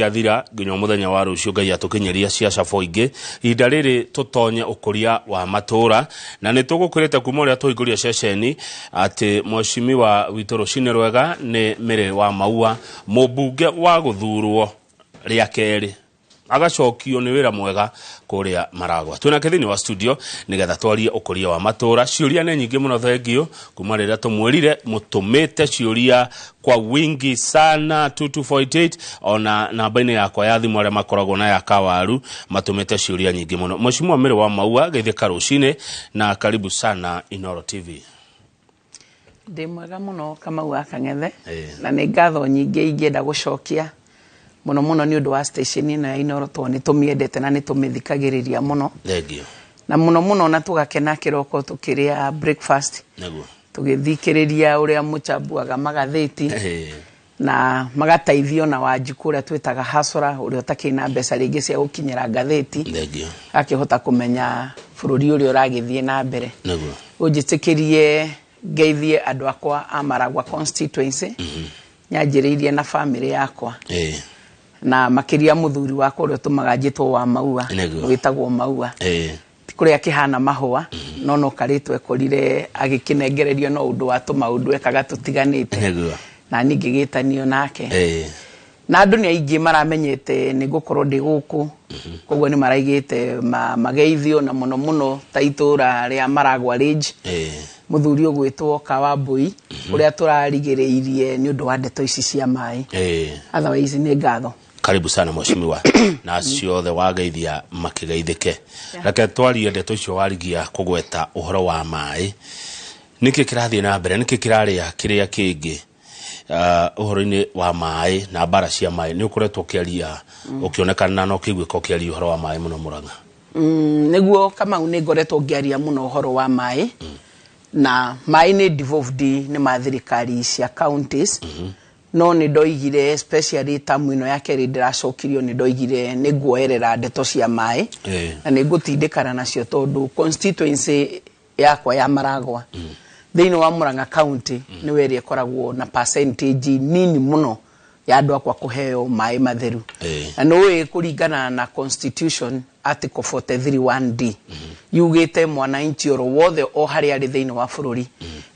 Ciathira nginya mũthenya wa rũciũ Ngai atũkinyĩria cia cabo ingĩ. Ihinda rĩrĩ tũtonye ũkũria wa matũra, na nĩ tũgũkwĩrĩte kuma ũrĩa tũhingũria ceceni atĩ mheshimiwa witũ rũcinĩ rwega nĩ Mary wa Maua, mũmbunge wa gũthurwo rĩa kerĩ agacokio nĩ wĩra mwega kũrĩa Maragwa. Twĩnake thĩinĩ wa studio nĩgetha twarie ũkũria wa matũra. Ciũria nĩ nyingĩ mũno, thengio kuma rĩrĩa tũmwĩrire mũtũmĩte ciũria kwa wingi sana 22488 ona namba-inĩ yakwa ya thimũ, arĩa makoragwo na ya kawaru matũmĩte ciũria nyingĩ mũno. Mheshimiwa Mary wa Maua, geithĩka rũcinĩ na karibu sana Inoro TV. Ndĩ mwega mũno, Kamau wa Kang'ethe. Na nĩ ngatho nyingĩ ingĩenda gũcokia mũno mũno nĩ ũndũ wa station ĩno ya Inoro, tondũ nĩ tũmĩendete na nĩ tũmĩthikagĩrĩria mũno. Thengio. Na mũno mũno na tũgakena kĩroko tũkĩrĩa breakfast tũgĩthikĩrĩria ũrĩa mũchambuaga magathĩti na magateithio na Wanjikũ ũrĩa twĩtaga hasora, ũrĩa ũtakĩrĩ na mbeca rĩngĩ cia gũkinyĩra ngathĩti, akĩhota kũmenya bũrũri ũrĩa ũragĩthiĩ na mbere. Ũnjĩtĩkĩrie ngeithie andũ akwa a Maragwa constituency, nyanjĩrĩirie na famĩlĩ yakwa na makĩria mũthuri wakwa ũrĩa ũtũmaga njĩtwo wa Maua, wĩtagwo Maua. Ti kũrĩa kĩhana mahũa, no no karĩtwa ekorire agĩkĩnengererio no ũndũ wa tũmaũndũ ekaga tũtiganĩte, na niĩ ngĩgĩtanio nake. Na andũ nĩ aingĩ maramenyete nĩ ngũkorwo ndĩ gũkũ, koguo nĩ maraigĩte mageithio, na mũno mũno ta itũra rĩa Maragwa Ridge, mũthuri ũgwĩtwo Kawambui ũrĩa tũrarigĩrĩirie nĩ ũndũ wa ndeto ici cia maĩ. Otherwise nĩ ngatho. Karibu sana mheshimiwa, na ciothe wageithia makĩgeithĩke. Reke twarie ndeto icio warigia kũgweta ũhoro wa maĩ. Nĩkĩ kĩrathiĩ na mbere? Nĩkĩ kĩrarĩa kĩrĩa kĩngĩ ũhoro-inĩ wa maĩ na mbara cia maĩ? Nĩ ũkoretwo ũkĩaria, ũkĩonekana na ũkĩiguĩka ũkĩaria ũhoro wa maĩ mũno Mũrang'a. Nĩguo Kamau, nĩ ngoretwo ngĩaria mũno ũhoro wa maĩ, na maĩ nĩ devolved, nĩ ma thirikari cia counties, no nĩ ndoigire especially tamu ĩno ya kerĩ ndĩracokirio, nĩ ndoigire nĩ nguoerera ndeto cia maĩ na nĩ ngũtindĩkana nacio, tondũ constituency yakwa ya Maragwa thĩinĩ wa Murang'a County nĩwe ĩrĩa ĩkoragwo na percentage nini mũno ya andũ akwa kũheo maĩ matheru. Na nĩ ũĩ kũringana na constitution article 43 1D yugĩte mwananchi oro wothe o harĩa arĩ thĩinĩ wa bũrũri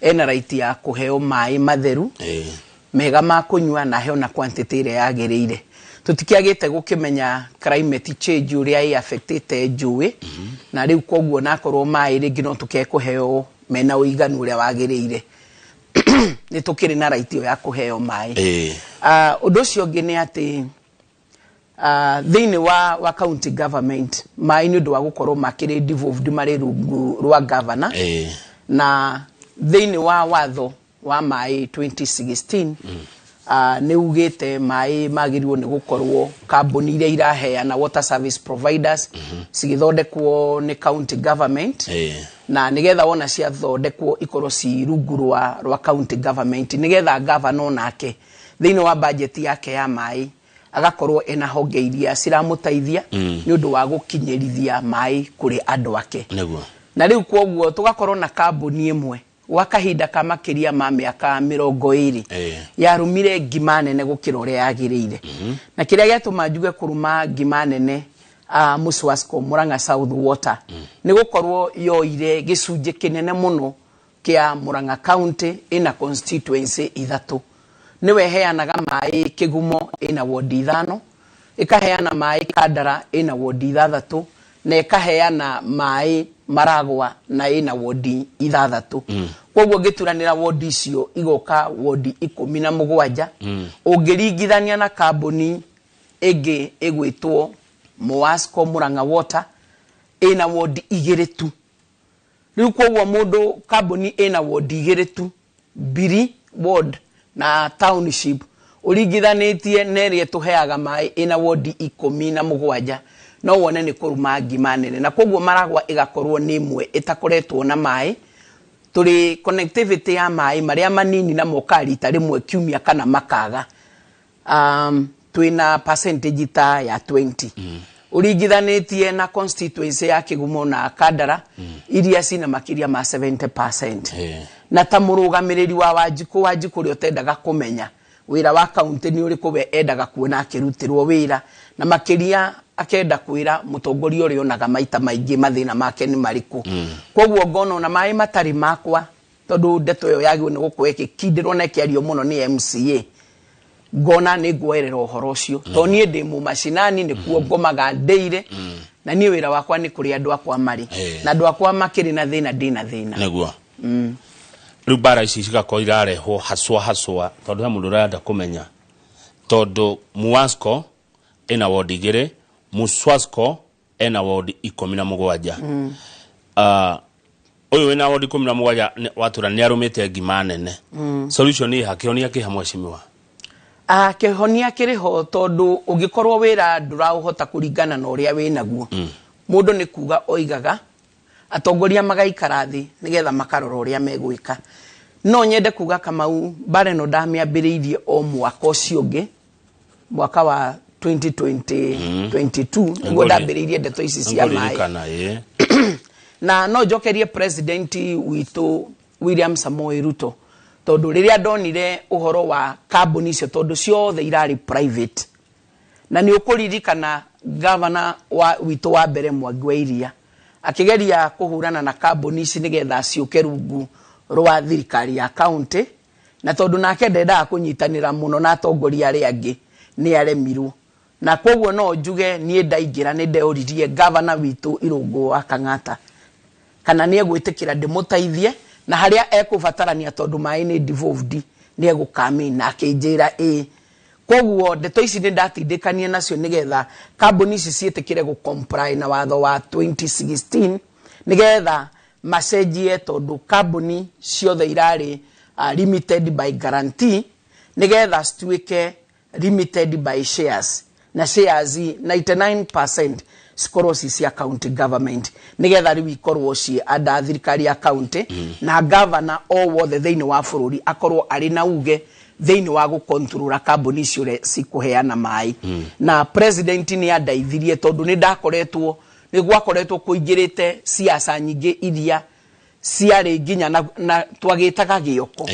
ena right ya kũheo maĩ matheru mega ma kũnyua, na aheo na quantity ĩrĩa yagĩrĩire. Tũtikĩagĩte gũkĩmenya climate change ũrĩa ĩ affectĩte njũĩ, na rĩu koguo nakorwo maĩ rĩngĩ no tũkĩage kũheo mena ũiganu ũrĩa wagĩrĩire, nĩ tũkĩrĩ na right ĩyo ya kũheo maĩ. Ũndũ ũcio ũngĩ nĩ atĩ thĩinĩ wa county government maĩ nĩ ũndũ wa gũkorwo makĩrĩ devolved, marĩ rungu rwa governor, na thĩinĩ wa watho wa maĩ 2016 nĩ ugĩte maĩ magĩrĩirwo nĩ gũkorwo kambuni iria iraheana, water service providers, cigĩthondekwo nĩ county government, na nigetha wona ciathondekwo ikorwo ci rungu rwa county government, nigetha governor nake thĩinĩ wa budget yake ya maĩ agakorwo ena honge iria ciramũteithia nĩ ũndũ wa gũkinyĩrithia maĩ kũrĩ andũ ake. Na rĩu kwoguo tũgakorwo na kambuni ĩmwe gwa kahinda ka makĩria ma mĩaka 20 yarũmire ngima nene gũkĩra ũrĩa yagĩrĩire. Na kĩrĩa gĩatũma njuge kũrũma ngima nene Muswasco Murang'a South Water nĩ gũkorwo yoire gĩcunjĩ kĩnene mũno kĩa Murang'a County ĩna constituency ithatũ. Nĩwe ĩheanaga maĩ Kĩgumo ĩna wodi ithano, ĩkaheana maĩ Kandara ĩna wodi ithathatũ, na ĩkaheana maĩ Maragwa na ĩna wodi ithathatũ. Koguo ngĩturanĩra wodi icio igoka wodi 17, ũngĩringithania na kambuni ĩngĩ ĩgwĩtwo Moasco Murang'a Water ĩna wodi igĩrĩ tu. Rĩu koguo mũndũ kambuni ĩna wodi igĩrĩ tu, Mbiri ward na township, ũringithanĩtie na ĩrĩa ĩtũheaga maĩ ĩna wodi 17, no wone nĩ kũruma ngima nene. Na koguo Maragwa ĩgakorwo nĩ ĩmwe ĩtakoretwo na maĩ. Tũrĩ connectivity ya maĩ marĩa manini na mokaga rita rĩmwe kiumia kana makaga, twĩna percentage ta ya 20, ũringithanĩtie na constituency ya Kĩgumo na Kandara iria cina makĩria ma 70%. Na ta mũrũgamĩrĩri wa Wanjikũ, Wanjikũ ũrĩa ũtendaga kũmenya Wĩra wa kaunti nĩ ũrĩkũ we endaga kuona akĩrutĩrwo wĩra, na makĩria akenda kwĩra mũtongoria ũrĩa onaga maita maingĩ mathĩna make nĩ marĩkũ. Koguo ngona ona maĩ matarĩ makwa, tondũ ndeto ĩyo yagĩrĩirwo nĩ gũkorwo ĩgĩkindĩrwo na ĩkĩario mũno nĩ MCA, ngona nĩ nguoerera ũhoro ũcio, tondũ niĩ ndĩ mũmacinani, nĩkuo ngomaga ndĩire, na niĩ wĩra wakwa nĩ kũrĩa andũ akwa marĩ, na andũ akwa makĩrĩ na thĩna, ndĩ na thĩna. Nĩguo rĩu mbara ici cigakorwo irarehwo haswa haswa, tondũ he mũndũ ũrenda kũmenya, tondũ Muwasco ĩna wodi 2, Muswasco ena wodi 17. Ũyũ wĩna wodi 17 watũra nĩ arũmĩte ngima nene. Solution ĩ ha? Kĩhonia kĩ ha, mheshimiwa? Ah, kĩhonia kĩrĩ ho, tondũ ũngĩkorwo wĩra ndũraũhota kũringana na ũrĩa wĩnaguo, mũndũ nĩ kuga oigaga, atongoria magaikara thĩ nĩgetha makarora ũrĩa megwĩka. No nyende kuga, Kamau, mbara ĩno ndamĩambĩrĩirie o mwaka ũcio ũngĩ, mwaka wa 2022 nĩguo ndambĩrĩirie ndeto ici cia maĩ. Ngũririkana, ĩ. Na no njokerie president witũ William Samoei Ruto, tondũ rĩrĩa ndonire ũhoro wa kambuni icio, tondũ ciothe irarĩ private, na nĩ ũkũririkana gavana wa witũ wa mbere Mwangi wa Iria akĩgeria kũhũrana na kambuni ici nĩgetha ciũke rungu rwa thirikari ya county, na tondũ nake ndendaga kũnyitanĩra mũno na atongoria arĩa angĩ, nĩ aremirwo. Na koguo no njuge niĩ ndaingĩra nĩ ndeũririe gavana witũ Irũngũ wa Kang'ata kana nĩ egwĩtĩkĩra ndĩmũteithie na harĩa ekũbatarania, tondũ maĩ nĩ devolved, nĩ egũkami, na akĩnjĩra ĩĩ. Koguo ndeto ici nĩ ndatindĩkanie nacio nĩgetha kambuni ici ciĩtĩkĩre gũ comply na watho wa 2016, nĩgetha macenjie, tondũ kambuni ciothe irarĩ limited by guarantee, nĩgetha cituĩke limited by shares, na shares 99% cikorwo ci cia county government, nĩgetha rĩu ikorwo ci under thirikari ya county, na governor o wothe thĩinĩ wa bũrũri akorwo arĩ na uge thĩinĩ wa gũkontrora kambuni icio ũrĩa cikũheana maĩ. Na president nĩ andeithirie, tondũ nĩ ndakoretwo, nĩ gwakoretwo kũingĩrĩte siasa nyingĩ iria ciarĩ nginya na twagĩtaga gĩoko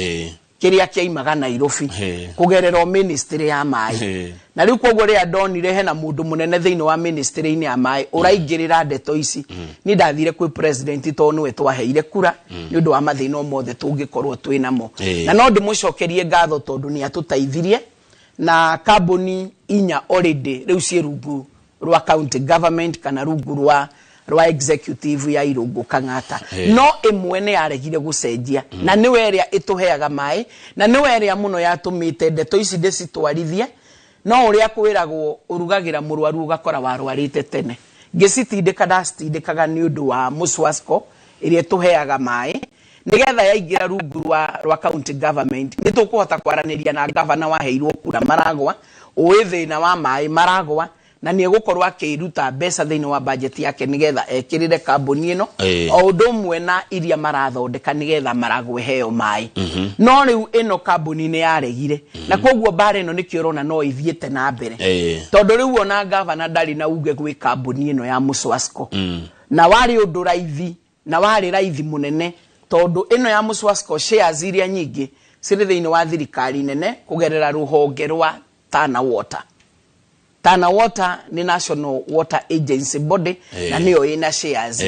kĩrĩa kĩaimaga Nairobi kũgerera o ministry ya maĩ. Na rĩu koguo rĩrĩa ndonire hena mũndũ mũnene thĩinĩ wa ministry-inĩ ya maĩ ũraingĩrĩra ndeto ici, niĩ ndathire kwĩ president, tondũ nĩwe twaheire kura, nĩ ũndũ wa mathĩna o mothe tũngĩkorwo twĩ namo. Na no ndĩmũcokerie ngatho, tondũ nĩ atũteithirie, na kambuni 4 already rĩu ciĩ rungu rwa county government kana rungu rwa executive ya Irũngũ Kang'ata. No ĩmwe nĩ yaregire gũcenjia, na nĩwe ĩrĩa ĩtũheaga maĩ, na nĩwe ĩrĩa mũno yatũmĩte ndeto ici ndĩcitwarithie. No ũrĩa kwĩragwo, ũrugagĩra mũrwaru ũgakora warwarĩte tene. Ngĩcitindĩka, ndacitindĩkaga nĩ ũndũ wa Muswasco ĩrĩa ĩtũheaga maĩ, nĩgetha yaingĩra rungu rwa county government, nĩ tũkũhota kwaranĩria na gavana waheirwo kura Maragwa, ũĩ thĩna wa maĩ Maragwa, na nĩ egũkorwo akĩruta mbeca thĩinĩ wa budget yake nĩgetha ekĩrĩre kambuni ĩno, o ũndũ ũmwe na iria marathondeka nĩgetha Maragwa ĩheo maĩ. No rĩu ĩno kambuni nĩ yaregire, na koguo mbara ĩno nĩkĩo ũrona no ĩthiĩte na mbere, tondũ rĩu ona gavana ndarĩ na uge gwĩ kambuni ĩno ya Muswasco. Na warĩ ũndũ raithi, na warĩ raithi mũnene, tondũ ĩno ya Muswasco shares iria nyingĩ cirĩ thĩinĩ wa thirikari nene kũgerera rũhonge rwa Tana Water. Tana Water nĩ National Water Agency body, na nĩyo ĩna shares.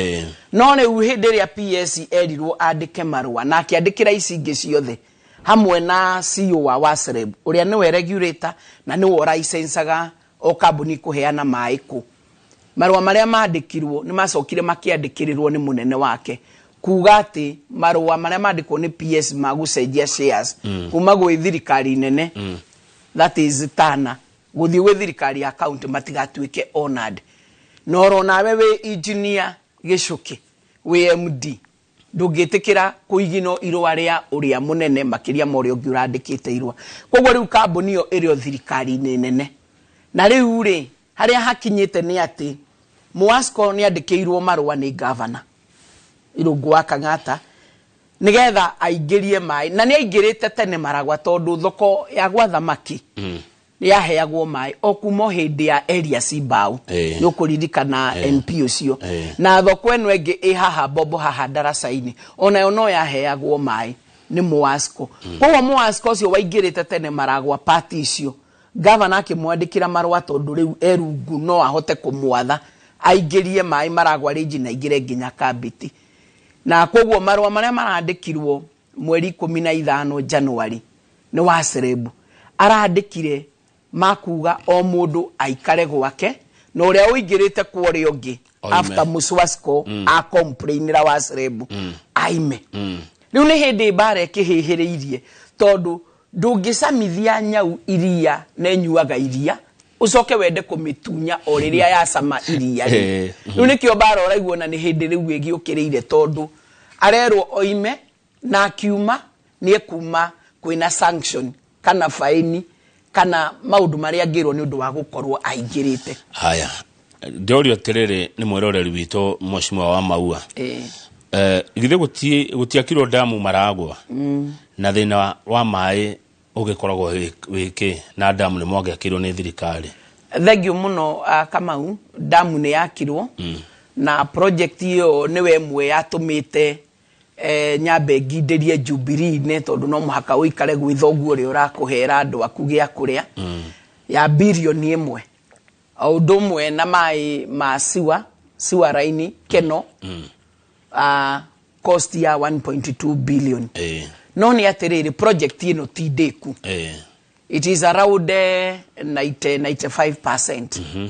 No rĩu hĩndĩ ĩrĩa PS erirwo andĩke marũa na akĩandĩkĩra ici ingĩ ciothe hamwe na CEO wa WASREB, ũrĩa nĩwe regulator na nĩwe ũraicencaga o kambuni kũheana maĩ kũ, marũa marĩa mandĩkirwo nĩ macokire makĩandĩkĩrĩrwo nĩ mũnene wake kuga atĩ marũa marĩa mandĩkwo nĩ PS ma gũcenjia shares kuma gwĩ thirikari nene, that is Tana, gũthiĩ gwĩ thirikari ya county, matigatuĩke honored. Na oro nawe wĩ engineer Gĩcũkĩ, wĩ MD, ndũngĩtĩkĩra kũigino irũa rĩa ũrĩa mũnene makĩria ma ũrĩa ũngĩ ũrandĩkĩte irũa. Koguo rĩu kambuni ĩyo ĩrĩ o thirikari-inĩ nene, na rĩu rĩ, harĩa hakinyĩte nĩ atĩ Muwasco nĩ andĩkĩirwo marũa nĩ gavana Irũngũ wa Kang'ata nĩgetha aingĩrie maĩ, na nĩ aingĩrĩte tene Maragwa, tondũ thoko ya gwa thamaki nĩ yaheagwo maĩ o kuma o hĩndĩ ya Elias Mbao. Nĩ ũkũririkana MP ũcio. Na thoko ĩno ĩngĩ ĩ haha Bombo, haha ndaraca-inĩ, onayo no yaheagwo maĩ. Nĩ Muwasco. Koguo Muwasco ũcio waingĩrĩte tene Maragwa pati icio, gavana akĩmwandĩkĩra marũa, tondũ rĩu erungu no ahote kũmwatha aingĩrie maĩ Maragwa rĩnji na aingĩre nginya Kambiti. Na koguo marũa marĩa marandĩkirwo mweri 15 January nĩ wa Cerebu arandĩkire makuga o mũndũ aikare gwake na ũrĩa ũingĩrĩte kwa ũrĩa ũngĩ. Oime. After Muswasco acomplainĩra wa Cerebu aime. Rĩu nĩ hĩndĩ mbara ĩkĩhĩhĩrĩirie, tondũ ndũngĩcamithia nyau iria na ĩnyuaga iria, ũcoke wende kũmĩtunya o rĩrĩa yacama iria rĩu. Rĩu nĩkĩo mbara ũraigua na nĩ hĩndĩ rĩu ĩgĩũkĩrĩire, tondũ arerwo oime na akiuma nĩ ekuma kwĩna sanction kana faini kana maũndũ marĩa angĩrwo nĩ ũndũ wa gũkorwo aingĩrĩte. Haya, ndĩorio atĩrĩrĩ nĩ mwĩroreri witũ mheshimiwa wa Maua. Githĩ gũtiakirwo ndamu Maragwa na thĩna wa maĩ ũgĩkoragwo wĩkĩ na ndamu nĩ mwangĩakirwo nĩ thirikari? Thank you mũno, Kamau. Ndamu nĩ yakirwo na project ĩyo nĩwe ĩmwe yatũmĩte nyambe ngindĩrie Jubilee-inĩ, tondũ no mũhaka ũikare gwĩ thoguo ũrĩa ũrakũhera andũ aku gĩa kũrĩa, ya 1 birioni. O ũndũ ũmwe na maĩ ma siwa raini Keno, cost ya 1.2 billion. No nĩ atĩrĩrĩ, project ĩno ti ndĩku. It is around 90 95%,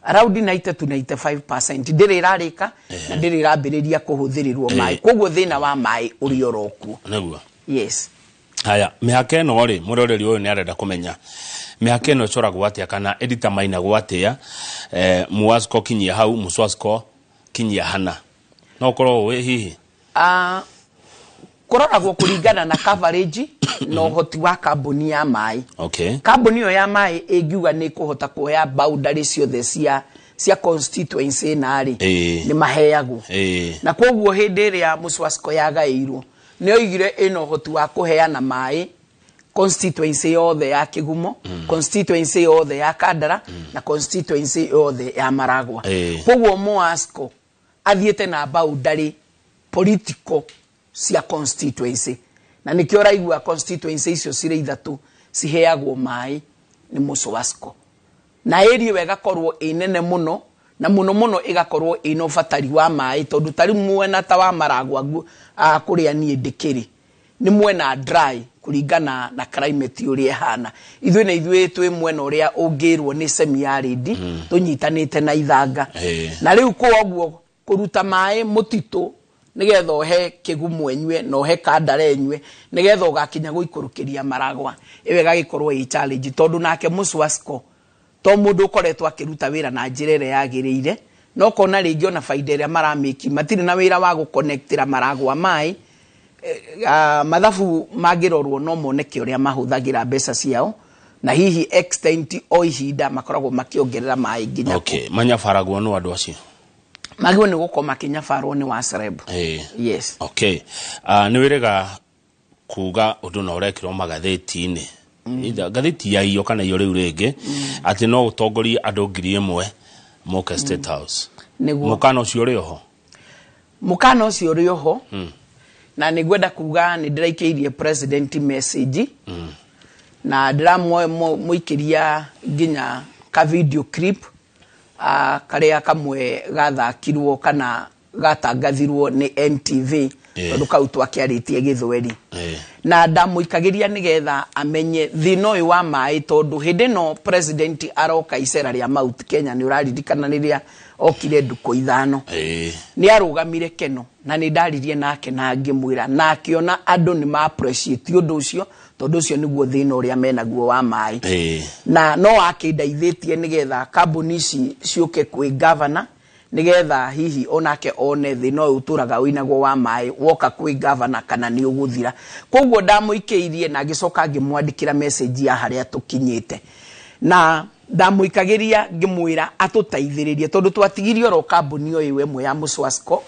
around 90 to 95% ndĩrĩ ĩrarĩka na ndĩrĩ ĩrambĩrĩria kũhũthĩrĩrwo maĩ. Koguo thĩna wa maĩ ũrĩ oro kuo. Nĩguo. Yes. Haya, mĩhaka ĩno rĩ, mwĩroreri ũyũ nĩ arenda kũmenya mĩhaka ĩno ĩcoragwo atĩa kana ĩditamainagwo atĩa, Muwasco kinyia hau, Muswasco kinyia hana, no ũkorwo ũĩ hihi? Kũroragwo kũringana na coverage na ũhoti wa kambuni ya maĩ. Kambuni ĩyo ya maĩ ĩngiuga nĩ ĩkũhota kuoya boundary ciothe cia constituency ĩna rĩ, nĩ maheagwo. Na koguo hĩndĩ ĩrĩa Muswasco yagaĩirwo, nĩ oigire ĩna ũhoti wa kũheana maĩ constituency yothe ya Kĩgumo, constituency yothe ya Kandara na constituency yothe ya Maragwa. Koguo Muwasco athiĩte na boundary political cia constituency, na nĩkĩo ũraigua constituency icio cirĩ ithatũ ciheagwo maĩ nĩ Muswasco, na area ĩyo ĩgakorwo ĩ nene mũno na mũno mũno ĩgakorwo ĩna ũbatari wa maĩ, tondũ ta rĩu mwena ta wa Maragwa kũrĩa niĩ ndĩkĩrĩ nĩ mwena dry kũringana na climate ũrĩa ĩhana. Ithuĩ na ithuĩ twĩ mwena ũrĩa ũngĩrwo nĩ semi arid, tũnyitanĩte na ithanga. Na rĩu koguo kũruta maĩ mũtitũ nĩgetha ũhe Kĩgumo ĩnyue na ũhe Kandara ĩnyue nĩgetha ũgakinya gũikũrũkĩria Maragwa, ĩyo ĩgagĩkorwo ĩ challenge, tondũ nake Muswasco to mũndũ ũkoretwo akĩruta wĩra na njĩra ĩrĩa yagĩrĩire, no kona rĩngĩ ona baida ĩrĩa maramĩki matirĩ na wĩra wa gũconnectĩra Maragwa maĩ. Mathabu mangĩrorwo no moneke ũrĩa mahũthagĩra mbeca ciao, na hihi extent o ihinda makoragwo makĩongerera maĩ nginya. Okay, manyabaragwo nũ andũ acio? Magĩrĩirwo nĩ gũkorwo makĩnyabarwo nĩ wa Celeb. Yes. Okay, nĩ wĩrĩga kuga ũndũ na ũrekĩrwo magathĩti-inĩ, either ngathĩti ya iyo kana iyo rĩu rĩngĩ, atĩ no ũtongorie andũ 1,000 moke State House. Nĩguo. Mũkana ũcio ũrĩ oho? Mũkana ũcio ũrĩ oho, na nĩ ngwenda kuga nĩ ndĩraikĩirie president message na ndĩramũikĩria nginya ka video clip, karĩa kamwe gathakirwo kana gatangathirwo nĩ NTV, tondũ kau twakĩarĩtie gĩthweri. Na ndamũikagĩria nĩgetha amenye thĩna ũyũ wa maĩ, tondũ hĩndĩ ĩno president aroka icera rĩa Mount Kenya, nĩ ũraririkana rĩrĩa okire ndukũ 5, nĩ arũgamire Keno na nĩ ndaririe nake na ngĩmwĩra na akĩona andũ nĩ ma appreciate ũndũ ũcio, tondũ ũcio nĩguo thĩna ũrĩa menaguo wa maĩ. Na no akĩndeithĩtie nĩgetha kambuni ici ciũke kwĩ governor, nĩgetha hihi onake one thĩna ũyũ ũtũraga wĩnaguo wa maĩ woka kwĩ governor kana nĩ ũgũthira. Koguo ndamũikĩirie na ngĩcoka ngĩmwandĩkĩra message ya harĩa tũkinyĩte, na ndamũikagĩria ngĩmwĩra atũteithĩrĩrie, tondũ twatigirie oro kambuni o ĩyo ĩmwe ya Muswasco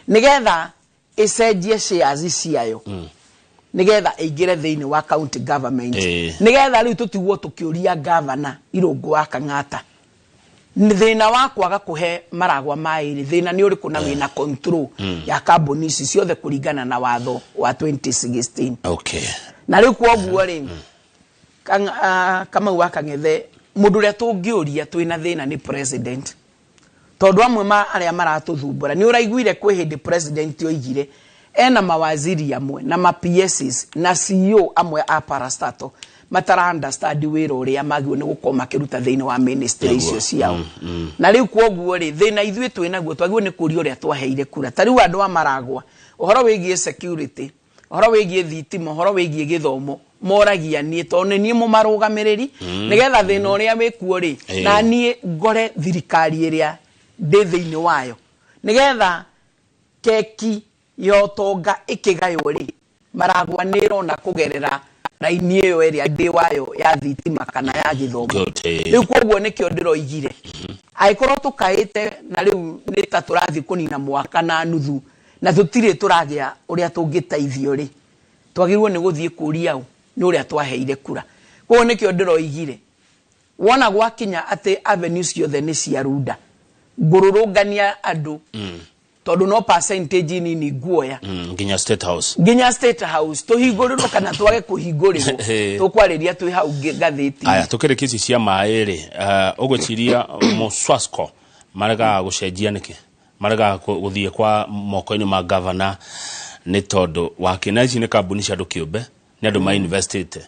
nĩgetha ĩcenjie shares ciayo nĩgetha ĩingĩre thĩinĩ wa county government, nĩgetha rĩu tũtigwo tũkĩũria governor Irũngũ wa Kang'ata. Thĩna wa kwaga kũhe Maragwa maĩ rĩ, thĩna nĩ ũrĩkũ na wĩna control ya kambuni ici ciothe kũringana na watho wa 2016? Na rĩu kwoguo rĩ, Kamau wa Kang'ethe, mũndũ ũrĩa tũngĩũria twĩna thĩna nĩ president, tondũ amwe ma arĩa maratũthumbũra, nĩ ũraiguire kwĩ hĩndĩ president oigire ena mawaziri amwe na ma PSs na CEO amwe a parastatal matara understand wĩra ũrĩa magĩrĩirwo nĩ gũkorwo makĩruta thĩinĩ wa ministry icio ciao. Na rĩu kwoguo rĩ, thĩna ithuĩ twĩ naguo, twagĩrĩirwo nĩ kũria ũrĩa twaheire kura. Ta rĩu andũ a Maragwa, ũhoro wĩgiĩ security, ũhoro wĩgiĩ thitima, ũhoro wĩgiĩ gĩthomo, moragia niĩ tondũ nĩ niĩ mũmarũgamĩrĩri, nĩgetha thĩna ũrĩa wĩkuo rĩ, na niĩ ngore thirikari ĩrĩa ndĩ thĩinĩ wayo, nĩgetha keki ya ũtonga ĩkĩgaywo rĩ, Maragwa nĩ ĩrona kũgerera raini ĩyo ĩrĩa ndĩ wayo ya thitima kana ya gĩthomo. Rĩu kwoguo nĩkĩo ndĩroigire, angĩkorwo tũkaĩte na rĩu nĩ ta tũrathiĩ kũnina mwaka na nuthu na tũtirĩ tũragĩa ũrĩa tũngĩteithio rĩ, twagĩrĩirwo nĩ gũthiĩ kũria ũ? Nĩ ũrĩa twaheire kura. Koguo nĩkĩo ndĩroigire, wona gwakinya atĩ avenues ciothe nĩ cia runda, ngũrũrũngania andũ, tondũ no percentage nini nguoya. Nginya State House. Nginya State House, tũhingũrĩrwo kana twage kũhingũrĩrwo, tũkwarĩria twĩ hau ngathĩti. Aya, tũkĩrĩkia ici cia maĩ rĩ, ũgwĩciria Mswasco maregaga gũcenjia nĩkĩ? Maregaga gũthiĩ kwa moko-inĩ ma gavana nĩ tondũ wakĩ? Na ici nĩ kambuni cia andũ kĩũmbe, nĩ andũ ma-investĩte.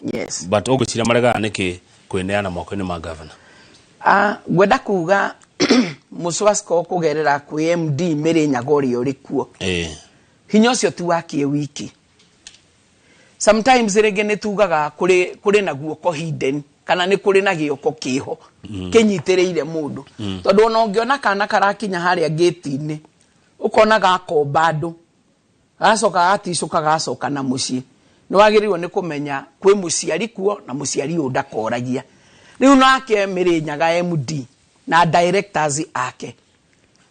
But ũgwĩciria maregaga nĩkĩ kwĩneana moko-inĩ ma gavana? Ngwenda kuga Mswasco kũgerera kwĩ MD Mĩrĩnyaga ũrĩa ũrĩ kuo, hinya ũcio ti wakie wiki. Sometimes rĩngĩ nĩ tugaga kũrĩ na guoko hidden, kana nĩ kũrĩ na gĩoko kĩho kĩnyitĩrĩire mũndũ, tondũ ona ũngĩona kana karakinya harĩa gate-inĩ, ũkona gakomba andũ, gacoka gaticũka, gacoka na mũciĩ, nĩ wagĩrĩirwo nĩ kũmenya kwĩ mũciari kuo, na mũciari ũyũ ndakoragia. Rĩu nake Mĩrĩnyaga MD na directors ake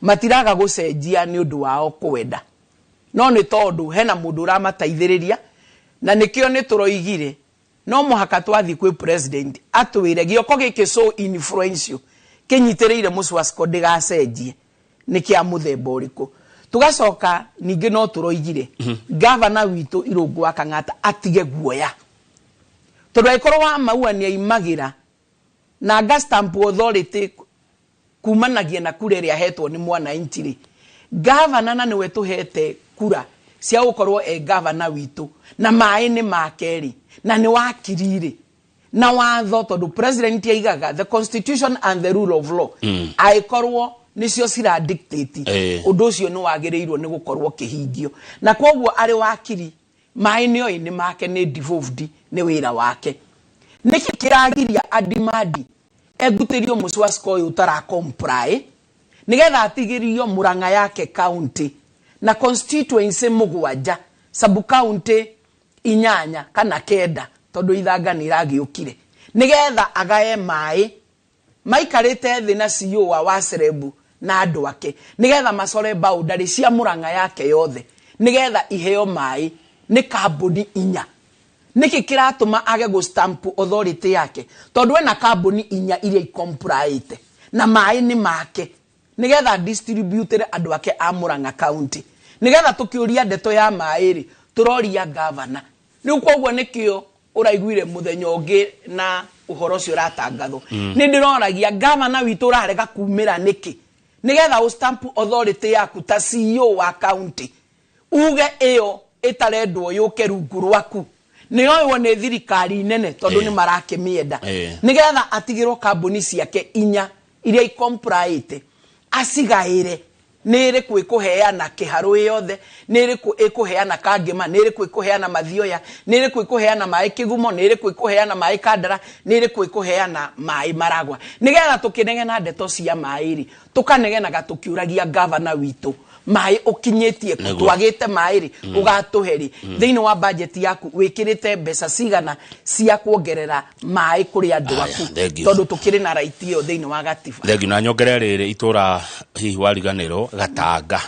matiraga gũcenjia nĩ ũndũ wao kwenda, no nĩ tondũ hena mũndũ ũramateithĩrĩria. Na nĩkĩo nĩ tũroigire no mũhaka twathiĩ kwĩ president atwĩre gĩoko gĩkĩ so influential kĩnyitĩrĩire Mswasco ndĩgacenjie nĩ kĩa mũthemba ũrĩkũ. Tũgacoka ningĩ no tũroigire gavana witũ Irũngũ wa Kang'ata atige guoya, tondũ angĩkorwo wa Maua nĩ aimagĩra na nga stamp authority kumanagia na kura ĩrĩa ahetwo nĩ mwananchi rĩ, gavana na nĩwe tũhete kura cia gũkorwo e gavana witũ, na maĩ nĩ make rĩ, na nĩ wakiri rĩ, na watho, tondũ president aigaga the constitution and the rule of law angĩkorwo nĩcio cira dictate, ũndũ ũcio nĩ wagĩrĩirwo nĩ gũkorwo ũkĩhingio. Na koguo arĩ wakiri, maĩ nĩ oĩ nĩ make, nĩ devolved, nĩ wĩra wake. Nĩkĩ kĩragiria adimandi engutĩrio Mswasco ũyũ ũtara comply, nĩgetha atigĩrio Murang'a yake county na constituency 7, sub county 8 kana 9, tondũ ithanga nĩ iragĩũkire, nĩgetha agae maĩ maikarĩte thĩ na CEO wa Wacerebu na andũ ake, nĩgetha macore boundary cia Murang'a yake yothe, nĩgetha iheo maĩ nĩ kambuni 4? Nĩkĩ kĩratũma age gũ stamp authority yake, tondũ ena kambuni 4 iria icompliete na maĩ nĩ make, nĩgetha distributĩre andũ ake a Murang'a county? Nĩgetha tũkĩũria ndeto ya maĩ rĩ, tũroria gavana. Rĩu koguo nĩkĩo ũraiguire mũthenya ũngĩ na ũhoro ũcio ũratangathwo, nĩ ndĩroragia gavana witũ ũrarega kumĩra nĩkĩ, nĩgetha ũ stamp authority yaku ta CEO wa county, uge ĩyo ĩtarendwo yũke rungu rwaku, nĩ yoywo nĩ thirikari nene, tondũ nĩ marakĩmĩenda, nĩgetha atigĩrwo kambuni ciake 4 iria icompliete, acigaĩre nĩ ĩrĩkũ ĩkũheana kĩharũ yothe, nĩ ĩrĩkũ ĩkũheana Kangĩma, nĩ ĩrĩkũ ĩkũheana Mathioya, nĩ ĩrĩkũ ĩkũheana maĩ Kĩgumo, nĩ ĩrĩkũ ĩkũheana maĩ Kandara, nĩ ĩrĩkũ ĩkũheana maĩ Maragwa. Nĩgetha tũkĩnegena ndeto cia maĩ rĩ, tũkanegenaga tũkĩũragia gavana witũ, maĩ ũkinyĩtie kũ? Twagĩte maĩ rĩ, ũgatũhe rĩ? Thĩinĩ wa budget yaku wĩkĩrĩte mbeca cigana cia kuongerera maĩ kũrĩ andũ Aya, aku? Thank you. Tondũ tũkĩrĩ na right ĩyo thĩinĩ wa gatiba. Thengiũ. Na nyongerere rĩrĩ, itũra hihi wariganĩrwo Gatanga.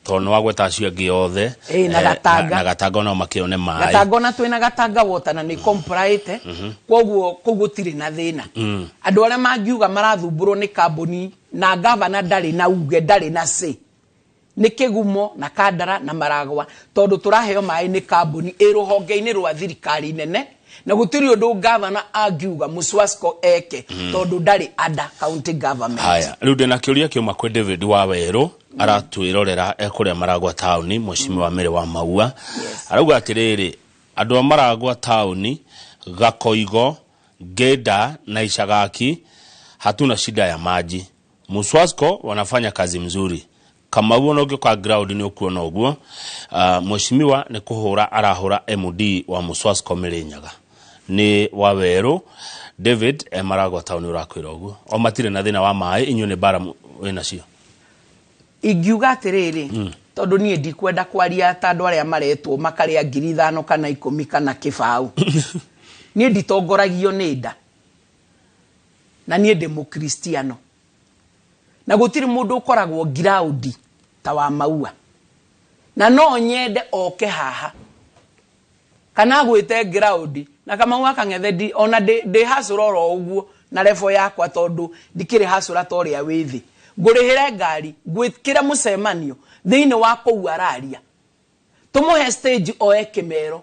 Tondũ nĩ wagweta acio angĩ othe. Ĩĩ, na Gatanga. Na Gatanga onao makĩone maĩ. Gatanga ona twĩna Gatanga Water na nĩ compliant, koguo kũu gũtirĩ na thĩna. Andũ arĩa mangiuga marathumbũrwo nĩ kambuni na gavana ndarĩ na uge, ndarĩ na say, nĩ Kĩgumo na Kandara na Maragwa, tondũ tũraheo maĩ nĩ kambuni ĩ rũhonge-inĩ rwa thirikari nene, na gũtirĩ ũndũ gavana angiuga Muswasco eke, tondũ ndarĩ under county government. Haya, rĩu ndĩna kĩũria kĩuma kwĩ David wa Werũ, aratwĩrorera ekũrĩa Maragwa taũni, mheshimiwa Mary wa Maua. Arauga atĩrĩrĩ, andũ a Maragwa taũni, Gakoigo, Ngenda na Ishagaki hatuna shida ya maji. Muswasco wanafanya kazi mzuri. Kamau ona ũngĩũka ground nĩ ũkuona ũguo. Mheshimiwa nĩ kũhũra arahũra MD wa Muswasco Mĩrĩnyaga. Nĩ wa Werũ David e Maragwa taũni ũrakwĩra ũguo. O matirĩ na thĩna wa maĩ, inyuĩ nĩ bara wĩnacio. Ingiuga atĩrĩrĩ, tondũ niĩ ndikwenda kwaria ta andũ arĩa maretwo makarĩa 5,000 kana 10 kana kĩbaũ. Niĩ nditongoragio nĩ nda, na niĩ ndĩ mũkristiano, na gũtirĩ mũndũ ũkoragwo ground ta wa Maua, na no nyende oke haha kana agwĩte ground na Kamau akang'ethe ndi ona ndĩ hacũra oro ũguo na level yakwa, tondũ ndikĩrĩ hacũra ta ũrĩa wĩ thĩ. Ngũrĩhĩre ngari ngwĩkĩre mũcemanio thĩinĩ wa kũu araria, tũmũhe stage oe kĩmero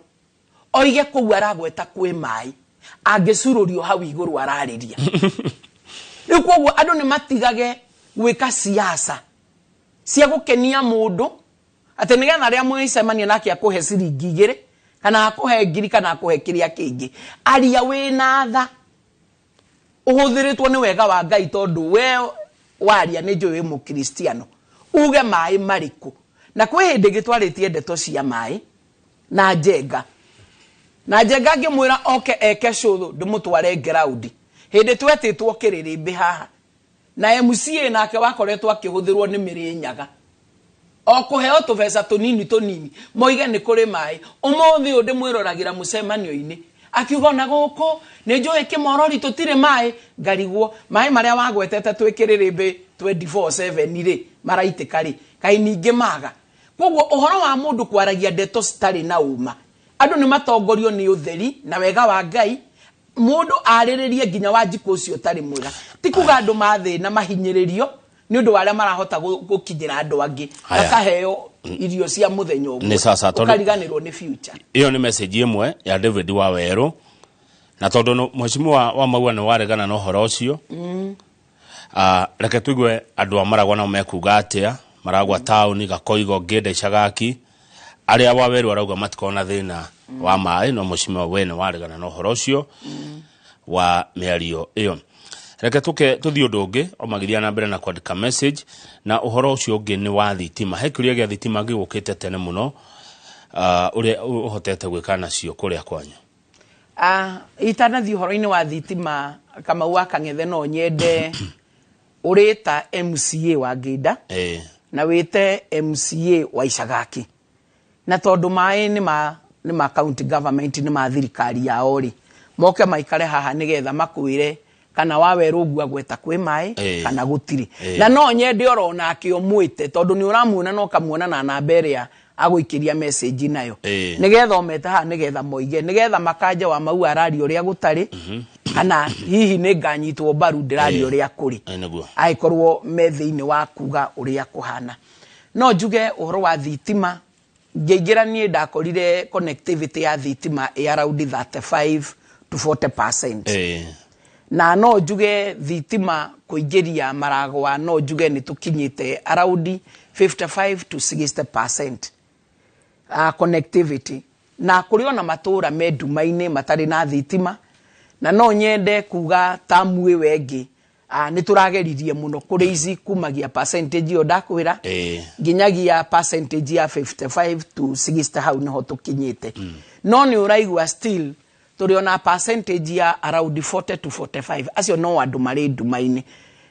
oige kũu aragweta kwĩ maĩ, angĩcurũrio hau igũrũ ararĩria. Rĩu koguo andũ nĩ matigage gwĩka siasa cia gũkenia mũndũ atĩ nĩgetha rĩrĩa mwĩcemania nake akũhe ciringi 2 kana akũhe 1,000 kana akũhe kĩrĩa kĩngĩ. Aria wĩna tha, ũhũthĩrĩtwo nĩ wega wa Ngai, tondũ we waria nĩ njũĩ wĩ mũkristiano, uge maĩ marĩkũ. Na kwĩ hĩndĩ ĩngĩ twarĩtie ndeto cia maĩ na Njenga, na Njenga ngĩmwĩra oke eke cũthũ ndĩmũtware ground hĩndĩ twetĩtwo kĩrĩrĩmbĩ haha, na MCA nake wakoretwo akĩhũthĩrwo nĩ Mĩrĩnyaga o kũheo tũbeca tũnini tũnini moige nĩ kũrĩ maĩ. Ũmũthĩ ũyũ ndĩmwĩroragĩra mũcemanio-inĩ akiuga ona gũkũ nĩ njũĩ Kĩmorori tũtirĩ maĩ, ngarigwo maĩ marĩa wagwetete twĩ kĩrĩrĩmbĩ 24/7 rĩ maraitĩka rĩ, kaĩ ningĩ maga. Koguo ũhoro wa mũndũ kwaragia ndeto citarĩ na ũma, andũ nĩ matongorio nĩ ũtheri na wega wa Ngai, mũndũ arĩrĩrie nginya wa njikũ ũcio ũtarĩ mwega. Ti kuga andũ mathĩna mahinyĩrĩrio nĩ ũndũ wa arĩa marahota gũkinyĩra andũ angĩ makaheo irio cia mũthenya ũmwe, Nĩ sasa, ũkariganĩrwo nĩ future. Ĩyo nĩ message ĩmwe ya David wa Werũ, na tondũ mheshimiwa wa Maua nĩ waregana na ũhoro ũcio, reke tũigue andũ a Maragwa nao mekuga atĩa. Maragwa taũni, Gakoigo, Ngĩnda, Icagaki, arĩa wa Werũ arauga matikorwo na thĩna wa maĩ, no mheshimiwa we nĩ waregana na ũhoro ũcio wa mĩario ĩyo. Reke tũthiĩ ũndũ ũngĩ, o magĩthiĩ na mbere na kwandĩka message, na ũhoro ũcio ũngĩ nĩ wa thitima. He kĩũria gĩa thitima gĩgũkĩte tene mũno, ũrĩa ũhotete gwĩka nacio kũrĩa kwanyu. Itanathiĩ ũhoro-inĩ wa thitima, Kamau wa Kang'ethe, no nyende ũrĩta MCA wa Ngĩnda na wĩte MCA wa Icagaki, na tondũ maĩ nĩ ma county government, nĩ ma thirikari yao rĩ, moke maikare haha nĩgetha makwĩre kana wa Werũ ũguo agweta kwĩ maĩ kana gũtirĩ. Na no nyende oro nake ũmwĩte, tondũ nĩ ũramuona na ũkamuona na namba ĩrĩa agũikĩria message nayo, nĩgetha ũmete haha, nĩgetha moige, nĩgetha makanja wa Maua araria ũrĩa gũtarĩ, kana hihi nĩ nganyitwo mbaru ndĩraria ũrĩa kũrĩ. Nĩguo. Angĩkorwo me thĩinĩ wa kuga ũrĩa kũhana. No njuge ũhoro wa thitima, ngĩingĩra niĩ ndakorire connectivity ya thitima ĩ around 35 to 40%. Na no njuge thitima kũingĩria Maragwa, no njuge nĩ tũkinyĩte around 55 to 60%, connectivity. Na kũrĩ ona matũũra me nduma-inĩ matarĩ na thitima, na no nyende kuga tamu ĩyo ĩngĩ, nĩ tũrageririe mũno kũrĩ ici kumagia percentage ĩyo ndakwĩra, nginyagia percentage ya 55 to 60, hau nĩho tũkinyĩte. No nĩ ũraigua still tũrĩ ona percentage ya around 40 to 45, acio no andũ marĩ nduma-inĩ.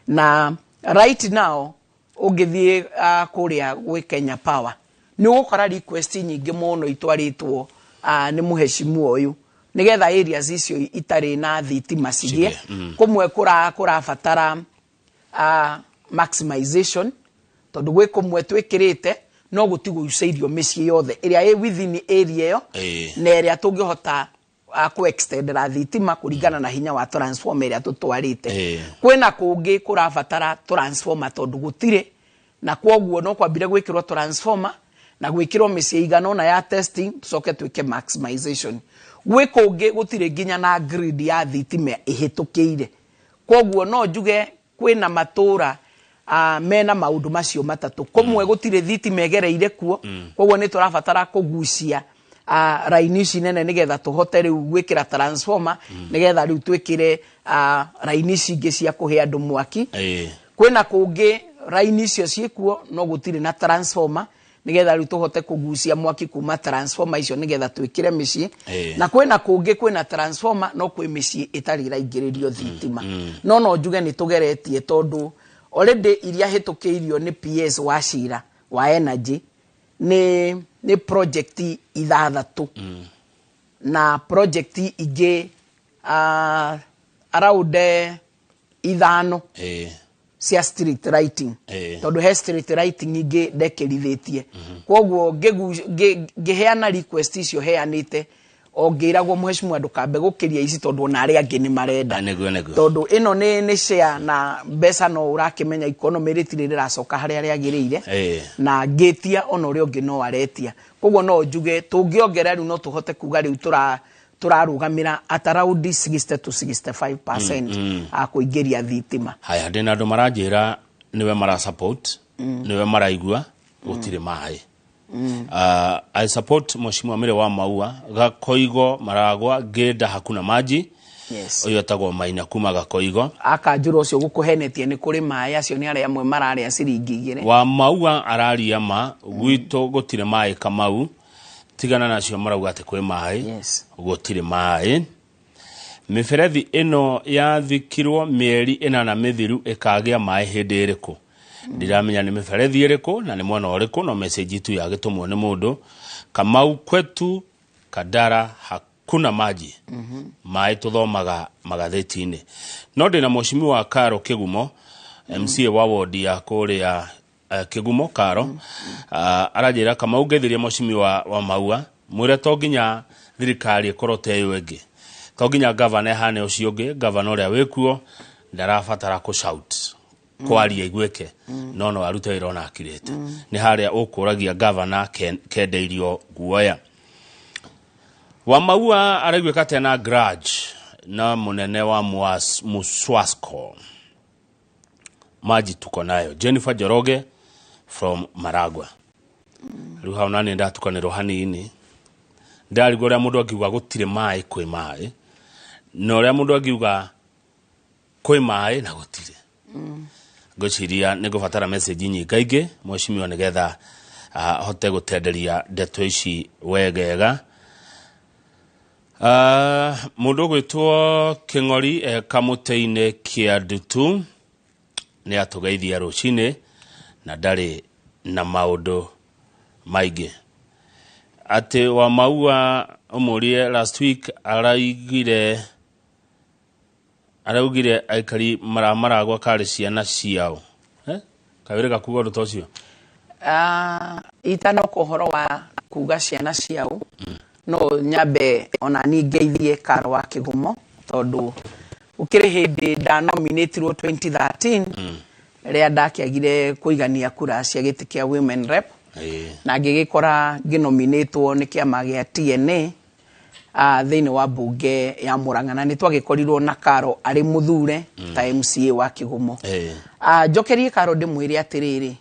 Na right now ũngĩthiĩ kũrĩa gwĩ Kenya Power, nĩ ũgũkora request nyingĩ mũno itwarĩtwo nĩ mũheshimu ũyũ, nĩgetha areas icio itarĩ na thitima cigĩe. Cigĩe, Kũmwe kũrabatara maximization, tondũ gwĩ kũmwe twĩkĩrĩte No gũtigucĩirio mĩciĩ yothe ĩrĩa ĩ within area ĩyo na ĩrĩa tũngĩhota ku extendera thitima kũringana na hinya wa transformer ĩrĩa tũtwarĩte. Kwĩna kũngĩ kũrabatara transformer tondũ gũtirĩ, na kwoguo no kwambire gwĩkĩrwo transformer na gwĩkĩrwo mĩciĩ igana ũna ya testing, tũcoke twĩke maximization. Gwĩ kũngĩ gũtirĩ nginya na grid ya thitima ĩhĩtũkĩire. Kwoguo no njuge kwĩna matũra mena maũndũ macio matatũ. Kũmwe gũtirĩ thitima ĩgereire kuo, kwoguo nĩ tũrabatara kũgucia raini ici nene nĩgetha tũhote rĩu gwĩkĩra transformer, nĩgetha rĩu twĩkĩre raini ici ingĩ cia kũhe andũ mwaki. Kwĩna kũngĩ raini icio ciĩkuo no gũtirĩ na transformer, nĩgetha rĩu tũhote kũgucia mwaki kuma transformer icio nĩgetha twĩkĩre mĩciĩ. Na kwĩna kũngĩ kwĩna transformer no kwĩ mĩciĩ ĩtarĩ ĩraingĩrĩrio thitima. No njuge nĩ tũgeretie, tondũ already iria hĩtũkĩirio nĩ PS wa Cira wa energy nĩ project 6 na project ingĩ around 5 cia street lighting, tondũ he street lighting ingĩ ndekĩrithĩtie. Kwoguo ngĩheana request icio heanĩte, o ngĩragwo, "Mheshimiwa, ndũkambe gũkĩria ici tondũ ona arĩa angĩ nĩ marenda." Nĩguo nĩguo. Tondũ ĩno nĩ share na mbeca, no ũrakĩmenya economy rĩtirĩ rĩracoka harĩa rĩagĩrĩire, na ngĩtia ona ũrĩa ũngĩ no aretia. Koguo no njuge tũngĩongerera rĩu no tũhote kuga rĩu tũrarũgamĩra at around 60 to 65% a kũingĩria thitima. Haya, ndĩna andũ maranjĩra nĩwe mara support, nĩwe maraigua gũtirĩ maĩ. I support Mheshimiwa Mary wa Maua, Gakoigo Maragwa Ngĩnda hakuna maji. Ũyũ etagwo Maina kuma Gakoigo. Akanjũra ũcio gũkũhenetie nĩ kũrĩ maĩ, acio nĩ arĩa amwe mararĩa ciringi 2. Wa Maua araria ma gwitũ gũtirĩ maĩ. Kamau, tigana nacio marauga atĩ kwĩ maĩ. Gũtirĩ maĩ. Mĩberethi ĩno yathikirwo mĩeri 8 mĩthiru ĩkagĩa maĩ hĩndĩ ĩrĩkũ? Ndiramenya nĩ mĩberethi ĩrĩkũ na nĩ mwena ũrĩkũ, no message tu yagĩtũmwo nĩ mũndũ. Kamau, kwetu Kandara hakuna maji. Maĩ tũthomaga magathĩti-inĩ. No ndĩna mheshimiwa Karo Kĩgumo, MCA wa wodi ya kũrĩa Kĩgumo Karo, aranjĩra, "Kamau, ngeithirie mheshimiwa wa Maua, mwĩre to nginya thirikari ĩkorwo ta ĩyo ĩngĩ, to nginya gavana ĩhane ũcio ũngĩ. Gavana ũrĩa wĩkuo ndarabatara kũ shout, kwaria iguĩke, no arute wĩra ona akirĩte." Nĩ harĩa ũkũragia gavana kendeirio guoya. Wa Maua araiguĩka tena grudge na mũnene wa Muswasco. Maji tuko nayo. Jennifer Njoroge from Maragwa. Rĩu hau nani ndatukanĩrwo hanini, ndarigwo ũrĩa mũndũ angiuga gũtirĩ maĩ kwĩ maĩ, na ũrĩa mũndũ angiuga kwĩ maĩ na gũtirĩ. Ngwĩciria nĩ ngũbatara message nyingaingĩ, mheshimiwa, nĩgetha hote gũtenderia ndeto ici wegega. Mũndũ ũgwĩtwo Kĩng'ori e kamũtĩ-inĩ kĩa ndutu nĩ atũgeithia rũcinĩ na ndarĩ na maũndũ maingĩ. Atĩ wa Maua ũmũrie last week araugire aikari maramaragwa karĩ ciana ciao, eh? Kawĩrĩ gakuga ũndũ ta ũcio. Itanoka ũhoro wa kuga ciana ciao, no nyambe ona niĩ ngeithie Karo wa Kĩgumo, tondũ gũkĩrĩ hĩndĩ ndanominatirwo 2013 rĩrĩa ndakĩagire kũigania kura cia gĩtĩ kĩa women rep, na ngĩgĩkora ngĩnominĩtwo nĩ kĩama gĩa TNA thĩinĩ wa mbunge ya Murang'a, na nĩ twagĩkorirwo na Karo arĩ mũthure ta MCA wa Kĩgumo. Njokerie Karo ndĩmwĩre atĩrĩrĩ,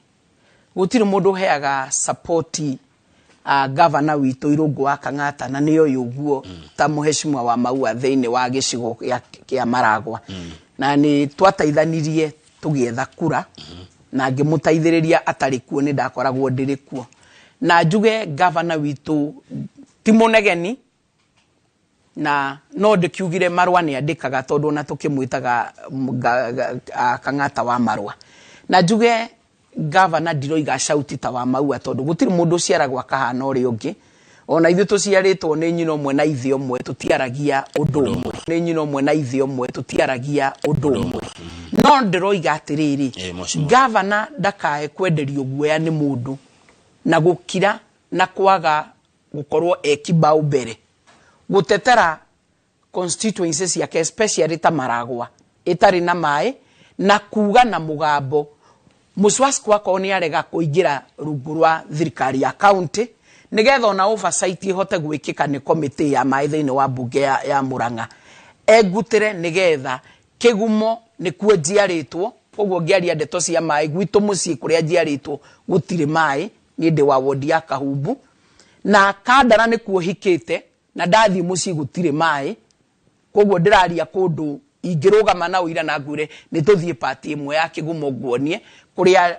gũtirĩ mũndũ ũheaga support gavana witũ Irũngũ wa Kang'ata na nĩyo ũguo ta mũheshimiwa wa Maua thĩinĩ wa gĩcigo kĩa Maragwa, na nĩ twateithanirie tũgĩetha kura na ngĩmũteithĩrĩria atarĩ kuo, nĩ ndakoragwo ndĩrĩ kuo. Na njuge gavana witũ ti mũnegeni, na no ndĩkiugire marũa nĩ andĩkaga, tondũ ona tũkĩmwĩtaga Kang'ata wa marũa. Na njuge gavana ndiroiga cauti ta wa Maua, tondũ gũtirĩ mũndũ ũciaragwo akahana ũrĩa ũngĩ. Ona ithuĩ tũciarĩtwo nĩ nyina ũmwe na ithe ũmwe, tũtiaragia ũndũ ũmwe. Nĩ nyina ũmwe na ithe ũmwe, tũtiaragia ũndũ ũmwe. No ndĩroiga atĩrĩrĩ, Mheshimiwa. gavana ndakae kwenderio guoya nĩ mũndũ. Na gũkira na kwaga gũkorwo e kibao mbere gũtetera constituency ciake, especially ta Maragwa ĩtarĩ na maĩ, na kuga na mũgambo Muswasco akorwo nĩ arega kũingĩra rungu rwa thirikari ya county, nĩgetha ona oversight ihote gwĩkĩka nĩ committee ya maĩ thĩinĩ wa mbunge ya Murang'a, engutĩre nĩgetha Kĩgumo nĩkuo njiarĩtwo. Koguo ngĩaria ndeto cia maĩ, gwitũ mũciĩ kũrĩa njiarĩtwo gũtirĩ maĩ. Niĩ ndĩ wa wodi ya Kahumbu na Kandara nĩkuo hikĩte, na ndathiĩ mũciĩ gũtirĩ maĩ. Koguo ndĩraria kũndũ ingĩrũgama na ũira na ngwĩre nĩ tũthiĩ pati ĩmwe ya Kĩgumo nguonie kũrĩa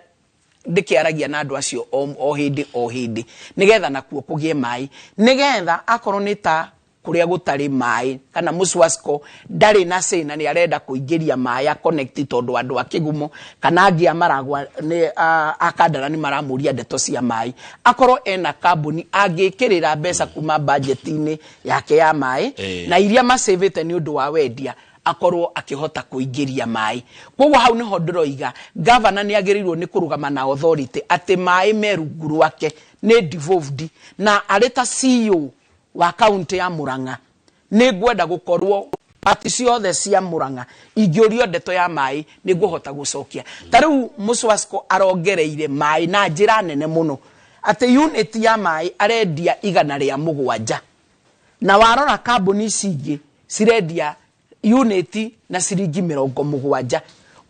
ndĩkĩaragia na andũ acio o hĩndĩ o hĩndĩ, nĩgetha nakuo kũgĩe maĩ, nĩgetha akorwo nĩ ta kũrĩa gũtarĩ maĩ kana Muswasco ndarĩ na say na nĩ arenda kũingĩria maĩ a connect, tondũ andũ a Kĩgumo kana angĩ a Maragwa nĩ a Kandara nĩ maramũria ndeto cia maĩ, akorwo ena kambuni angĩkĩrĩra mbeca kuma budget-inĩ yake ya maĩ na iria macĩvĩte nĩ ũndũ wa wendia, akorwo akĩhota kũingĩria maĩ. Koguo hau nĩho ndĩroiga gavana nĩ agĩrĩirwo nĩ kũrũgama na authority atĩ maĩ me rungu rwake, nĩ devolved, na arĩ ta CEO wa kaunti ya Murang'a nĩ ngwenda gũkorwo pati ciothe cia Murang'a ingĩũrio ndeto ya maĩ nĩ ngũhota gũcokia. Ta rĩu Muswasco arongereire maĩ na njĩra nene mũno, atĩ unit ya maĩ arendia 107, na warora kambuni ici ingĩ cirendia unit na ciringi 70.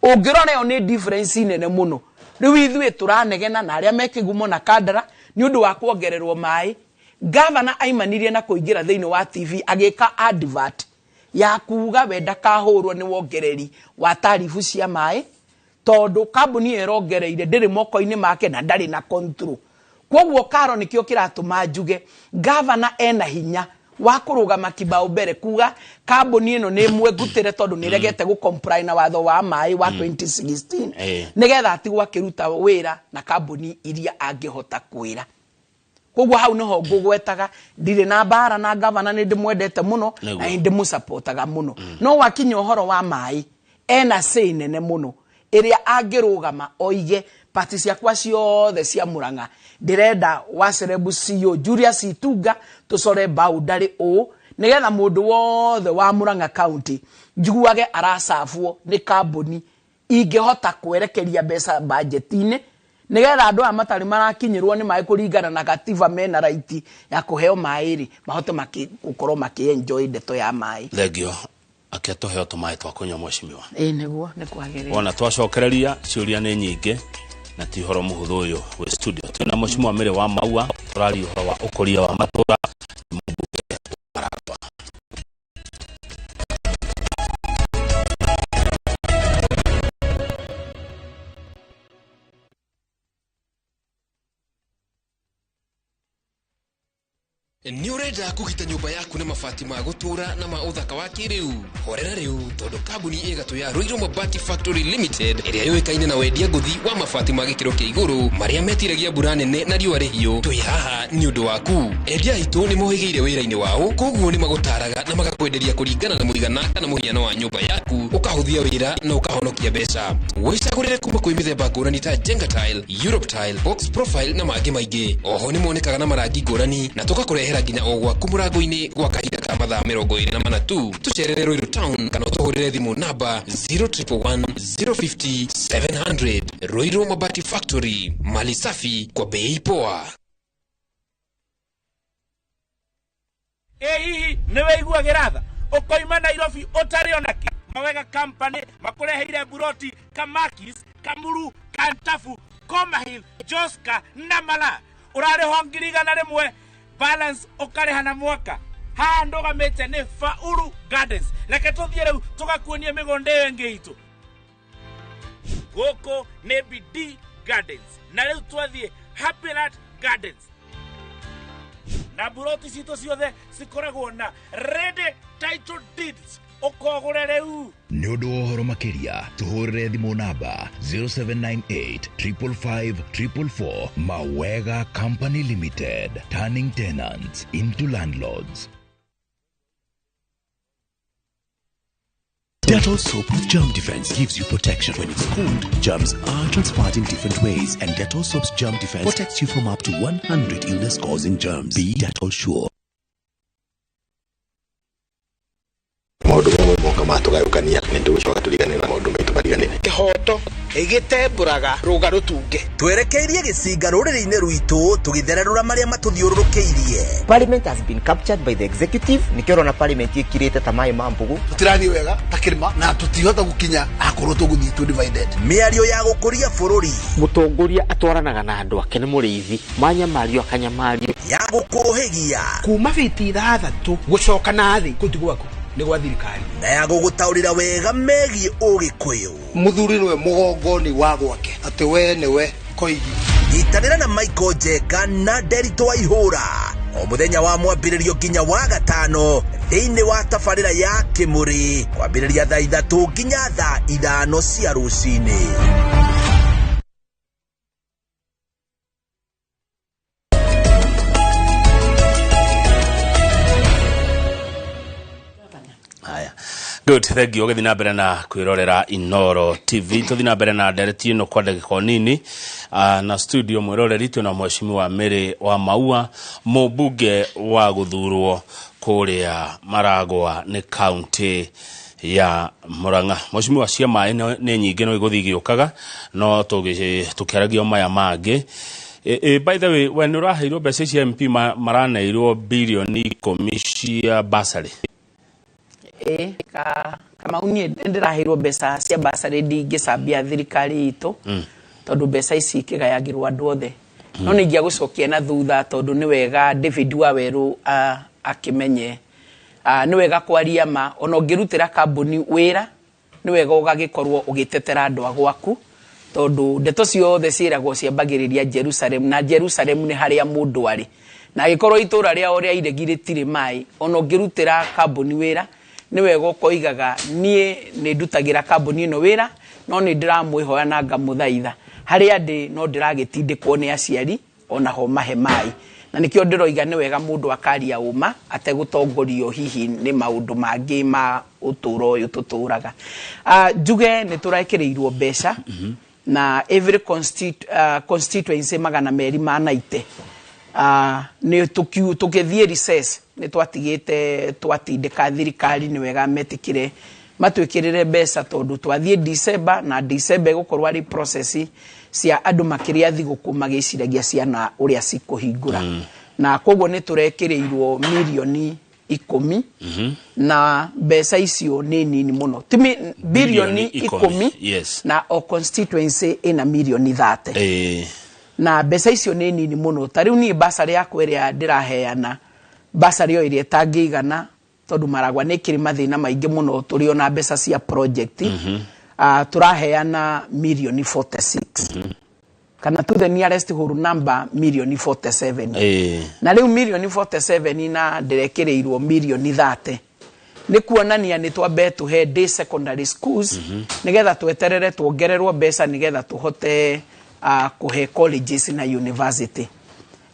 Ũngĩrora ĩyo nĩ difference nene mũno. Rĩu ithuĩ tũranegena na arĩa me Kĩgumo na Kandara nĩ ũndũ wa kuongererwo maĩ. Gavana aimanirie na kũingĩra thĩinĩ wa TV agĩka advert ya kuga we ndakahũrwo nĩ wongereri wa taribu cia maĩ, tondũ kambuni ĩyo ĩrongereire ndĩrĩ moko-inĩ make na ndarĩ na control. Koguo karo nĩkĩo kĩratũma njuge gavana ena hinya wa kũrũgama kibao mbere kuga kambuni ĩno nĩ ĩmwengutĩre, tondũ nĩ ĩregete gũ comply na watho wa maĩ wa 2016, nĩgetha atigwo akĩruta wĩra na kambuni iria angĩhota kwĩra. Koguo hau niho ngũgwetaga ndirĩ na mbara na gavana, nĩ ndĩmwendete mũno na nĩ ndĩmũcapotaga mũno, no wakinya ũhoro wa maĩ ena say nene mũno ĩrĩa angĩrũgama oige pati ciakwa ciothe cia Murang'a ndĩrenda wa Cerebu CEO Julius Itunga tũcore boundary ũũ, nĩgetha mũndũ wothe wa Murang'a County njiguage aracabwo nĩ kambuni ingĩhota kwerekeria mbeca budget-inĩ, nĩgetha andũ aya matarĩ marakinyĩrwo nĩ maĩ kũringana na gatiba mena right ya kũheo maĩ rĩ, mahote gũkorwo makĩ-enjoy ndeto ya maĩ. Thengio ake tũheo tũmaĩ twa kũnyua mheshimiwa. Ĩĩ nĩguo nĩ kwagĩrĩire. Wona twacokereria ciũria nĩ nyingĩ na ti ũhoro mũhũthũ ũyũ wĩ studio. Twĩna mheshimiwa Mary wa Maua, tũraria ũhoro wa ũkũria wa matũra mũmbunge wa Maragwa. Nĩ ũrenda kũgita nyũmba yaku na mabati ma gũtũũra na ma ũthaka wa kĩrĩu? Horera rĩu, tondũ kambuni ĩgatũ ya Ruiru Mabati Factory Limited ĩrĩa yũĩkaine na wendia ngũthi wa mabati ma gĩkĩro kĩa igũrũ marĩa metiragia mbura nene na riũa rĩhiũ, twĩ haha nĩ ũndũ waku. Endia aitũ nĩ mohĩgĩire wĩra-inĩ wao, koguo nĩ magũtaraga na magakwenderia kũringana na mũigana kana mũhiano wa nyũmba yaku, ũkahũthia wĩra na ũkahonokia mbeca. Wĩcagũrĩre kuma kwĩ mĩthemba ngũrani ta Jenga Tile, Europe Tile, Box Profile na mangĩ maingĩ. Oho nĩ monekaga na marangi ngũrani na tũgakũrehera nginya o gwaku mũrango-inĩ gwa kahinda ka mathaa 24 tu. Tũcerere Ruiru Town kana ũtũhũrĩre thimũ namba 0111 050 700. Ruiru Mabati Factory, mali safi kwa bei poa. Ĩ hihi nĩ wĩiguagĩra tha ũkoima Nairobi ũtarĩ ona kĩ? Mawega Company makũreheire buroti Kamakis, Kamuru, Kantafu, Koma Hill, Joska na Mala. Ũrarĩho 100,000, balance ũkarĩha na mwaka. Haha ndũgamĩte nĩ Faulu Gardens. Reke tũthiĩ rĩu tũgakuonie mĩgũnda ĩyo ĩngĩ itũ. Gũkũ nĩ BD Gardens na rĩu twathiĩ Happyland Gardens, na buroti citũ ciothe cikoragwo na ready title deeds, ũkogũre rĩu. Nĩ ũndũ wa ũhoro makĩria tũhũrĩre thimũ namba 0798 555 444. Mawega Company Limited, turning tenants into landlords. Dettol soap with germ defense gives you protection when it's cold. Germs are transferred in different ways, and Dettol soap's germ defense protects you from up to 100 illness-causing germs. Be Dettol sure. Maũndũ mamwe moka matũgayũkania nĩ tũgũcoka tũrigane na maũndũ maitũ mariganĩre. Kĩhoto gĩtembũraga rũga rũtunge. Twerekeirie gĩcinga rũrĩrĩ-inĩ rwitũ tũgĩthererũra marĩa matũthiũrũrũkĩirie. Parliament has been captured by the executive. Nikĩo ũrona parliament ĩkirĩte ta maĩ ma mbũgũ. Tũtirathiĩ wega ta kĩrĩma na tũtihota gũkinya akorwo tũgũthiĩ tũ divided. Mĩario ya gũkũria bũrũri. Mũtongoria atwaranaga na andũ ake nĩ mũrĩithi manyamario akanyamario. Ya gũkũhĩgia kuma biti 6 gũcoka na thĩ kũu ti gwaku nĩ gwa thirikari. Na ya gũgũtaũrĩra wega megiĩ ũgĩkũyũ. Mũthuri nĩwe mũgongoni wa gwake atĩ we nĩwe koigi. Nyitanĩra na Michael Njenga na Nderitu Waihũra o mũthenya wa mwambĩrĩrio nginya wa gatano thĩinĩ wa tabarĩra ya Kĩmũrĩ kwambĩrĩria thaa 3 nginya thaa 5 cia rũcinĩ. Good, thank you. Ũgĩthiĩ na mbere na kwĩrorera Inooro TV. Tũthiĩ na mbere na ndereti ĩno kwa ndagĩka nini. Na studio mwĩroreri twĩna mheshimiwa Mary wa Maua, mũmbunge wa gũthurwo kũrĩa Maragwa nĩ county ya Murang'a. Mheshimiwa, cia maĩ nĩ nyingĩ no igũthiĩ igĩũkaga, no tũkĩaragia maya mangĩ. By the way, we nĩ ũraheirwo mbeca cia MP maraneirwo bilioni 10 cia bursary. Kamau niĩ ndĩraheirwo mbeca cia bursary ndingĩcambia thirikari itũ tondũ mbeca ici ikĩgayagĩrwo andũ othe. No nĩ ingĩagũcokia na thutha tondũ nĩ wega David Wawerũ akĩmenye. Nĩ wega kwaria ma ona ũngĩrutĩra kambuni wĩra nĩ wega ũgagĩkorwo ũgĩtetera andũ a gwaku tondũ ndeto ciothe ciĩragwo ciambagĩrĩria Jerusalem na Jerusalem nĩ harĩa mũndũ arĩ. Na angĩkorwo itũra rĩao rĩa Iregi rĩtirĩ maĩ ona ũngĩrutĩra kambuni wĩra nĩ wega ũkoigaga niĩ nĩ ndutagĩra kambuni ĩno wĩra no nĩ ndĩramwĩhoya na ngamũthaitha harĩa ndĩ no ndĩragĩtindĩkwo nĩ aciari ona ho mahe maĩ. Na nĩkĩo ndĩroiga nĩ wega mũndũ akaria ũma ategũtongorio hihi nĩ maũndũ mangĩ ma ũtũũro ũyũ tũtũraga. Njuge nĩ tũrekĩrĩirwo mbeca na every constituency 290 nĩ tũkĩthiĩ recess nĩ twatigĩte twatindĩka thirikari nĩ wega metĩkĩre matwĩkĩrĩre mbeca tondũ twathiĩ December na December ĩgũkorwo arĩ process cia andũ makĩrĩa thigũkũ magĩciragia ciana ũrĩa cikũhingũra. Na koguo nĩ tũrekĩrĩirwo milioni 10 na mbeca icio nĩ nini mũno. Ti bilioni 10 yes. Na o constituency ĩna milioni 30. Na mbeca icio nĩ nini mũno. Ta rĩu niĩ bursary yakwa ĩrĩa ndĩraheana bursary o ĩrĩa ĩtangĩigana tondũ Maragwa nĩ ĩkĩrĩ mathĩna maingĩ mũno tũrĩ ona mbeca cia project. Tũraheana milioni 46 kana to the nearest whole number milioni 47. Na rĩu milioni 47 na ndĩrekĩrĩirwo milioni 30 nĩ kuonania nĩ twambe tũhe day secondary schools nĩgetha tweterere tuongererwo mbeca nĩgetha tũhote kũhe colleges na university.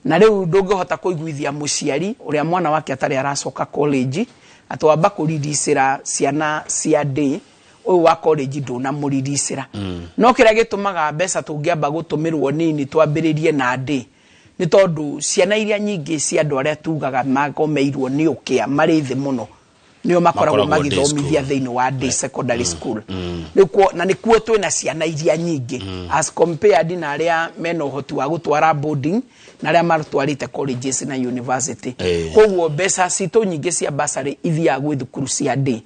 Na rĩu ndũngĩhota kũiguithia mũciari ũrĩa mwana wake atarĩ aracoka college atwamba kũriricĩra ciana cia day ũyũ wa college ndũnamũriricĩra. No kĩrĩa gĩtũmaga mbeca tũngĩamba gũtũmĩrwo nini twambĩrĩrie na day nĩ tondũ ciana iria nyingĩ cia andũ arĩa tugaga magomeirwo nĩ ũkĩa marĩ thĩ mũno nĩo makoragwo magĩthomithia thĩinĩ wa day secondary school. Na nĩkuo twĩna ciana iria nyingĩ as compared na arĩa mena ũhoti wa gũtwara boarding na arĩa matwarĩte colleges na university. Koguo mbeca citũ nyingĩ cia bursary ithiaga gwĩ thukuru cia day.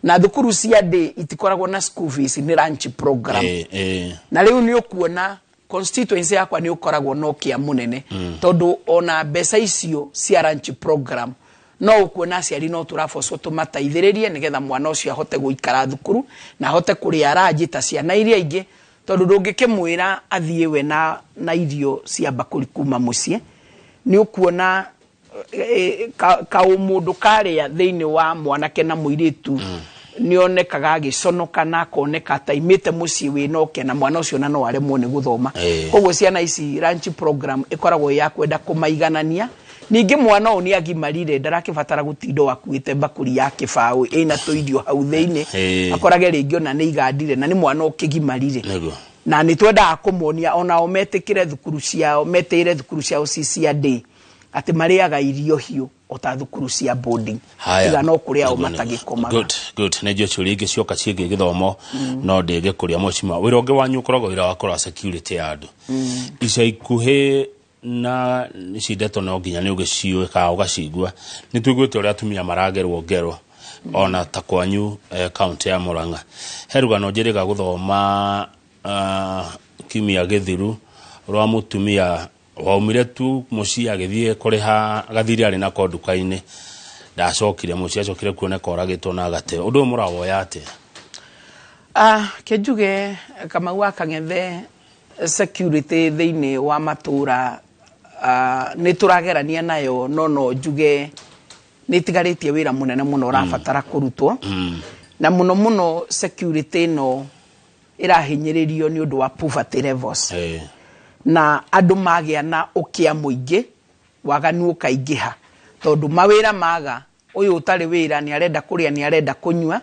Na thukuru cia day itikoragwo na school fees, nĩ lunch program. Na rĩu nĩ ũkuona constituency yakwa nĩ ũkoragwo na ũkĩa mũnene tondũ ona mbeca icio cia lunch program no ũkuona aciari no tũrabocwo tũmateithĩrĩrie nĩgetha mwana ũcio ahote gũikara thukuru na ahote kũrĩa ranji ta ciana iria ingĩ tondũ ndũngĩkĩmwĩra athiĩ we na irio cia mbakũri kuma mũciĩ. Nĩ ũkuona kaũmũndũ karĩa thĩinĩ wa mwanake na mũirĩtu nĩonekaga agĩconoka na akoneka taimĩte mũciĩ wĩna ũkĩa na mwana ũcio na no aremwo nĩ gũthoma. Koguo ciana ici lunch program ĩkoragwo ya kwenda kũmaiganania Ningĩ mwana ũyũ nĩ agimarire, ndarakĩbatara gũtinda akuĩte mbakũri ya kĩbaũ ĩna tũirio hau thĩinĩ, akorage rĩngĩ ona nĩ igandire, na nĩ mwana ũkĩgimarire. Na nĩ twendaga kũmonia onao metĩkĩre thukuru ciao, metĩĩre thukuru ciao ci cia day, atĩ marĩaga irio hiũ o ta thukuru cia boarding. Haya. Tiga no kũrĩa o Nĩguo, nĩguo. matagĩkomaga. Good, good. Nĩ njũĩ ciũria ingĩ cioka ciĩgiĩ gĩthomo, no ndĩngĩkũria mheshimiwa. Wĩra ũngĩ wanyu ũkoragwo wĩra wa kũrora security ya andũ. Ica ikuhĩ, na ici ndeto no nginya nĩ ũgĩciũĩ kana ũgacigua, nĩ tũiguĩte ũrĩa atumia maragerwo ngero ona ta kwanyu kaunti ya Murang'a. He rũgano njĩrĩga gũthoma kiumia gĩthiru rwa mũtumia waumire tu mũciĩ agĩthiĩ kũrĩha gathirĩ arĩ nako nduka-inĩ, ndacokire mũciĩ, acokire kuoneka oragĩtwo na agateo. Ũndũ ũyũ mũrawoya atĩa? Kĩnjuge Kamau wa Kang'ethe, security thĩinĩ wa matũra nĩ tũragerania nayo, no njuge nĩ ĩtigarĩtie wĩra mũnene mũno ũrabatara kũrutwo, na mũno mũno security ĩno ĩrahinyĩrĩrio nĩ ũndũ wa poverty levels, na andũ magĩa na ũkĩa mũingĩ, waganu ũkaingĩha, tondũ mawĩra maga, ũyũ ũtarĩ wĩra nĩ arenda kũrĩa, nĩ arenda kũnyua,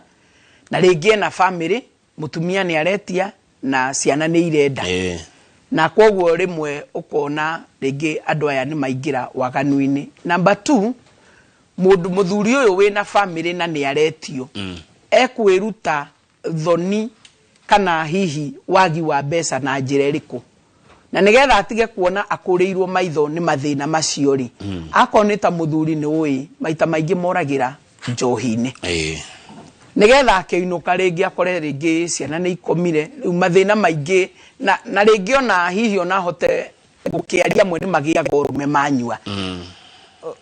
na rĩngĩ ena family, mũtumia nĩ aretia na ciana nĩ irenda, na koguo rĩmwe ũkona rĩngĩ andũ aya nĩ maingĩra waganu-inĩ. Number 2, mũndũ mũthuri ũyũ wĩna family na nĩ aretio, ekwĩruta thoni kana hihi wagi wa mbeca na njĩra ĩrĩkũ, na nĩgetha atige kuona akũrĩirwo maitho nĩ mathĩna macio rĩ, akorwo nĩ ta mũthuri, nĩ ũĩ maita maingĩ moragĩra njohi-inĩ, nĩgetha akĩinũka rĩngĩ akore rĩngĩ ciana nĩ ikomire, rĩu mathĩna maingĩ, na rĩngĩ ona hihi ona hote gũkĩaria, amwe nĩ magĩaga ũrũme manyua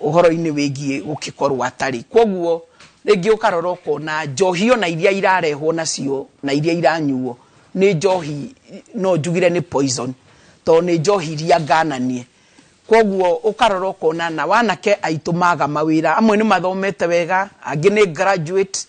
ũhoro-inĩ wĩgiĩ gũkĩkorwo atarĩ. Koguo rĩngĩ ũkarora ũkona njohi ona iria irarehwo nacio na iria iranyuo nĩ njohi no njugire nĩ poison, tondũ nĩ njohi iria ngananie. Koguo ũkarora ũkona na wanake aitũ maga mawĩra, amwe nĩ mathomete wega, angĩ nĩ graduate,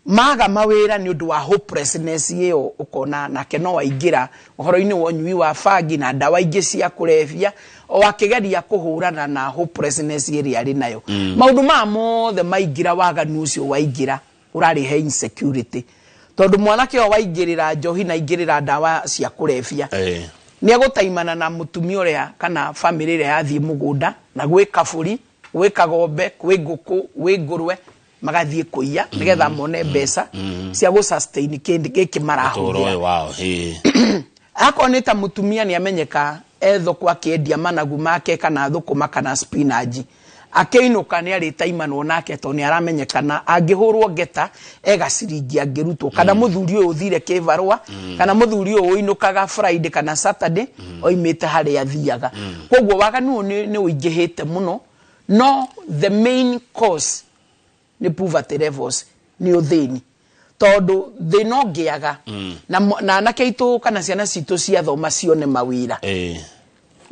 maga mawĩra nĩ ũndũ wa hopelessness ĩyo, ũkona nake no aingĩra ũhoro-inĩ wa ũnyui wa bangi na ndawa ingĩ cia kũrebia, o akĩgeria kũhũrana na hopelessness ĩrĩa arĩ nayo. Maũndũ maya mothe maingĩra, waganu ũcio waingĩra, ũrarehe insecurity, tondũ mwanake ũyũ waingĩrĩra njohi na aingĩrĩra ndawa cia kũrebia, nĩ egũtaimana na mũtumia ũrĩa kana family ĩrĩa yathiĩ mũgũnda, na gwĩ kabũri, gwĩ kagombe, gwĩ ngũkũ, gwĩ ngũrwe, magathiĩ kũiya nĩgetha mone mbeca cia gũ sustain kĩndũ gĩkĩ ũtũũro marahũthĩra. Ũyũ wao. Akorwo nĩ ta mũtumia nĩ amenyeka e thoko akĩendia managu make kana thũkũma kana spinach, akĩinũka nĩ arĩtaimanwo nake, tondũ nĩ aramenyekana angĩhũrwo ngeta ega ciringi angĩrutwo, kana mũthuri ũyũ ũthire kĩbarũa, kana mũthuri ũyũ ũinũkaga Friday kana Saturday oimĩte harĩa athiaga. Koguo waganu ũyũ nĩ ũingĩhĩte mũno, no the main cause nĩ poverty levels, nĩ ũthĩni, tondũ thĩna ũngĩaga na anake aitũ kana ciana citũ ciathoma cione mawĩra,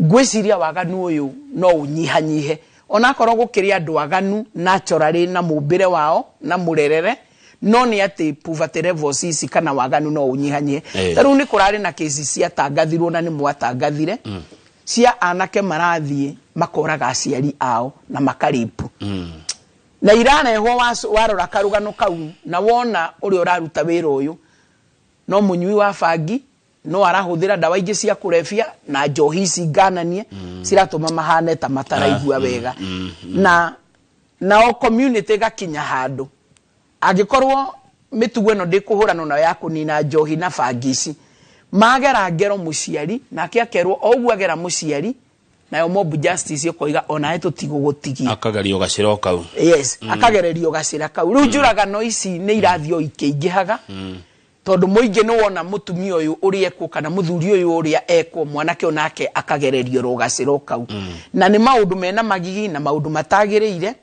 ngwĩciria waganu ũyũ no ũnyihanyihe, onakorwo gũkĩrĩ andũ aganu naturally na mũmbĩre wao na mũrerere, no nĩ atĩ poverty levels ici kana waganu no ũnyihanyihe. Ta rĩu nĩ kũrarĩ na kesi ciatangathirwo na nĩ mwatangathire, cia anake marathiĩ makoraga aciari ao na makaripu, na irarehwo warora karũgano kau na wona ũrĩa ũraruta wĩra ũyũ no mũnyui wa bangi, no arahũthĩra ndawa ingĩ cia kũrebia na njohi ici ngananie ciratũma mahane ta mataraigua wega, na nao community ĩgakinya handũ angĩkorwo mĩtugo ĩno ndĩkũhũranwo nayo ya kũnina njohi na bangi ici, magera ngero mũciari nake akerwo o ũguo agera mũciari, nayo mob justice ĩkoiga onawe tũtigũgũtigia. Akagerio gacĩra o kau. Yes, akagererio gacĩra kau. Rĩu njũragano ici nĩ irathiĩ o ikĩingĩhaga, tondũ mũingĩ nĩ wona mũtumia ũyũ ũrĩa ekwo kana mũthuri ũyũ ũrĩa ekwo, mwanake onake akagererio ro gacĩra o kau, na nĩ maũndũ mena magigi na maũndũ matagĩrĩire,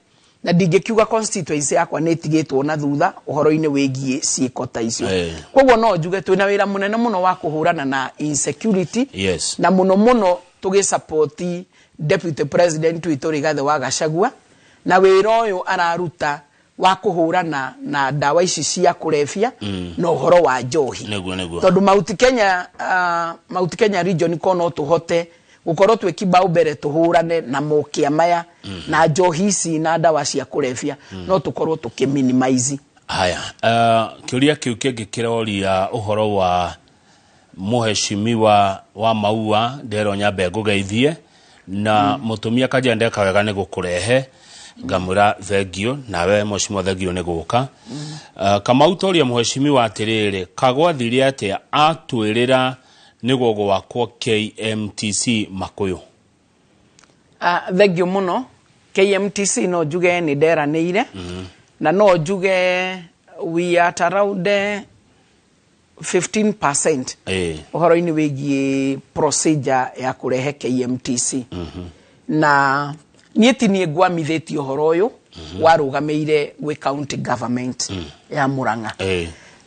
na ndingĩkiuga constituency yakwa nĩ ĩtigĩtwo na thutha ũhoro-inĩ wĩgiĩ ciĩko ta icio. Koguo no njuge twĩna wĩra mũnene mũno wa kũhũrana na insecurity, na mũno mũno tũgĩ deputy president witũ Rigathĩ wa Gachagua na wĩra ũyũ araruta wa kũhũrana na ndawa ici cia kũrebia na ũhoro wa njohi. Nĩguo. Tondũ Mount Kenya region ko no tũhote Gũkorwo twĩ kibao mbere tũhũrane na mokia maya na njohi ici na ndawa cia kũrebia, no tũkorwo tũkĩ minimize. Haya, kĩũria kĩu kĩngĩ kĩroria ũhoro wa mũheshimiwa wa Maua, nderwo nyambe ngũgeithie na mũtumia Kajia, ndeka wega nĩ gũkũrehe, ngamwĩra thengio nawe mheshimiwa, thengio nĩ gũka. Kamau toria mũheshimiwa atĩrĩrĩ, kagwathire atĩa atwĩrĩra nĩ gũgwakwo KMTC Makuyu? Thengio mũno. KMTC no njuge nĩ nderanĩire, na no njuge we are at around 15% ũhoro-inĩ wĩgiĩ procedure ya kũrehe KMTC. Na niĩ ti niĩ ngwamithĩtie ũhoro ũyũ, warũgamĩire gwĩ county government ya Murang'a,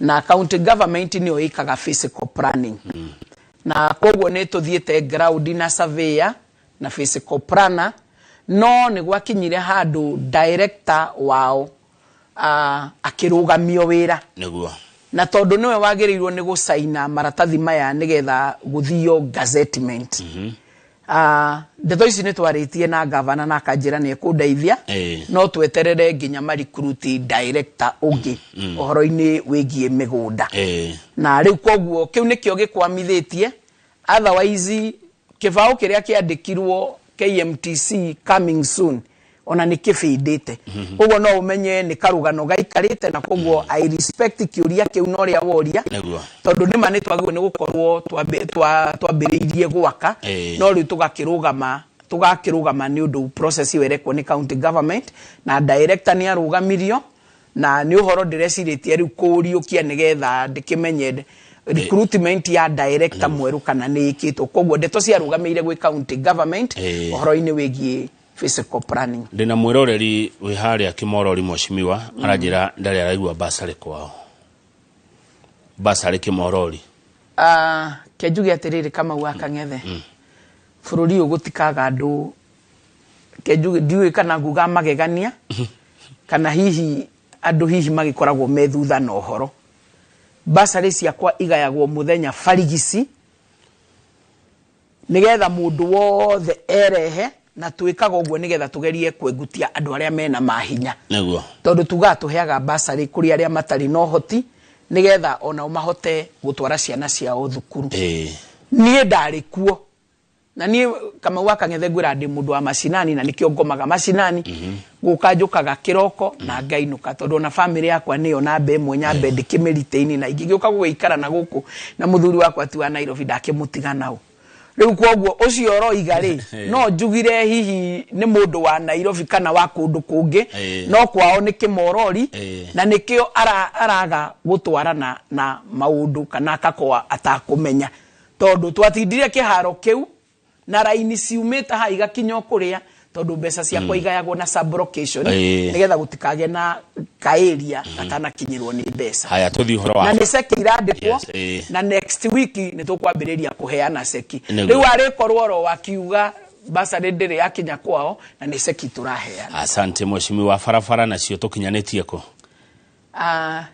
na county government nĩyo ĩkaga physical planning, na koguo nĩ tũthiĩte ground na surveyor na physical planner, no nĩ gwakinyire handũ director wao akĩrũgamio wĩra. Na tondũ nĩwe wagĩrĩirwo nĩ gũcaina maratathi maya nĩgetha gũthio gazettement. Ndeto ici nĩ twarĩtie na gavana na akanjĩra nĩ ekũndeithia, no tweterere nginya marecruit director ũngĩ ũhoro-inĩ wĩgiĩ mĩgũnda. Na rĩu koguo kĩu nĩkĩo gĩkwamithĩtie. Otherwise kĩbaũ kĩrĩa kĩandĩkirwo KMTC coming soon ona nĩ kĩbĩndĩte, koguo no ũmenye nĩ karũgano gaikarĩte, na koguo I respect kĩũria kĩu na ũrĩa woria, tondũ nĩma nĩ twagĩrĩirwo nĩ gũkorwo twambĩrĩirie gwaka, no rĩu tũgakĩrũgama nĩ ũndũ process ĩyo ĩrekwo nĩ county government na director nĩ arũgamirio, na nĩ ũhoro ndĩrecirĩtie rĩu kũũriũkia nĩgetha ndĩkĩmenye recruitment ya director mwerũ kana nĩ ĩkĩtwo. Koguo ndeto ciarũgamĩire gwĩ county government ũhoro-inĩ wĩgiĩ physical planning. Ndĩna mwĩroreri wĩ harĩa Kĩmorori, mheshimiwa, aranjĩra ndarĩ araigua basarĩ kwao, basarĩ Kĩmorori. Ke njuge atĩrĩrĩ, Kamau wa Kang'ethe, bũrũri ũyũ gũtikaga andũ. Ke njuge ndiũĩ kana nguga magegania kana hihi andũ hihi magĩkoragwo me thutha na ũhoro. Basarĩ ciakwa igayagwo mũthenya barigici nĩgetha mũndũ wothe erehe, na twĩkaga ũguo nĩgetha tũgerie kwengutia andũ arĩa mena mahinya, tondũ tugaga tũheaga basarĩ kũrĩ arĩa matarĩ na ũhoti nĩgetha onao mahote gũtwara ciana ciao thukuru. Niĩ ndarĩ kuo, na niĩ Kamau wa Kang'ethe ngwĩra ndĩ mũndũ wa macinani, na nĩkĩo ngomaga macinani. Gũka njũkaga kĩroko na ngainũka, tondũ ona bamĩrĩ yakwa nĩyo namba ĩmwe nyambe ndĩkĩmĩritaini, na ingĩgĩũka gũgĩikara na gũkũ na mũthuri wakwa ti wa Nairobi, ndakĩmũtiga nao rĩu. Koguo ũcio ũroiga rĩ, no njugire hihi nĩ mũndũ wa Nairobi kana wa kũndũ kũngĩ, no kwao nĩ Kĩmorori, na nĩkĩo araga gũtwarana na maũndũ kana akakorwo atakũmenya, tondũ twatindire kĩharo kĩu na raini ciumĩte haha igakinya o kũrĩa, tondũ mbeca ciakwa igayagwo na sublocation nĩgetha gũtikagĩe na kaĩria gatanakinyĩrwo nĩ mbeca. Haya, tũthiĩ ũhoro wa Na nĩ ceki irandĩkwo, na next week nĩ tũkwambĩrĩria kũheana ceki. Rĩu arĩkorwo oro wakiuga basarĩ ndĩrĩ yakinya kwao, na nĩ ceki tũraheana. Asante mheshimiwa. Barabara nacio tũkinyanĩtie kũ?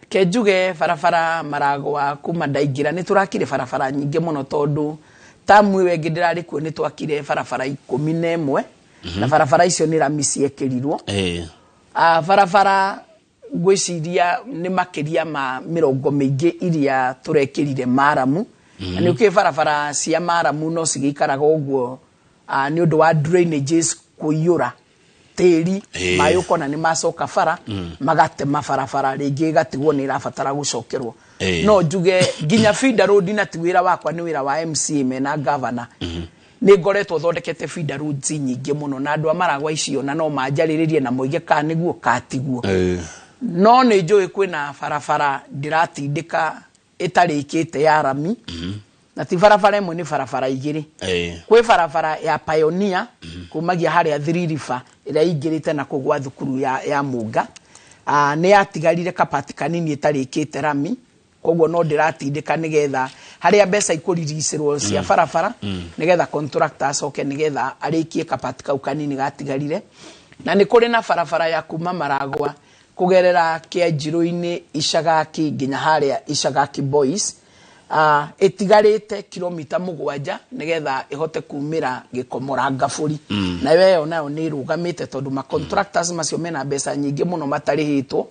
Ke njuge barabara Maragwa kuma ndaingĩra nĩ tũrakire barabara nyingĩ mũno, tondũ tamu ĩyo ĩngĩ ndĩrarĩ kuo nĩ twakire barabara 11, na barabara icio nĩ rami ciekĩrirwo. Barabara ngwĩciria nĩ makĩria ma mĩrongo mĩingĩ iria tũrekĩrire maramu. Na nĩ ũkĩĩ barabara cia maramu no cigĩikaraga ũguo, nĩ ũndũ wa drainages kũiyũra tĩri, maĩ ũkona nĩ macoka bara, magatema barabara rĩngĩ, ĩgatigwo nĩ ĩrabatara gũcokerwo. No njuge nginya feeder road, na ti wĩra wakwa, nĩ wĩra wa MCA mena governor, nĩ ngoretwo thondekete feeder roads nyingĩ mũno, na andũ a Maragwa icio na no manjarĩrĩrie na moige kana nĩguo katiguo. No nĩ njũĩ kwĩna barabara ndĩratindĩka ĩtarĩkĩte ya rami, na ti barabara ĩmwe, nĩ barabara igĩrĩ. Kwĩ barabara ya Pioneer kumagia harĩa Three River ĩrĩa ingĩrĩte na kũu gwa thukuru ya Mũnga. Nĩ yatigarire kapati kanini ĩtarĩkĩte rami, koguo no ndĩratindĩka nĩgetha harĩa mbeca ikũriricĩrwo cia barabara, nĩgetha contractor acoke nĩgetha arĩkie kapati kau kanini gatigarire. Na nĩ kũrĩ na barabara ya kuma Maragwa kũgerera Kĩanjirũ-inĩ, Icagaki, nginya harĩa Icagaki Boys. Ĩtigarĩte kilomita 7 nĩgetha ĩhote kumĩra Gĩkomora Ngabũri. Nayo ĩyo nayo nĩ ĩrũgamĩte tondũ ma contractors macio mena mbeca nyingĩ mũno matarĩhĩtwo.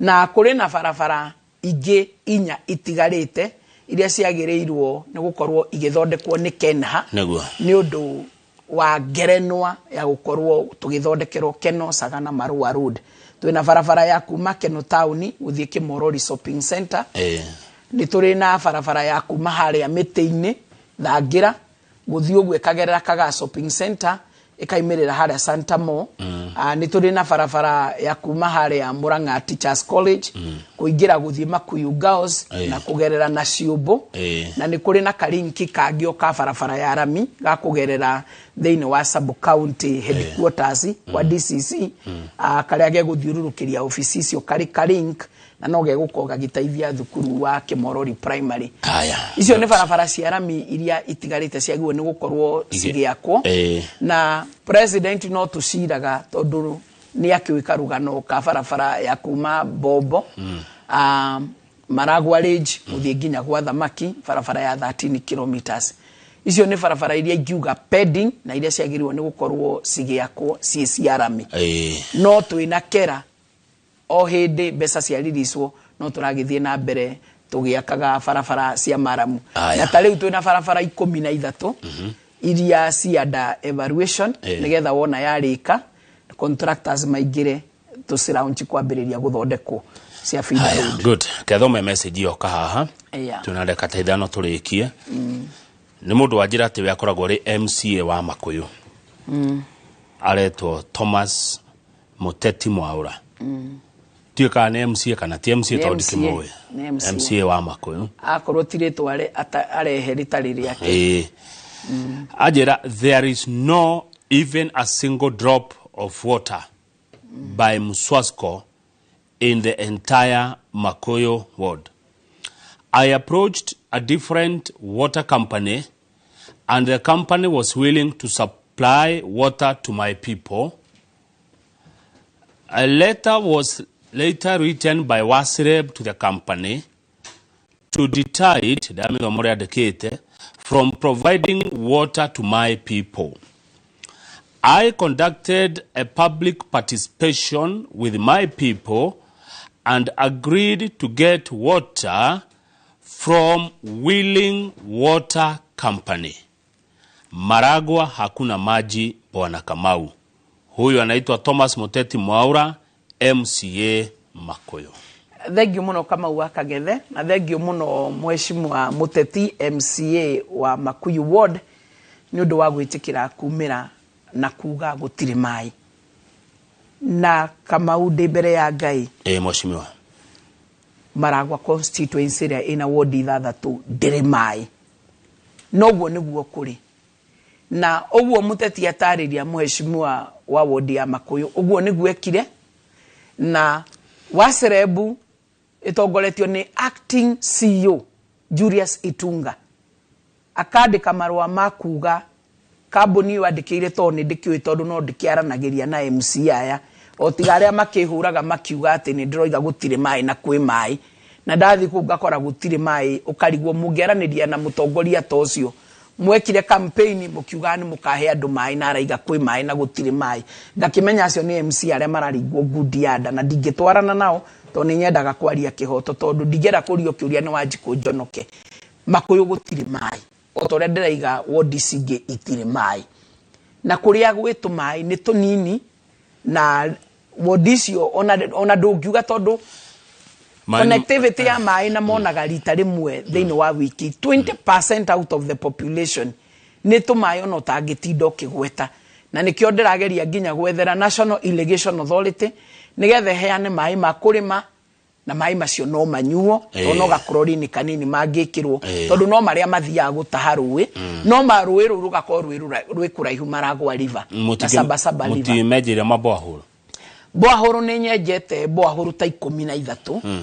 Na kũrĩ na barabara ingĩ 4 itigarĩte iria ciagĩrĩirwo nĩ gũkorwo igĩthondekwo nĩ Kenha nĩ ũndũ wa ngerenwa ya gũkorwo tũgĩthondekerwo Keno Sagana Marua Road. Twĩna barabara ya kuma Keno Town gũthiĩ Kĩmorori Shopping Center. Nĩ tũrĩ na barabara ya kuma harĩa mĩtĩ-inĩ Thangira gũthiĩ ũguo ĩkagerera Kagaa Shopping Center ĩkaimĩrĩra harĩa Santa Mall. Nĩ tũrĩ na barabara ya kuma harĩa Murang'a Teachers College kũingĩra gũthiĩ Makuyu Girls na kũgerera na Ciũmbũ. Na nĩ kũrĩ na karinki kangĩ o ka barabara ya rami ga kũgerera thĩinĩ wa sub county headquarters kwa DCC, karĩa gegũthiũrũrũkĩria ofici icio karĩ kalink, na no gegũkorwo gagĩteithia thukuru wa Kĩmorori Primary. Haya. Icio nĩ barabara cia rami iria itigarĩte ciagĩrĩirwo nĩ gũkorwo cigĩakwo. Na president no tũciraga tondũ nĩ akĩũĩ karũgano ka barabara ya kuma Bombo, Maragwa Ridge gũthiĩ nginya gwa Thamaki, barabara ya 13 kilometers. Icio nĩ barabara iria ingiuga pending na iria ciagĩrĩirwo nĩ gũkorwo cigĩakwo ciĩ cia rami. No twĩna kera o hĩndĩ mbeca ciaririswo no tũragĩthiĩ na mbere tũgĩakaga barabara cia maramu. Na ta rĩu twĩna barabara 13 iria ci under evaluation nĩgetha wona yarĩka contractors maingĩre tũciraunch kwambĩrĩria gũthondekwo cia feeder road. Good. Kethome message ĩyo kahaha. Twĩna ndagĩka ta 5 tũrĩkie. Nĩ mũndũ wanjĩra atĩ we akoragwo arĩ MCA wa Makuyu. Aretwo Thomas Muteti Mwaura. Ndiũĩ kana nĩ MCA kana ti MCA Nĩ tondũ MCA. ndikĩmũĩ. Nĩ MCA. MCA wa Makuyu. Akorwo ti rĩtwa arehe rĩtarĩ rĩake. Anjĩra there is no even a single drop of water by Mswasco in the entire Makuyu ward. I approached a different water company and the company was willing to supply water to my people. A letter was later written by Wasireb to the company to deter it, from providing water to my people. I conducted a public participation with my people and agreed to get water from Willing Water Company. Maragwa hakuna maji, Bwana Kamau. Huyu anaitwa Thomas Muteti Mwaura, MCA Makuyu. Thank you muno Kamau wa Kagethe, na thank you muno Mheshimiwa Muteti MCA wa Makuyu Ward nĩ ũndũ wa gwĩtĩkĩra kumĩra na kuga gũtirĩ maĩ. Na Kamau ndĩ mbere ya Ngai. Mheshimiwa. Maragwa constituency ĩrĩa ĩna ward 6 ndĩrĩ maĩ. Noguo nĩguo kũrĩ. Na ũguo Muteti atarĩria Mheshimiwa wa ward ya Makuyu, ũguo nĩguo ekire. Na Waserebu ĩtongoretio nĩ acting CEO Julius Itunga akandĩka marũa ma kuga kambuni ĩyo andĩkĩire tondũ nĩ ndĩkĩũĩ tondũ no ndĩkĩaranagĩria na MC aya o tiga arĩa makĩhũraga makiuga atĩ nĩ ndĩroiga gũtirĩ maĩ na kwĩ maĩ, na ndathiĩ kũu ngakora gũtirĩ maĩ, ũkarigwo mũngĩaranĩria na mũtongoria ta ũcio. Mwekire campaign mũkiuga nĩ mũkahe andũ maĩ na araiga kwĩ maĩ na gũtirĩ maĩ. Ngakĩmenya acio nĩ MC arĩa mararingwo ngundi ya nda na ndingĩtwarana nao tondũ nĩ nyendaga kwaria kĩhoto, tondũ ndingĩenda kũrio kĩũria nĩ Wanjikũ njonoke. Makuyu gũtirĩ maĩ o ta ũrĩa ndĩraiga ward ici ingĩ itirĩ maĩ, na kũrĩa gwĩ tũmaĩ nĩ tũnini, na ward icio ona ndũngiuga tondũ connectivity ya maĩ na monaga rita rĩmwe thĩinĩ wa wiki 20% out of the population nĩ tũmaĩ ona ũtangĩtinda ũkĩgweta. Na nĩkĩo ndĩrageria nginya gwethera National Irrigation Authority nĩgetha ĩheane maĩ ma kũrĩma, na maĩ macio no manyuo tondũ no gakorori-inĩ kanini mangĩkĩrwo, tondũ no marĩa mathiaga gũtaha rũĩ, no marũĩ rũu rũgakorwo rwĩ kũraihu Maragwa River na Sabasaba River. Mũtimenjeire maboahũrũ? Boahũrũ nĩ nyenjete boahũrũ ta 13,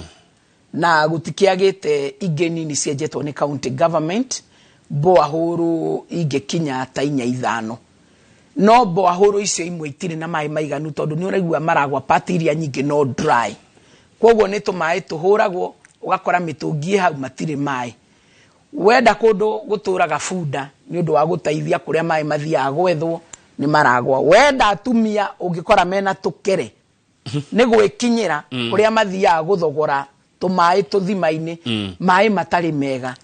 na gũtikĩagĩte ingĩ nini cienjetwo nĩ county government, boahũrũ ingĩkinya ta 4 5. No boahũrũ icio imwe itirĩ na maĩ maiganu tondũ nĩ ũraigua Maragwa part iria nyingĩ no dry. Koguo nĩ tũmaĩ tũhũragwo ũgakora mĩtũngi ĩ hau matirĩ maĩ. Wenda kũndũ gũtũraga bunda nĩ ũndũ wa gũteithia kũrĩa maĩ mathiaga gwethwo nĩ maragwa. Wenda atumia ũngĩkora mena tũkere nĩ gwĩkinyĩra kũrĩa mathiaga gũthogora tũmaĩ tũthima-inĩ, maĩ matarĩ mega,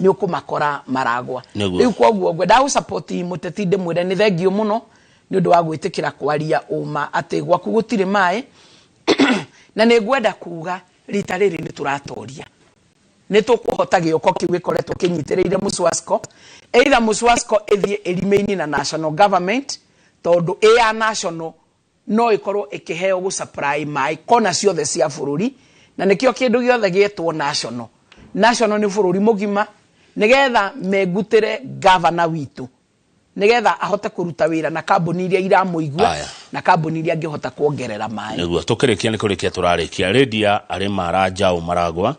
nĩ ũkũmakora maragwa. Rĩu koguo ngwenda gũsupport mũteti, ndĩmwĩre nĩ thengiũ mũno nĩ ũndũ wa gwĩtĩkĩra kwaria ũma atĩ gwaku gũtirĩ maĩ. Na nĩ ngwenda kuga rita rĩrĩ nĩ tũratoria, nĩ tũkũhota gĩoko kĩu gĩkoretwo kĩnyitĩrĩire Muswasco, either Muswasco ĩthiĩ ĩremain na national government, tondũ ĩ ya national no ĩkorwo ĩkĩheo gũ supply maĩ kona ciothe cia bũrũri, na nĩkĩo kĩndũ gĩothe gĩetwo national. National nĩ bũrũri mũgima, nĩgetha megutĩre gavana witũ nĩgetha ahote kũruta wĩra na kambuni iria iramũigua na kambuni iria angĩhota kuongerera maĩ. Nĩguo tũkĩrĩkia, nĩ kũrĩkia tũrarĩkia, Lydia arĩ Maranjau Maragwa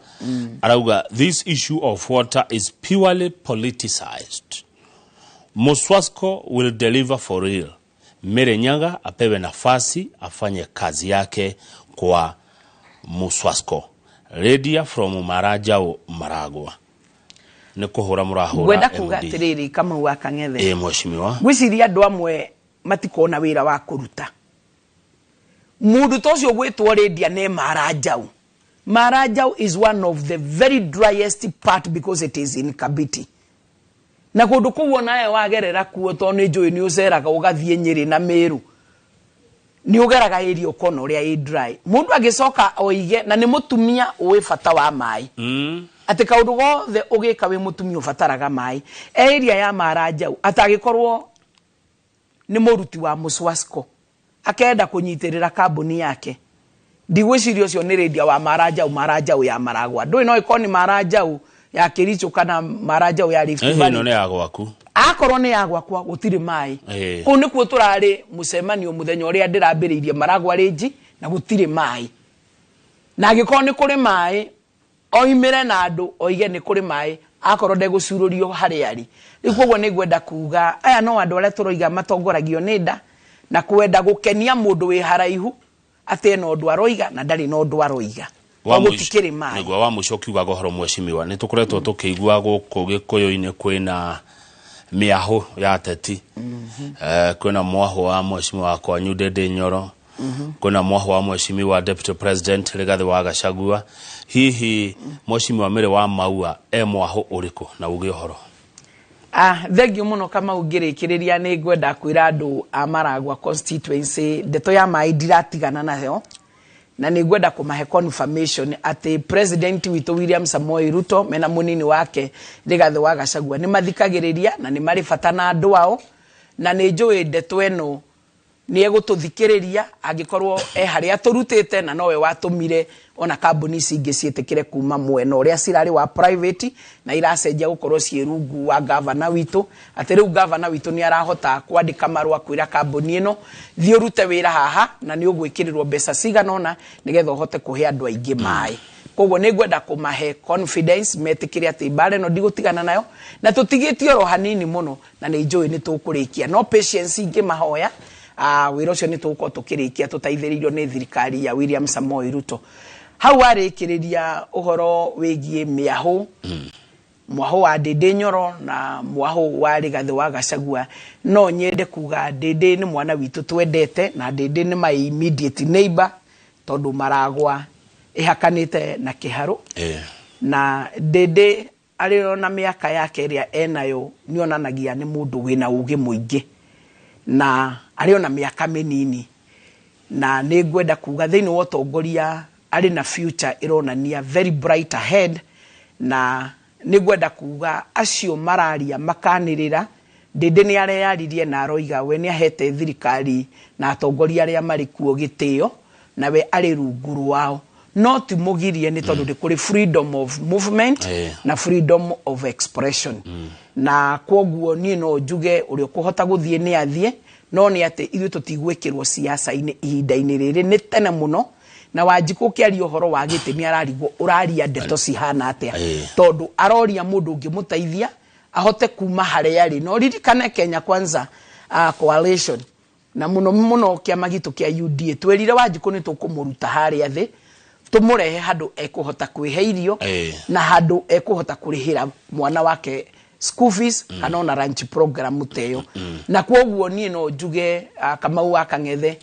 arauga, "This issue of water is purely politicized. Muswasco will deliver for real. Mary Nyaga apewe nafasi afanye kazi yake kwa Muswasco." Lydia from Maranjau Maragwa, nĩ kũhũra mũrahũra. Ngwenda kuga MD. atĩrĩrĩ, Kamau wa Kang'ethe, Ĩ, mheshimiwa. Ngwĩciria andũ amwe matikona wĩra wa kũruta. Mũndũ ta ũcio gwĩtwo Lydia nĩ Maranjau. Maranjau is one of the very driest part because it is in Kabiti, na kũndũ kũu onawe wagerera kuo, tondũ nĩ njũĩ nĩ ũceraga ũgathiĩ Nyĩrĩ na Mĩrũ, nĩ ũgeraga area ũkona ũrĩa ĩ dry. Mũndũ agĩcoka oige na nĩ mũtumia ũĩ bata wa maĩ, atĩ kaũndũ gothe ũgĩka wĩ mũtumia ũbataraga maĩ. Area ya Maranjau, atangĩkorwo nĩ mũruti wa Muswasco akenda kũnyitĩrĩra kambuni yake, ndigwĩciria ũcio nĩ Lydia wa Maranjau. Maranjau ya Maragwa ndũĩ, no ĩkorwo nĩ Maranjau ya Kericho kana Maranjau ya Rift Ĩno Valley. Nĩ ya gwaku. Akorwo nĩ ya gwakwa gũtirĩ maĩ, kũu nĩkuo tũrarĩ mũcemanio mũthenya ũrĩa ndĩrambĩrĩirie Maragwa rĩnji, na gũtirĩ maĩ. Na angĩkorwo nĩ kũrĩ maĩ, oimĩre na andũ oige nĩ kũrĩ maĩ, akorwo ndegũcurũrio harĩa arĩ. Rĩu koguo nĩ ngwenda kuga aya no andũ arĩa tũroiga matongoragio nĩ nda na kwenda gũkenia mũndũ wĩ haraihu, atĩ ena ũndũ aroiga na ndarĩ na ũndũ aroiga. Wa Koguo mũico- gũtikĩrĩ maĩ. Nĩguo wa mũico ũkiugaga ũhoro, mheshimiwa, nĩ tũkoretwo tũkĩigua gũkũ Gĩkũyũ-inĩ kwĩna mĩahũ ya ateti. Kwĩna mwahũ wa mheshimiwa wakwa Ndindi Nyoro, kwĩna mwahũ wa mheshimiwa Deputy President Rigathĩ wa Gachagua. Hihi mheshimiwa Mary wa Maua e mwahũ ũrĩkũ, na uge ũhoro? Ah, thengiũ mũno, Kamau. Ngĩrĩkĩrĩria nĩ ngwenda kwĩra andũ a Maragwa constituency ndeto ya maĩ ndiratigana nayo, na nĩ ngwenda kũmahe confirmation atĩ president witũ William Samoei Ruto mena mũnini wake Rigathĩ wa Gachagua nĩ mathikagĩrĩria na nĩ marĩ bata na andũ ao, na nĩ njũĩ ndeto ĩno nĩ egũtũthikĩrĩria angĩkorwo e harĩa tũrutĩte, na nowe watũmire ona kambuni ici ingĩ ciĩtĩkĩre kuma mwena ũrĩa cirarĩ wa private na iracenjia gũkorwo ciĩ rungu wa gavana witũ, atĩ rĩu gavana witũ nĩ arahota kwandĩka marũa kwĩra kambuni ĩno, thiĩ ũrute wĩra haha na nĩ ũgwĩkĩrĩrwo mbeca cigana ũna nĩgetha ũhote kũhe andũ aingĩ maĩ. Koguo nĩ ngwenda kũmahe confidence metĩkĩre atĩ mbara ĩno ndigũtigana nayo, na tũtigĩtie oro hanini mũno, na nĩ njũĩ nĩ tũkũrĩkia, no patience ingĩmahoya. Wĩra ũcio nĩ tũgũkorwo tũkĩrĩkia tũteithĩrĩirio nĩ thirikari ya William Samoei Ruto. Hau warĩkĩrĩria ũhoro wĩgiĩ mĩahũ, mwahũ wa Ndindi Nyoro na mwahũ wa Rigathĩ wa Gachagua, no nyende kuga Ndindi nĩ mwana witũ twendete, na Ndindi nĩ my immediate neighbor, tondũ Maragwa ĩhakanĩte na Kĩharũ. Na Ndindi arĩ ona mĩaka yake ĩrĩa enayo nĩ onanagia nĩ mũndũ wĩna ũgĩ mũingĩ, na arĩ ona mĩaka mĩnini, na nĩ ngwenda kuga thĩinĩ wa ũtongoria arĩ na future ĩronania very bright ahead. Na nĩ ngwenda kuga acio mararia makanĩrĩra, Ndindi nĩ areyaririe na aroiga we nĩ ahete thirikari na atongoria arĩa marĩ kuo gĩtĩo, na we arĩ rungu rwao, no ti mũgirie, nĩ tondũ nĩ kũrĩ freedom of movement na freedom of expression. Na kwoguo niĩ no njuge ũrĩa ũkũhota gũthiĩ nĩ athiĩ, no nĩ atĩ ithuĩ tũtigwĩkĩrwo siasa-inĩ ihinda-inĩ rĩrĩ, nĩ tene mũno. Na Wanjikũ ũkĩaria ũhoro wa gĩtĩ nĩ ararigwo ũraria ndeto cihana atĩa, tondũ aroria mũndũ ũngĩmũteithia ahote kuma harĩa arĩ. No ririkane Kenya Kwanza coalition, na mũno mũno kĩama gitũ kĩa UDA, twĩrire Wanjikũ nĩ tũkũmũruta harĩa thĩ. Tumurehe handu ekuhota kwihe irio na handu ekuhota kurihira mwana wake school fees kana ona lunch program teyo. Na kwoguo nie no njuge Kamau wa Kang'ethe,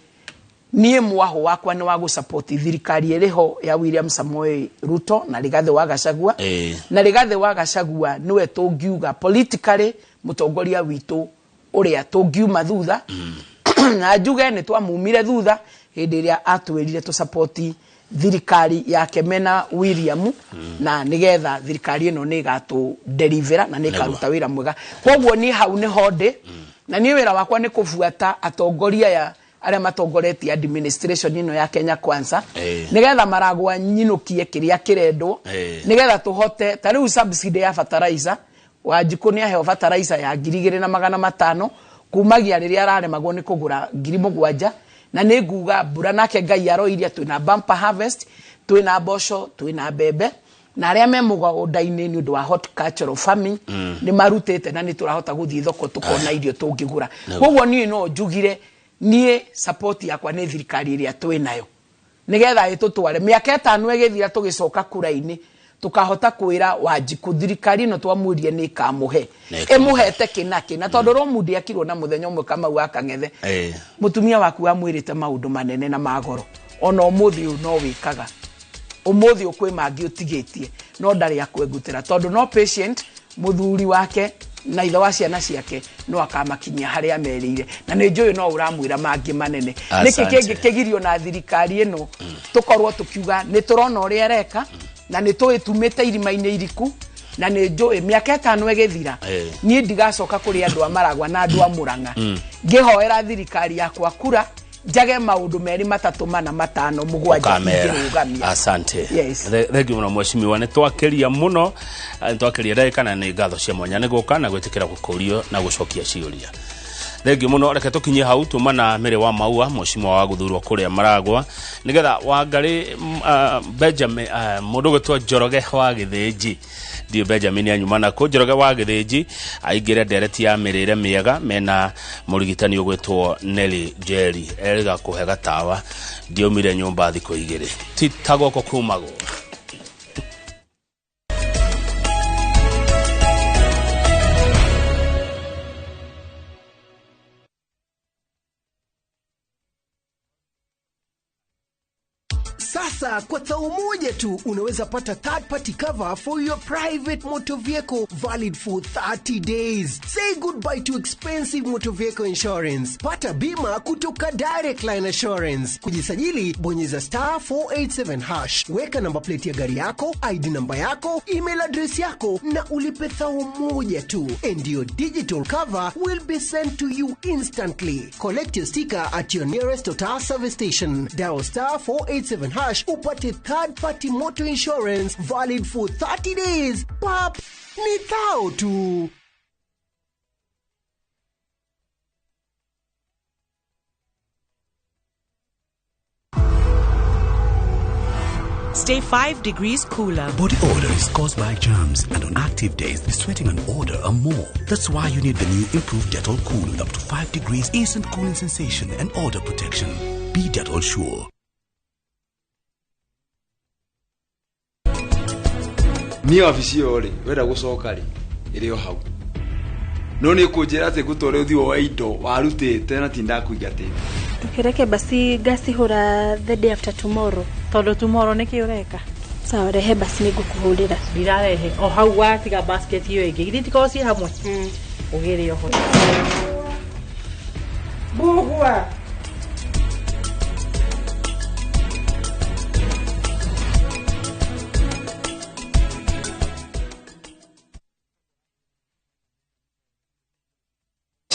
nie mwaho wakwa ni wa gusupport thirikari iriho ya William Samoei Ruto na Rigathi wa Gachagua. Na Rigathi wa Gachagua niwe tungiuga politically mutongoria witu uria tungiuma thutha. Na njuge ni twamumire thutha hindi iria atwirire tu support thirikari yake mena William, na nigetha thirikari ino ni gatu delivera na ni karuta wira mwega. Koguo ni hau ni honde, na ni wira wakwa ni kubuata atongoria ya aria matongoretie administration ino ya Kenya Kwanza, nigetha maragwa nyinukie kiria kirendwo, nigetha tuhote ta riu subsidy ya fertilizer. Wanjiku ni aheo fertilizer ya 2500 kumagia riria araremagwo ni kugura 7,000. Na nĩ nguga mbura nake Ngai aroiria twina bumper harvest, twina mboco, twina mbembe, na arĩa me mũgũnda-inĩ nĩ ũndũ wa horticultural farming nĩ marutĩte na nĩ tũrahota gũthiĩ thoko tũkona irio tũngĩgũra. Koguo niĩ no njugire niĩ support yakwa nĩ thirikari ĩrĩa twĩnayo, nĩgetha ĩtũtware mĩaka 5 ĩgĩthira tũgĩcoka kura-inĩ tukahota kwira Wanjiku thirikari ino twamwirie ni ikamuhe imuhete kina kina, tondu romu ndiakirwo na muthenya umwe Kamau wa Kang'ethe. Mutumia waku amwirite maundu manene na magoro ona umuthi uyu no wikaga umuthi ukwi mangi utigitie no ndari akwengutira, tondu no patient muthuri wake na ithe wa ciana ciake no akamakinyia haria merĩire, na nĩ njũĩ no ũramwĩra mangĩ manene. Nĩkĩ kĩngĩ kĩgirio na thirikari ĩno tũkorwo tũkiuga nĩ tũrona ũrĩa ĩreka na nĩ tũĩtumĩte irima-inĩ iriku, na nĩ njũĩ mĩaka 5 ĩgĩthira niĩ ndigacoka kũrĩ andũ a Maragwa na andũ a Murang'a ngĩhoera thirikari yakwa kura njage maũndũ 2 3 4 5 7 ingĩrũgamia. Asante. Thank you mũno mheshimiwa, nĩ twakeria mũno, nĩ twakeria ndagĩka na nĩ ngatho cia mwanya nĩ gũka na gwĩtĩkĩra gũkũrio na gũcokia ciũria. Thank you mũno, reke tũkinye hau tuma na Mary wa Maua mheshimiwa wa gũthurwo kũrĩa Maragwa, nĩgetha Wangari Benjamin mũndũ gwĩtwo Njoroge wa Gĩthĩnji, ndio Benjamin anyuma nako Njoroge wa Gĩthĩnji aingĩre ndereti ya mĩrĩre mĩega mena mũrigitani ũgwĩtwo Nelly Njeri erĩga kũhe gatawa ndiaumire nyũmba thikũ 2 ti ta guoko kumagwo. Sasa kwa thao moja tu unaweza pata third party cover for your private motor vehicle valid for 30 days. Say goodbye to expensive motor vehicle insurance. Pata bima kutoka Direct Line Assurance. Kujisajili bonyeza *487#. Weka namba plate ya gari yako, ID namba yako, email address yako na ulipe thao moja tu. And your digital cover will be sent to you instantly. Collect your sticker at your nearest Total service station. Dial *487# upate third party motor insurance valid for 30 days. Pap, ni thao tu. Stay 5 degrees cooler. Body odor is caused by germs, and on active days, the sweating and odor are more. That's why you need the new improved Dettol Cool with up to 5 degrees instant cooling sensation and odor protection. Be Dettol sure. Ni wabici ĩyo rĩ wenda gũcoka rĩ ĩrĩ o hau no nĩ kũnjĩra atĩ ngũtware ũthiũ wa indo warutĩte na ti ndakũingatĩte. Ndũkĩreke basi ngacihũra the day after tomorrow. Tondũ tomorrow nĩkĩ ũreka? Sawa, rehe basi nĩngũkũhũrĩra. Ndirarehe o hau watiga basket ĩyo ĩngĩ githĩ itikorwo ciĩ hamwe ũgĩre oho. Mbugua.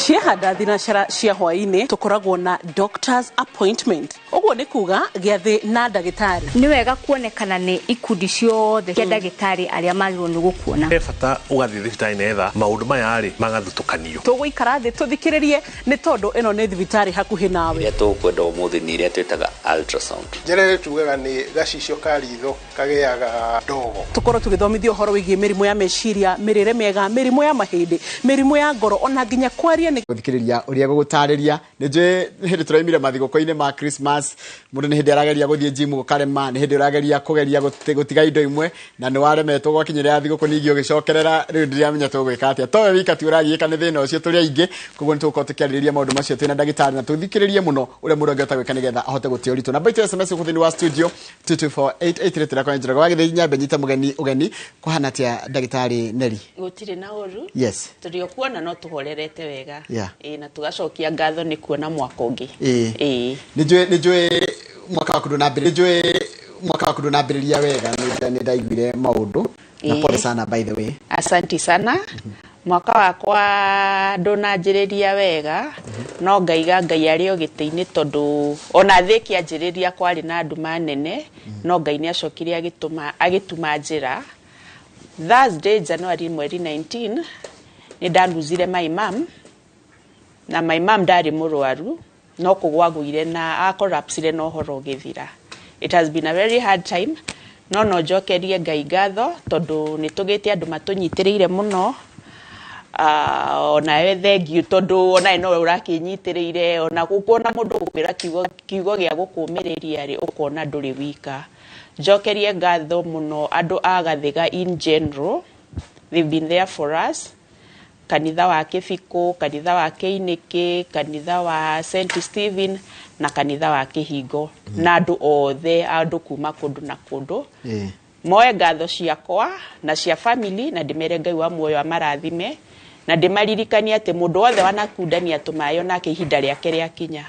Ciahanda thinacara cia hwaĩ-inĩ tũkoragwo na doctor's appointment, ũguo nĩ kuga gĩathĩ na ndagĩtarĩ. Nĩ wega kuonekana nĩ ikundi ciothe cia ndagĩtarĩ arĩa magĩrĩirwo nĩ gũkuona. He bata ũgathiĩ thibitarĩ nĩgetha maũndũ maya rĩ magathutũkanio. Tũgũikara thĩ tũthikĩrĩrie nĩ tondũ ĩno nĩ thibitarĩ hakuhĩ nawe. Iria tũkwenda ũmũthĩ nĩ iria twĩtaga Ultrasound. Njĩra ĩrĩa tugaga nĩ gacicio ka ritho kagĩaga ndogo. Tũkorwo tũgĩthomithio ũhoro wĩgiĩ mĩrimũ ya meciria, mĩrĩre mĩega, mĩrimũ ya mahĩndĩ, mĩrimũ ya ngoro, ona nginya kwaria nĩ Gũthikĩrĩria ũrĩa gũgũtarĩria. Nĩ njũĩ hĩndĩ tũraimire mathigũkũ-inĩ ma Christmas, mũndũ nĩ hĩndĩ arageria gũthiĩ gym gũkarema, nĩ hĩndĩ ũrageria kũgeria gũtiga indo imwe na nĩ waremetwo gwakinyĩrĩra thigũkũ ningĩ ũgĩcokerera. Rĩu ndiramenya tũgwĩka atĩa, towe wika ti ũragiĩka nĩ thĩna ũcio, tũrĩ aingĩ. Koguo nĩ tũgũkorwo tũkĩarĩrĩria maũndũ macio twĩna ndagĩtarĩ na tũthikĩrĩrie mũno ũrĩa mũndũ angĩhota gwĩka nĩgetha ahote gũtĩa ũritũ. Namba itũ ya SMS gũkũ thĩinĩ wa studio 22488. Rĩtĩra Njoroge wa Gĩthĩnji. Nyambe nyite mũgeni ũgeni. Kũhana atĩa, ndagĩtarĩ Neri? Gũtirĩ na ũru. Tũrĩ o kuona no tũhorerete wega. Ĩĩ, na tũgacokia ngatho nĩ kuona mwaka ũngĩ. Ĩĩ, nĩ njũĩ mwaka waku ndũnambĩrĩria, nĩ njũĩ mwaka waku ndũnambĩrĩria wega, nĩ ndaiguire maũndũ na pole sana, by the way. Asanti sana. Mwaka wakwa ndũnanjĩrĩria wega, no ngaiga Ngai arĩ o gĩtĩ-inĩ, tondũ ona thĩ ĩkĩanjĩrĩria kwarĩ na nduma nene, no Ngai nĩ acokire agĩtũma agĩtuma njĩra. Thursday, January mweri 19, nĩ ndaruzire my mum, na my mum ndarĩ mũrwaru, no kũgwa agũire na akorapsire na ũhoro ũgĩthira. It has been a very hard time, no njokerie Ngai ngatho tondũ nĩ tũgĩte andũ matũnyitĩrĩire mũno. Onawe thengiũ, tondũ onawe no ũrakĩnyitĩrĩire. Ona kuona mũndũ gũkwĩra kiugo gĩa gũkũmĩrĩria rĩ, ũkona ndũrĩ wika. Njokerie ngatho mũno andũ a Gathiga in general, they've been there for us. Kanitha wa Kĩbikũ, kanitha wa Kĩinĩkĩ, kanitha wa St Stephen na kanitha wa Kĩhingo, na andũ othe, andũ kuma kũndũ na kũndũ, moe ngatho ciakwa na cia family, na ndĩmere Ngai wa muoyo amarathime, na ndĩmaririkanie atĩ mũndũ wothe wanakundania tũmaĩ, onake ihinda rĩake rĩakinya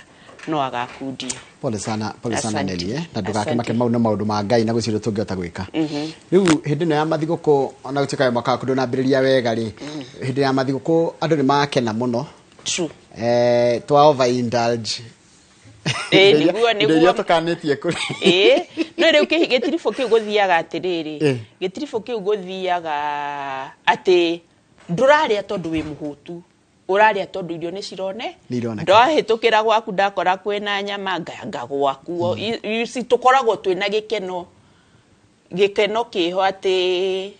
no agakundio. Pole sana, pole sana. Asante. Neli, na ndũgakĩmake. Asante. Mau nĩ maũndũ ma Ngai na gũtirĩ tũngĩhota gwĩka. Rĩu hĩndĩ ĩno ya mathigũkũ, ona gũtuĩka mwaka waku ndũnambĩrĩria wega rĩ, hĩndĩ ya mathigũkũ andũ nĩ makena mũno. True. Twa overindulge. Ĩĩ, nĩguo. Indo iria tũkanĩtie kũrĩ. Ĩĩ, no rĩu gĩtiribũ kĩu gũthiaga atĩrĩrĩ, gĩtiribũ kĩu gũthiaga atĩ ndũrarĩa tondũ wĩ mũhũtu, ũrarĩa tondũ irio nĩ cirone. Nĩ ironeka. Ndahĩtũkĩra gwaku ndakora kwĩna nyama, nganga gwaku. You see, tũkoragwo twĩna gĩkeno kĩho atĩ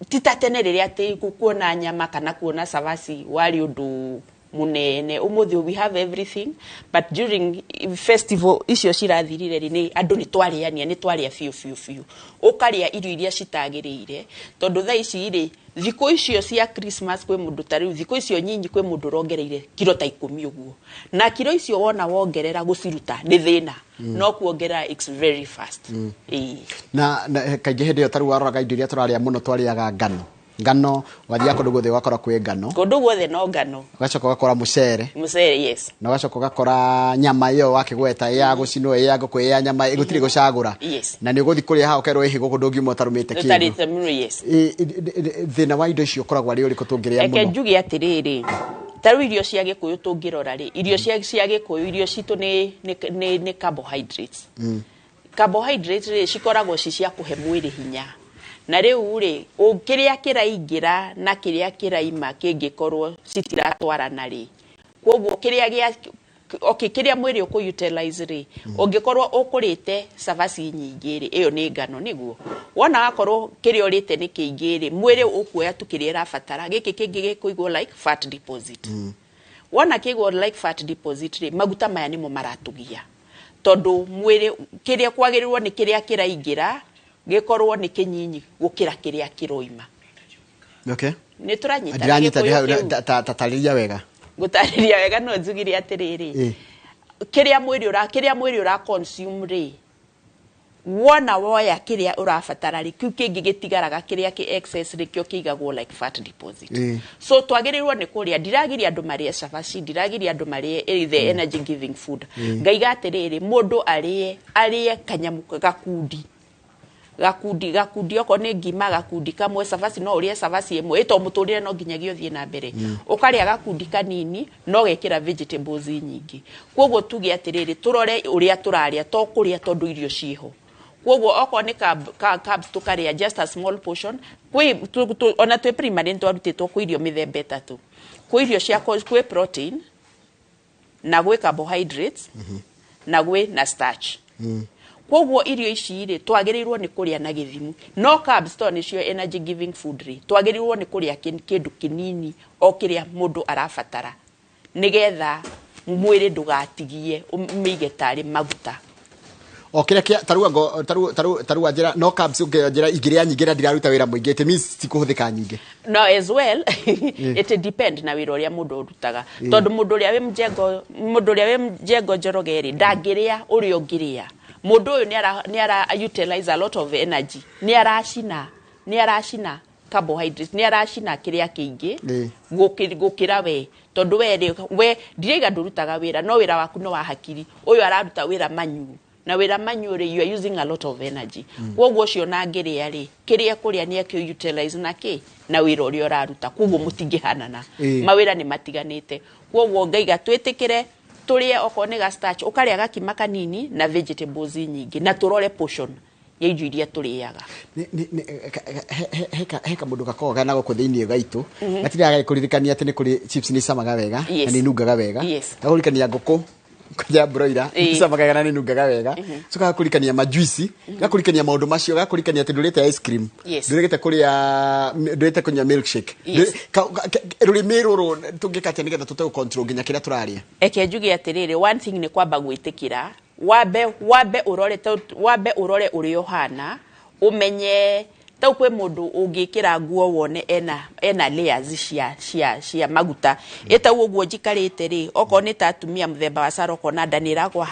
ti ta tene rĩrĩa atĩ kuona nyama kana kuona cabaci warĩ ũndũ mũnene. Ũmũthĩ we have everything, but during festival icio cirathirire rĩ, nĩ andũ nĩ twarĩania, nĩ twarĩa biũ biũ biũ, ũkarĩa irio iria citagĩrĩire, tondũ thaa ici rĩ, thikũ icio cia Christmas kwĩ mũndũ, ta rĩu thikũ icio nyinyi kwĩ mũndũ ũrongereire kiro ta 10 ũguo, na kiro icio wona wongerera gũciruta nĩ thĩna. No kuongerera it's very fast. Ĩĩ. Na kaingĩ hĩndĩ ĩyo, tarĩu waroraga indo iria tũrarĩa mũno, twarĩaga ngano. Wathiaga kũndũ guothe ũgakora kwĩ ngano. Kũndũ guothe no ngano. Ũgacoka ũgakora mũcere. Mũcere, yes. Na ũgacoka ũgakora nyama ĩyo wakĩgweta, ĩ ya gũcinwo, ĩ ya ngũkũ, ĩ ya nyama, gũtirĩ gũcagũra. Na nĩ ũgũthiĩ kũrĩa haha ũkerwo ĩhĩ gũkũ ndũngiuma ũtarũmĩte kĩndũ. Ũtarĩte mũno, yes. Thĩna wa indo icio ũkoragwo arĩ ũrĩkũ tũngĩrĩa Reke mũno? njuge atĩrĩrĩ, ta rĩu irio cia gĩkũyũ tũngĩrora rĩ, irio cia gĩkũyũ, irio citũ nĩ carbohydrates. Carbohydrates rĩ, cikoragwo ci cia kũhe mwĩrĩ hinya, na rĩu rĩ, kĩrĩa kĩraingĩra na kĩrĩa kĩraima kĩngĩkorwo citiratwarana rĩ, koguo kĩrĩa gĩa okay, kĩrĩa mwĩrĩ ũkũ utilize rĩ, ũngĩkorwo ũkũrĩte cabaci nyingĩ rĩ, ĩyo nĩ ngano, nĩguo wona wakorwo kĩrĩa ũrĩte nĩ kĩingĩ rĩ, mwĩrĩ ũkuoya tu kĩrĩa ĩrabatara, gĩkĩ kĩngĩ gĩkũigwo like fat deposit. Wona kĩigwo like fat deposit rĩ, maguta maya nĩmo maratũgia, tondũ mwĩrĩ kĩrĩa kwagĩrĩirwo nĩ kĩrĩa kĩraingĩra gĩkorwo nĩ kĩnyinyi gũkĩra kĩrĩa kĩroima. Nĩ tũranyita? Ndiranyita. Gĩkũyũ kĩu? Tatarĩria wega. Gũtarĩria wega, no njugire atĩrĩrĩ, kĩrĩa mwĩrĩ ũra consume rĩ, wona woya kĩrĩa ũrabatara rĩ, kĩu kĩngĩ gĩtigaraga, kĩrĩa kĩ excess rĩ, kĩo kĩigagwo like fat deposit. So twagĩrĩirwo nĩ kũrĩa, ndiragiria andũ marĩe cabaci, ndiragiria andũ marĩe the energy giving food. Ngaiga atĩrĩrĩ, mũndũ arĩe kanyamũ gakundi, okorwo nĩ ngima, gakundi kamwe, cabaci no ũrĩe cabaci ĩmwe, ĩto mũtũrĩre no nginyagia ũthiĩ na mbere. Ũkarĩa gakundi kanini no gekĩra vegetables nyingĩ. Koguo tuge atĩrĩrĩ, tũrore ũrĩa tũrarĩa, to kũrĩa tondũ irio ciĩho. Koguo okorwo nĩ carbs, tũkarĩa just a small portion. Kwĩ ona twĩ primary nĩ twarutĩtwo kwĩ irio mĩthemba ĩtatũ, kwĩ irio cia kwĩ protein na gwĩ carbohydrates. Na gwĩ na starch. Koguo irio ici rĩ, twagĩrĩirwo nĩ kũrĩa na gĩthimi, no carbs to nĩcio energy giving food rĩ, twagĩrĩirwo nĩ kũrĩa kĩndũ kĩnini o kĩrĩa mũndũ arabatara, nĩgetha mwĩrĩ ndũgatigie ũmĩige tarĩ maguta. O kĩrĩa kĩa tarua ngo taru taru tarua njĩra no carbs ũngĩonjera ingĩrĩa nyingĩ na ndiraruta wĩra mũingĩ, it means cikũhũthĩka nyingĩ. No, as well, it depend na wĩra ũrĩa mũndũ ũrutaga, tondũ mũndũ ũrĩa wĩ mjengo Njoroge rĩ, ndangĩrĩa ũrĩa ũngĩrĩa. Mũndũ ũyũ nĩ ara utilize a lot of energy, nĩ aracina carbohydrates, nĩ aracina kĩrĩa kĩingĩ gũkĩra we, tondũ we rĩ, we ndiraiga ndũrutaga wĩra, no wĩra waku nĩ wa hakiri. Ũyũ araruta wĩra manyu, na wĩra manyu rĩ, you are using a lot of energy. Koguo ũcio na angĩrĩa rĩ, kĩrĩa kũrĩa nĩ akĩ utilize na kĩ na wĩra ũrĩa ũraruta, koguo mũtingĩhanana. Mawĩra nĩ matiganĩte. Koguo ngaiga twĩtĩkĩre tũrĩe okorwo nĩ ga starch, ũkarĩa gakima kanini na vegetables nyingĩ, na tũrore portion ya irio iria tũrĩaga. He kamũndũ gakoragwo kena gũkũ thĩinĩ gaitũ gatirĩ kũririkania atĩ nĩ kũrĩ chips nĩ icamaga wega na nĩ inungaga wega. Gakũririkania ngũkũ ya broiler icamaga wega na nĩ inungaga wega. So gakũririkania majuici, gakũririkania maũndũ macio, gakũririkania atĩ ndũrĩte ice cream, ndũrĩte kũrĩa, ndũrĩte kũnyua milkshake. Rũrĩmĩ rũrũ tũngĩka atĩa nĩgetha tũte gũ-control nginya kĩrĩa tũrarĩa? Eke njuge atĩrĩrĩ, one thing nĩ kwamba gwĩtĩkĩra, wambe ũrore ũrĩa ũhana, ũmenye tau kwĩ mũndũ ũngĩkĩra nguo wone ena layers cia maguta ĩtau ũguo njikarĩte rĩ. Okorwo nĩ ta atumia mũthemba wa Sara, ũkona nda nĩ ĩragwa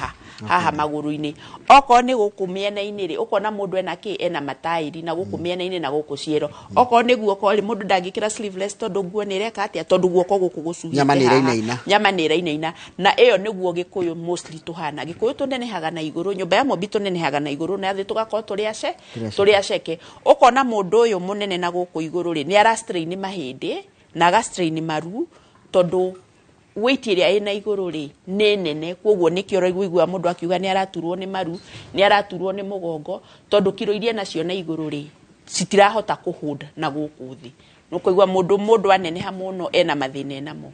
haha magũrũ-inĩ, okorwo nĩ gũkũ mĩena-inĩ rĩ, ũkona mũndũ ena kĩ, ena matairi na gũkũ mĩena-inĩ na gũkũ ciero. Okorwo nĩ guoko rĩ, mũndũ ndangĩkĩra sleeveless tondũ nguo nĩ ĩreka atĩa, tondũ guoko gũkũ gũcuhĩte Nyama nĩ haha. ĩrainaina. Nyama nĩ ĩrainaina, na ĩyo nĩguo Gĩkũyũ mostly tũhana. Gĩkũyũ tũnenehaga na igũrũ, nyũmba ya Mũmbi tũnenehaga na igũrũ, na thĩ tũgakorwo tũrĩ ace Tũrĩ aceke. Tũrĩ aceke. Ũkona mũndũ ũyũ mũnene na gũkũ igũrũ rĩ, nĩ ara strain mahĩndĩ na aga strain maru, tondũ weight ĩrĩa ĩna igũrũ rĩ nĩ nene. Koguo nĩkĩo ũraigua mũndũ akiuga nĩ araturwo nĩ maru, nĩ araturwo nĩ mũgongo, tondũ kiro iria nacio na igũrũ rĩ citirahota kũhold na gũkũ thĩ. Nĩũkũigua mũndũ aneneha mũno ena mathĩna enamo,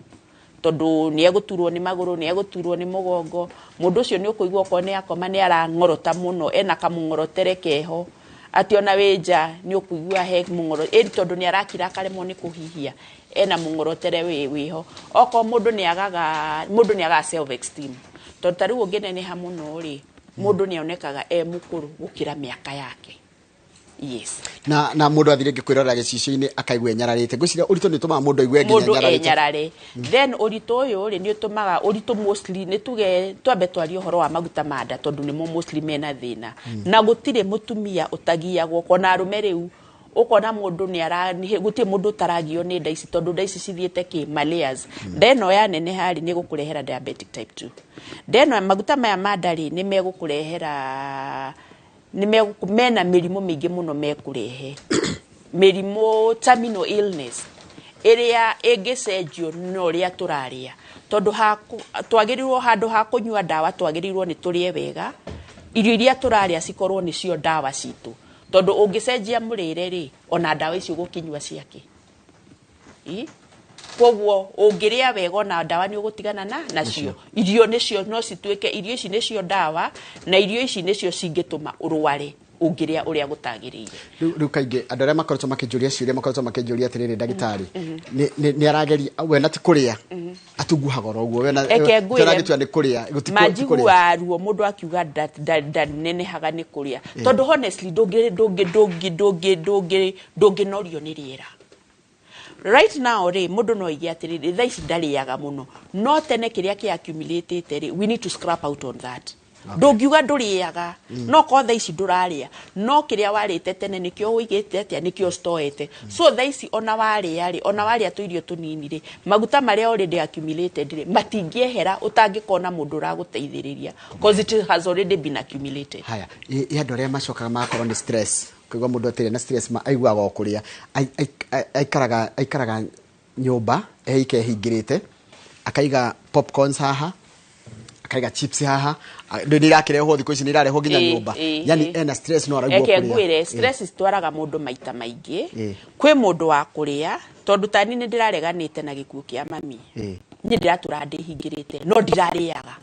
tondũ nĩ egũturwo nĩ magũrũ, nĩ egũturwo nĩ mũgongo. Mũndũ ũcio nĩ ũkũigua okorwo nĩ akoma nĩ arang'orota mũno, ena kamũng'orotere keho, atĩ ona wĩ nja nĩ ũkũigua he mũng'oro ĩni, tondũ nĩ arakira akaremwo nĩ kũhihia, ena mũng'orotere wĩho. Okorwo mũndũ nĩ agaga self esteem, tondũ ta rĩu ũngĩneneha mũno rĩ, mũndũ nĩ onekaga e mũkũrũ gũkĩra mĩaka yake, yes. Na mũndũ athire rĩngĩ kwĩrorera gĩcicio-inĩ akaigua enyararĩte. Ngwĩciria ũritũ nĩ ũtũmaga mũndũ aigue nginya mũndũ enyararĩte. Enyarare. Then ũritũ ũyũ rĩ, nĩ ũtũmaga ũritũ mostly nĩ tuge twambe twarie ũhoro wa maguta ma nda, tondũ nĩmo mostly mena thĩna. Na gũtirĩ mũtumia ũtagiagwo, ũkona arũme rĩu, ũkona mũndũ nĩ ara gũtirĩ mũndũ ũtaragio nĩ nda ici, tondũ nda ici cithiĩte kĩ ma layers. Nda ĩno yaneneha rĩ, nĩ ĩgũkũrehera diabetic type 2. Nda ĩno, maguta maya ma nda rĩ, nĩ megũkũrehera mena mĩrimũ mĩingĩ mũno, mekũrehe mĩrimũ terminal illness ĩrĩa ĩngĩcenjio na ũrĩa tũrarĩa, tondũ twagĩrĩirwo handũ ha kũnyua ndawa, twagĩrĩirwo nĩ tũrĩe wega, irio iria tũrarĩa cikorwo nĩcio ndawa citũ, tondũ ũngĩcenjia mũrĩre rĩ, ona ndawa icio ũgũkĩnyua ciake. Koguo ũngĩrĩa wega, ona ndawa nĩ ũgũtigana na nacio. Irio nĩcio no cituĩke, irio ici nĩcio ndawa, na irio ici nĩcio cingĩtũma ũrware ũngĩrĩa ũrĩa gũtagĩrĩire. Rĩu kaingĩ andũ arĩa makoretwo makĩnjũria ciũria makoretwo makĩnjũria atĩrĩrĩ, ndagĩtarĩ nĩ arageria we na ti kũrĩa atunguhaga oro ũguo we na Eke ngwĩre, tũragĩtua nĩ kũrĩa manjigua ruo mũndũ akiuga ndanenehaga nĩ kũrĩa, tondũ honestly ndũngĩnorio nĩ rĩera right now rĩ. Mũndũ no oige atĩrĩrĩ, thaa ici ndarĩaga mũno, no tene kĩrĩa kĩ accumulated rĩ, we need to scrap out on that. Ndũngiuga ndũrĩaga, no korwo thaa ici ndũrarĩa, no kĩrĩa warĩte tene nĩkĩo ũigĩte atĩa, nĩkĩo stoete. So thaa ici ona warĩa rĩ, ona warĩa tũirio tũnini rĩ, maguta marĩa already accumulated rĩ matingĩehera ũtangĩkona mũndũ ũragũteithĩrĩria, cause it has already been accumulated. Haya, ĩ andũ arĩa macokaga magakorwo nĩ stress, kũigua mũndũ atĩrĩ na stress ma aiguaga o kũrĩa. Aikaraga nyũmba eike ehingĩrĩte, akaiga popcorns haha, akaiga chips haha, nĩ irakĩrehwo thikũ ici, nĩ irarehwo nginya nyũmba. Yani ena stress no araigua Eke kũrĩa. ngwĩre, stress citwaraga mũndũ maita maingĩ. Kwĩ mũndũ wa kũrĩa, tondũ tani nĩ ndĩrareganĩte na gĩkuũ kĩa mami, niĩ ndĩratũra ndĩhingĩrĩte no ndirarĩaga.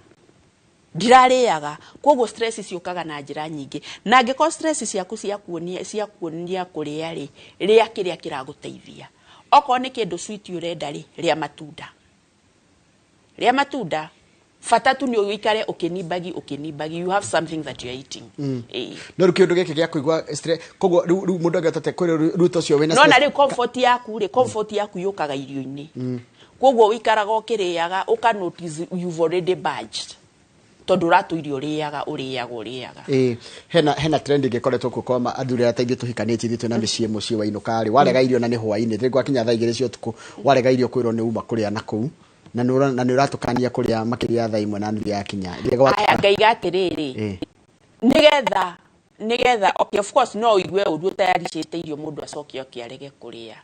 Ndirarĩaga. Koguo stress ciũkaga na njĩra nyingĩ, na angĩkorwo stress ciaku cia kuonia kũrĩa rĩ, rĩa kĩrĩa kĩragũteithia. Okorwo nĩ kĩndũ sweet ũrenda rĩ, rĩa matunda, rĩa matunda. Bata tu nĩ ũikare ũkĩnimbagi ũkĩnimbagi, you have something that you are eating. Ĩĩ. No rĩu kĩũndũ gĩkĩ gĩa kũigua stress, koguo rĩu mũndũ angĩhota atĩa kwĩrwo rĩu ta ũcio wĩna Nona stress? rĩu comfort yaku rĩ, comfort yaku yũkaga irio-inĩ. Koguo ũikaraga ũkĩrĩaga, ũka notice you've already budged, tondũ ũratũire ũrĩaga, ũrĩaga, ũrĩaga. Ĩĩ, hena trend ĩngĩkoretwo kuo kwa athuri arĩa ta ithuĩ tũhikanĩtie, ithuĩ twĩna mĩciĩ. Mũciĩ wainũka rĩ, warega irio na nĩ hwainĩ rĩngĩ gwakinya thaa 2 cia ũtukũ, warega irio kwĩrwo nĩ uma kũrĩa na kũu, na nĩ ũratũkania kũrĩa makĩria ya thaa 1:30 yakinya. Rĩrĩa Aya, ngaiga atĩrĩrĩ, nĩgetha okay, of course no ũigue ũru ũtayaricĩte irio, mũndũ acoke oke arege kũrĩa.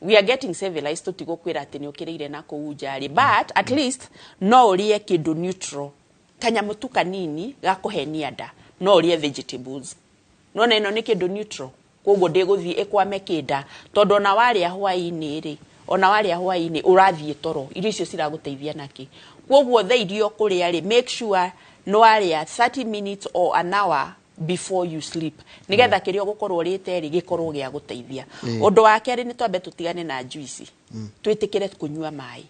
We are getting civilized, tũtigũkwĩra atĩ nĩ ũkĩrĩire na kũu nja rĩ, but at least no ũrĩe kĩndũ neutral, kanyamũ tu kanini ga kũhenia nda. No ũrĩe vegetables. Nona ĩno nĩ kĩndũ neutral, koguo ndĩgũthiĩ ĩkwame kĩnda, tondũ ona warĩa hwaĩ-inĩ rĩ, ona warĩa hwaĩ-inĩ ũrathiĩ toro, irio icio ciragũteithia nakĩ? Koguo thaa irio kũrĩa rĩ, make sure nĩ warĩa 30 minutes or an hour before you sleep, nigetha kĩrĩa ũgũkorwo ũrĩte rĩ, gĩkorwo gĩa gũteithia. Ũndũ wa kerĩ, nĩ twambe tũtigane na juice, twĩtĩkĩre kũnyua maĩ,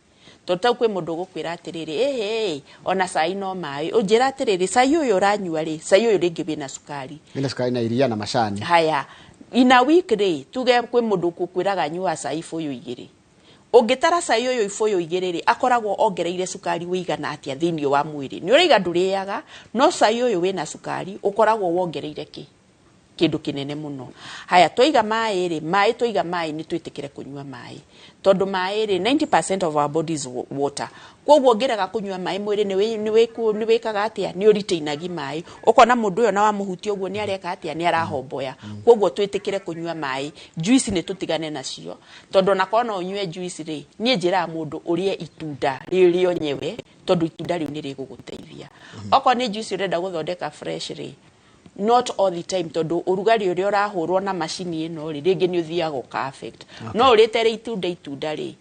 tondũ tau kwĩ mũndũ ũgũkwĩra atĩrĩrĩ, ĩhĩ, ona cai no maĩ. Ũnjĩra atĩrĩrĩ, cai ũyũ ũranyua rĩ, cai ũyũ rĩngĩ wĩna cukari. Wĩna cukari na iria na macani. Haya, ina week rĩ, tuge kwĩ mũndũ ũgũkwĩraga nyua cai ibũyũ 2. Ũngĩtara cai ũyũ ibũyũ 2 rĩ, akoragwo ongereire cukari wĩigana atĩa thĩinĩ wa mwĩrĩ? Nĩ ũraiga ndũrĩaga, no cai ũyũ wĩna cukari ũkoragwo wongereire kĩ kĩndũ kĩnene mũno. Haya, twaiga maĩ rĩ, maĩ, twaiga maĩ, nĩ twĩtĩkĩre kũnyua maĩ, tondũ maĩ rĩ, 90% of our body is water. Koguo ũngĩrega kũnyua maĩ, mwĩrĩ nĩ wĩkaga atĩa? Nĩ ũritainagi maĩ. Ũkona mũndũ ũyũ na wamũhutia ũguo nĩ areka atĩa? Nĩ arahomboya. Koguo twĩtĩkĩre kũnyua maĩ. Juice nĩ tũtigane nacio, tondũ onakorwo no ũnyue juice rĩ, niĩ njĩraga mũndũ ũrĩe itunda rĩrĩ nyewe, tondũ itunda rĩu nĩ rĩgũgũteithia. Okorwo nĩ juice ũrenda gũthondeka fresh rĩ, not all the time, tondũ ũrugarĩ ũrĩa ũrahũrwo na macini ĩno rĩ, rĩngĩ nĩ ũthiaga ũka affect. No ũrĩte rĩ itunda, itunda rĩ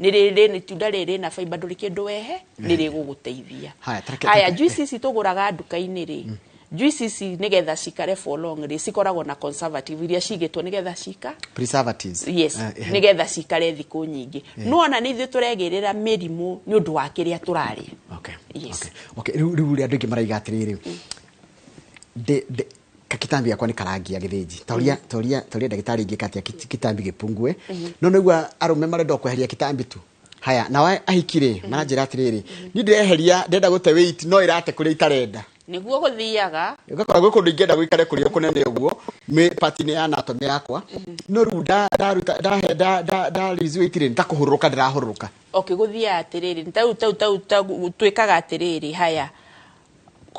nĩ rĩrĩ, itunda rĩrĩ rĩna fiber, ndũrĩ kĩndũ wehe, nĩ rĩgũgũteithia. Haya, Haya, juice ici tũgũraga nduka-inĩ rĩ, juice ici nĩgetha cikare for long rĩ, cikoragwo na conservative iria cigĩtwo nĩgetha cika Preservatives. Yes. Nĩgetha cikare thikũ nyingĩ. No ona nĩ ithuĩ tũregĩrĩra mĩrimũ nĩ ũndũ wa kĩrĩa tũrarĩa. Yes. Okay, rĩu rĩ, andũ aingĩ maraiga atĩrĩrĩ, ndĩ kakitambi gakwa nĩ karangia gĩthĩnji, tauria ndagĩtarĩ ingĩka atĩa kitambi gĩpungue? No nĩgua arũme marenda o kweheria kitambi tu. Haya, nao ahiki rĩ, maranjĩra atĩrĩrĩ, niĩ ndĩreheria, ndĩrenda gũte weight, no ĩrate kũrĩa itarenda. Nĩguo gũthiaga. Ũgakora gwĩ kũndũ ingĩenda gũikare kũrĩa kũnene ũguo part-inĩ ya anatomy yakwa, no rĩu ndaruta ndahe nda nda nda lose weight rĩ, nĩ ta kũhũrũrũka ndĩrahũrũrũka. Okay, gũthiaga atĩrĩrĩ, tau twĩkaga atĩrĩrĩ, haya,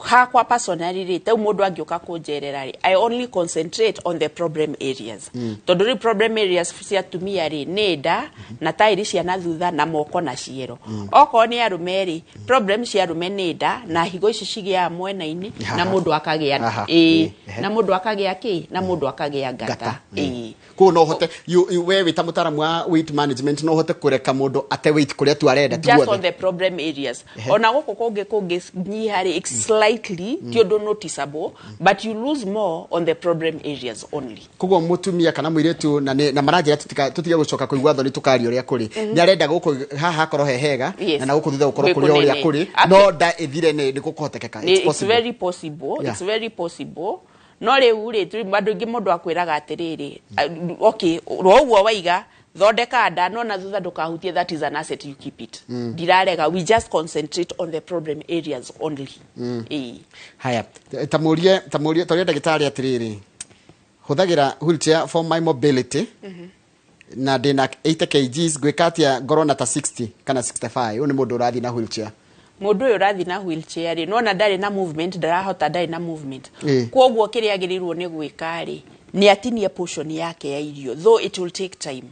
hakwa personally rĩ, tau mũndũ angĩũka kũnjerera rĩ, I only concentrate on the problem areas, tondũ rĩu problem areas cia atumia rĩ, nĩ nda na taĩri cia na thutha na moko na ciero. Okorwo nĩ arũme rĩ, problem cia arũme nĩ nda na higo ici cigĩaga mwena-inĩ na mũndũ akagĩa ĩĩ, na mũndũ akagĩa kĩ, na mũndũ akagĩa ngata, ĩĩ. Koguo no ũhote we wĩ ta mũtaaramu wa weight management, no ũhote kũreka mũndũ ate weight kũrĩa tu arenda, ti Just guothe? on the problem areas. Ona gũkũ kũngĩ kũngĩ nyiha rĩ, it's slightly, ti ũndũ noticeable, but you lose more on the problem areas only. Koguo mũtumia kana mũirĩtu na maranjĩra tũtige gũcoka kũigua thoni, tũkaria ũrĩa kũrĩ, nĩ arenda gũkũ haha hakorwo he hega na gũkũ thutha gũkorwo Gwĩ kũrĩ o ũrĩa kũnene. kũrĩ, no nda ĩthire, nĩ gũkũhotekeka? It's It's possible. very possible. It's very possible. No rĩu rĩ, andũ aingĩ, mũndũ akwĩraga atĩrĩrĩ, okay, ro ũguo waiga thondeka nda, no na thutha ndũkahutie, that is an asset, you keep it. Ndirarega, we just concentrate on the problem areas only. Ĩĩ. Haya, ta mũrie ta ũrĩa ndagĩtarĩ atĩrĩrĩ, hũthagĩra wheelchair for my mobility na ndĩna 80 kgs, ngwĩka atĩa ngorwo na ta 60 kana 65? Ũyũ nĩ mũndũ ũrathiĩ na wheelchair. Mũndũ ũyũ ũrathiĩ na wheelchair rĩ, nona ndarĩ na movement, ndarahota, ndarĩ na movement. Koguo kĩrĩa agĩrĩirwo nĩ gwĩka rĩ, nĩ atinie portion yake ya irio, though it will take time,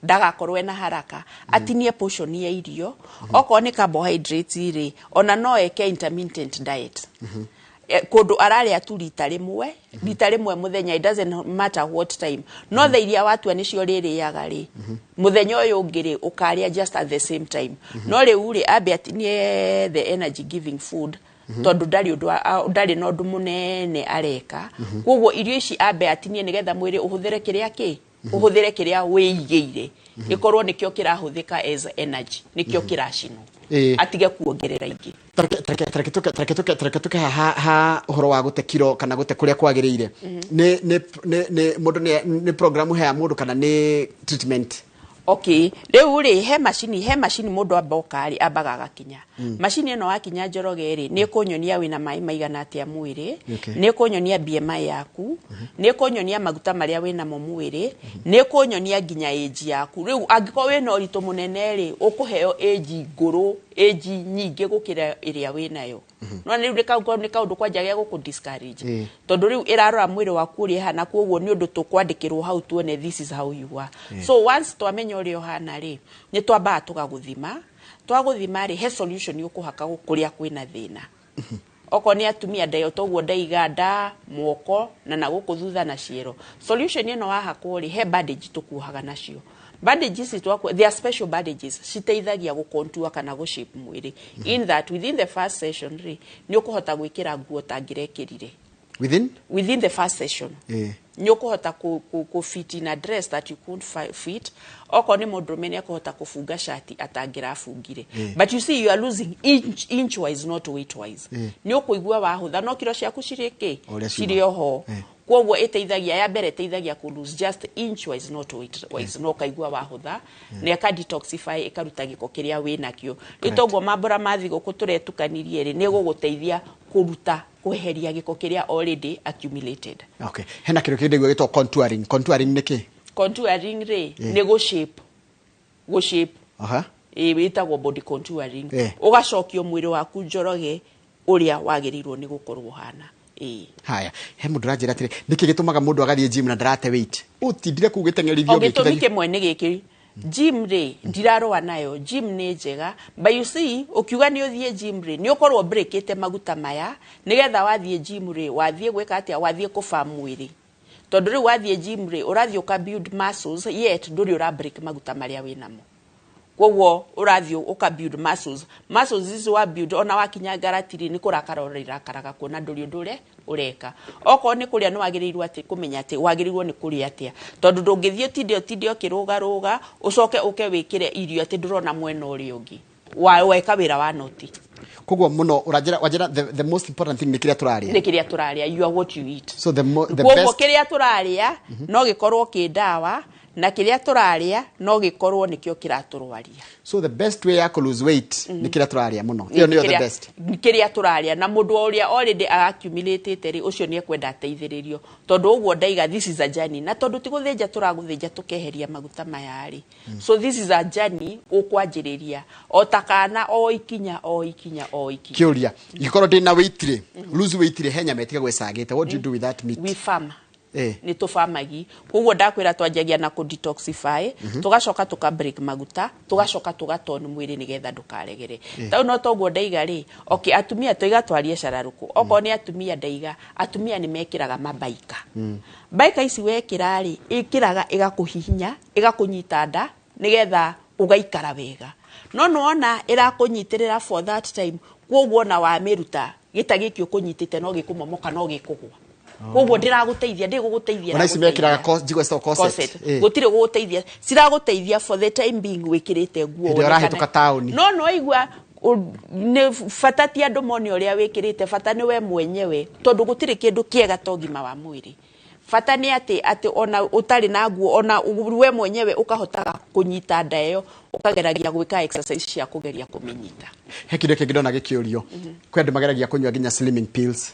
ndagakorwo ena haraka, atinie portion ya irio. Okorwo nĩ carbohydrates rĩ, ona no eke intermittent diet. Kũndũ ararĩa tu rita rĩmwe mũthenya, it doesn't matter what time, no thaa iria watua nĩcio rĩrĩaga rĩ, mũthenya ũyũ ũngĩ rĩ, ũkarĩa just at the same time. No rĩu rĩ, ambe atinie the energy giving food. Tondũ ndarĩ ũndũ ndarĩ na ũndũ mũnene areka. Koguo irio ici ambe atinie nĩgetha mwĩrĩ ũhũthĩre kĩrĩa kĩ ũhũthĩre kĩrĩa wĩigĩire, gĩkorwo nĩkĩo kĩrahũthĩka as energy, nĩkĩo kĩracinwo, atige kuongerera ingĩ. Tareke tũke ha ũhoro wa gũte kiro kana gũte kũrĩa kwagĩrĩire. Nĩ mũndũ nĩ program hea mũndũ kana nĩ treatment? Okay, rĩu rĩ, he macini mũndũ amba oka rĩ, ambaga agakinya. Macini ĩno wakinya, Njoroge rĩ, nĩ ĩkũnyonia wĩna maĩ maigana atĩa mwĩrĩ, nĩ ĩkũnyonia BMI yaku, nĩ ĩkũnyonia maguta marĩa wĩnamo mwĩrĩ, nĩ ĩkũnyonia nginya age yaku. Rĩu angĩkorwo wĩna ũritũ mũnene rĩ, ũkũheo age ngũrũ, age nyingĩ gũkĩra ĩrĩa wĩnayo. No rĩu nĩ kaũndũ kwanja gĩa gũkũ discourage, tondũ rĩu ĩrarora mwĩrĩ waku ũrĩa ĩhana. Koguo nĩ ũndũ tũkwandĩkĩrwo hau tuone this is how you are. So once twamenya ũrĩa ũhana rĩ, nĩ twambaga tũgagũthima. Twagũthima rĩ, he solution ũkũhaka kũrĩa kwĩna thĩna. Okorwo nĩ atumia, ndayo toguo ndaiga nda, moko na gũkũ thutha na ciero, solution ĩno wahakwo rĩ, he bandage tũkuohaga nacio. Bandages ici they are special bandages citeithagia gũcontour kana gũshape mwĩrĩ, in that within the first session rĩ, nĩ ũkũhota gwĩkĩra nguo tangĩrekĩrire. Within? Within the first session nĩ ũkũhota kũ fit in a dress that you couldn't fit. Okorwo nĩ mũndũrũme, nĩ ekũhota kũbunga shati atangĩrabungire. But you see, you are losing inch, inch wise, not weight wise. Nĩ ũkũigua wahũtha, no kiro ciaku cirĩ kĩ? O ũrĩa ciuma. Cirĩ oho. Koguo ĩteithagia, ya mbere ĩteithagia kũ lose just inch wise, not weight wise, no ũkaigua wahũtha, na ĩka detoxify, ĩkaruta gĩko kĩrĩa wĩnakĩo. Rĩu toguo mambũra ma thigũkũ tũretukanirie rĩ, nĩ ĩgũgũteithia kũruta, kweheria gĩko kĩrĩa already accumulated. Okay, hena kĩndũ kĩngĩ ndaigua gĩtwo contouring. Contouring nĩ kĩ? Contouring rĩ, nĩ gũshape. Ĩtagwo body contouring. Ũgacokio mwĩrĩ waku, Njoroge, ũrĩa wagĩrĩirwo nĩ gũkorwo ũhana, ĩĩ. Haya, he mũndũ ũranjĩra atĩrĩ, nĩkĩ gĩtũmaga mũndũ agathiĩ gym na ndarate weight, ũtindire kũu gĩteng'erithio? O gĩtũmi ũgĩkithagia- kĩmwe nĩ gĩkĩ: gym rĩ, ndirarũa nayo, gym nĩ njega, but you see, ũkiuga nĩ ũthiĩ gym rĩ, nĩ ũkorwo breakĩte maguta maya, nĩgetha wathiĩ gym rĩ, wathiĩ gwĩka atĩa? Wathiĩ kũba mwĩrĩ, tondũ rĩu wathiĩ gym rĩ, ũrathiĩ ũka build muscles, yet ndũrĩ ũra break maguta marĩa wĩnamo. Koguo ũrathiĩ ũka build muscles. Muscles ici wa build, ona wakinya ngaratiri nĩ kũrakara ũrĩrakaraga kuona ndũrĩ ũndũ ũrĩa ũreka. Okorwo nĩ kũrĩa, nĩ wagĩrĩirwo atĩ kũmenya atĩ wagĩrĩirwo nĩ kũrĩa atĩa, tondũ ndũngĩthiĩ ũtinde ũkĩrũgarũga, ũcoke ũke wĩkĩre irio atĩ ndũrona mwena ũrĩa ũngĩ weka wĩra wa noti. Koguo mũno ũranjĩra, wanjĩra the most important thing nĩ kĩrĩa tũrarĩa. Nĩ kĩrĩa tũrarĩa. You are what you eat. So the Koguo best kĩrĩa tũrarĩa no gĩkorwo kĩ ndawa, na kĩrĩa tũrarĩa no gĩkorwo nĩkĩo kĩratũrwaria. So the best way ya kũ lose weight nĩ kĩrĩa tũrarĩa mũno, ĩyo nĩyo the best. Kĩrĩa tũrarĩa, na mũndũ ũrĩa already accumulated rĩ, ũcio nĩ ekwenda ateithĩrĩrio, tondũ ũguo ndaiga, this is a journey, na tondũ ti gũthĩnja tũragũthĩnja tũkeheria maguta maya rĩ, so this is a journey ũkwanjĩrĩria o ta kana, o ikinya, o ikinya, o ikinya. Kĩũria, ingĩkorwo ndĩna weight rĩ, lose weight rĩ, he nyama ĩtigagwo ĩcagĩte, what do you do with that meat? We farm. Nĩ tũbamagi. Koguo ndakwĩra twanjagia na kũ detoxify, tũgacoka tũka break maguta, tũgacoka tũgatone mwĩrĩ nĩgetha ndũkaregere. Tau no toguo ndaiga rĩ, okay, atumia toiga twarie cararũkũ. Okorwo nĩ atumia, ndaiga atumia nĩ mekĩraga mabaika. Baika ici wekĩra rĩ, ĩkĩraga ĩgakũhihinya, ĩgakũnyita nda nĩgetha ũgaikara wega, no nĩwona ĩrakũnyitĩrĩra for that time. Koguo ona wamĩruta, gĩta gĩkĩ ũkũnyitĩte no gĩkũmomoka, no gĩkũgwa. Koguo ndĩragũteithia, ndĩgũgũteithia. Ona ici mekĩraga njigua citagwo corset. Corset. Gũtirĩ gũgũteithia, ciragũteithia for the time being wĩkĩrĩte nguo Hĩndĩ ĩrĩa wonekane. ũrahĩtũka taũni. No nĩwaigua nĩ bata ti andũ mone ũrĩa wĩkĩrĩte, bata nĩ we mwenyewe, tondũ gũtirĩ kĩndũ kĩega ta ũgima wa mwĩrĩ. Bata nĩ atĩ ona ũtarĩ na nguo, ona we mwenyewe ũkahotaga kũnyita nda ĩyo, ũkageragia gwĩka exercise cia kũgeria kũmĩnyita. He kĩndũ kĩngĩ ndona gĩkĩũrio, kwĩ andũ mageragia kũnyua nginya slimming pills.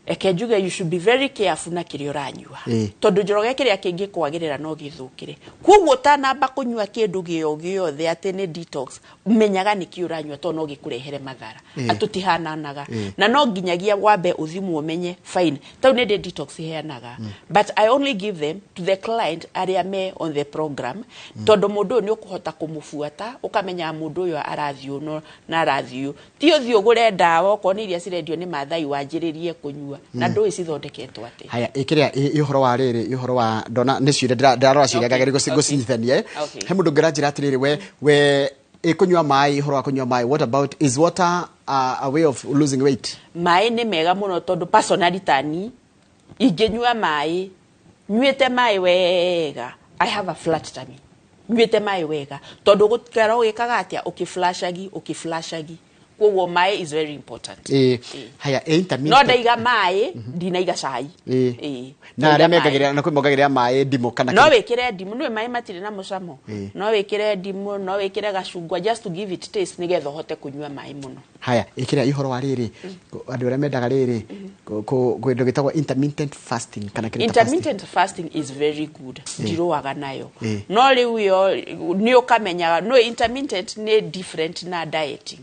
Eke njuge, you should be very careful na kĩrĩa ũranyua, tondũ Njoroge, kĩrĩa kĩngĩkwagĩrĩra no gĩthũkĩre. Koguo ũtanamba kũnyua kĩndũ gĩo gĩothe atĩ nĩ detox, menyaga nĩkĩ ũranyua, tondũ no gĩkũrehere mathara. Atũtihananaga. Na no nginyagia wambe ũthimwo ũmenye. Fine, tau nĩ ndĩ detox heanaga, but I only give them to the client arĩa me on the program, tondũ mũndũ ũyũ nĩ ũkũhota kũmũbuata, ũkamenya mũndũ ũyũ arathiĩ ũno na arathiĩ ũũ. Ti ũthiĩ ũgũre ndawa, okorwo nĩ iria cirendio nĩ Mathai, wanjĩrĩrie kũnyua na ndũĩ cithondeketwo atĩa. Haya, ĩkĩrĩa ĩ ũhoro wa rĩrĩ, ĩ ũhoro wa ndona nĩ ciũria ndĩrarora ciũria, ngageria gũcinyitithania, eh. He mũndũ ũngĩ ũranjĩra atĩrĩrĩ, we ĩ kũnyua maĩ, ũhoro wa kũnyua maĩ, what about, is water a way of losing weight? Maĩ nĩ mega mũno tondũ personally tani ingĩnyua maĩ, nyuĩte maĩ wega, I have a flat tummy. Nyuĩte maĩ wega tondũ gũikara ũgĩkaga atĩa, ũkĩflashagi ũkĩflashagi, koguo maĩ is very important. Haya, intermittent. No ndaiga maĩ, ndinaiga cai. Na arĩa mekagĩrĩra na kwĩ mongagĩrĩra maĩ ndimũ kana no wĩkĩre ndimũ, nĩwe maĩ matirĩ na mũcamo. No wĩkĩre ndimũ, no wĩkĩre gacungwa just to give it taste nĩgetha ũhote kũnyua maĩ mũno. Haya, ĩkĩra ũhoro wa rĩrĩ, andũ arĩa mendaga rĩrĩ kĩndũ gĩtagwo intermittent fasting kana kĩrĩa intermittent fasting is very good, ndirũaga nayo. No rĩu yo nĩ ũkamenyaga no intermittent nĩ different na dieting.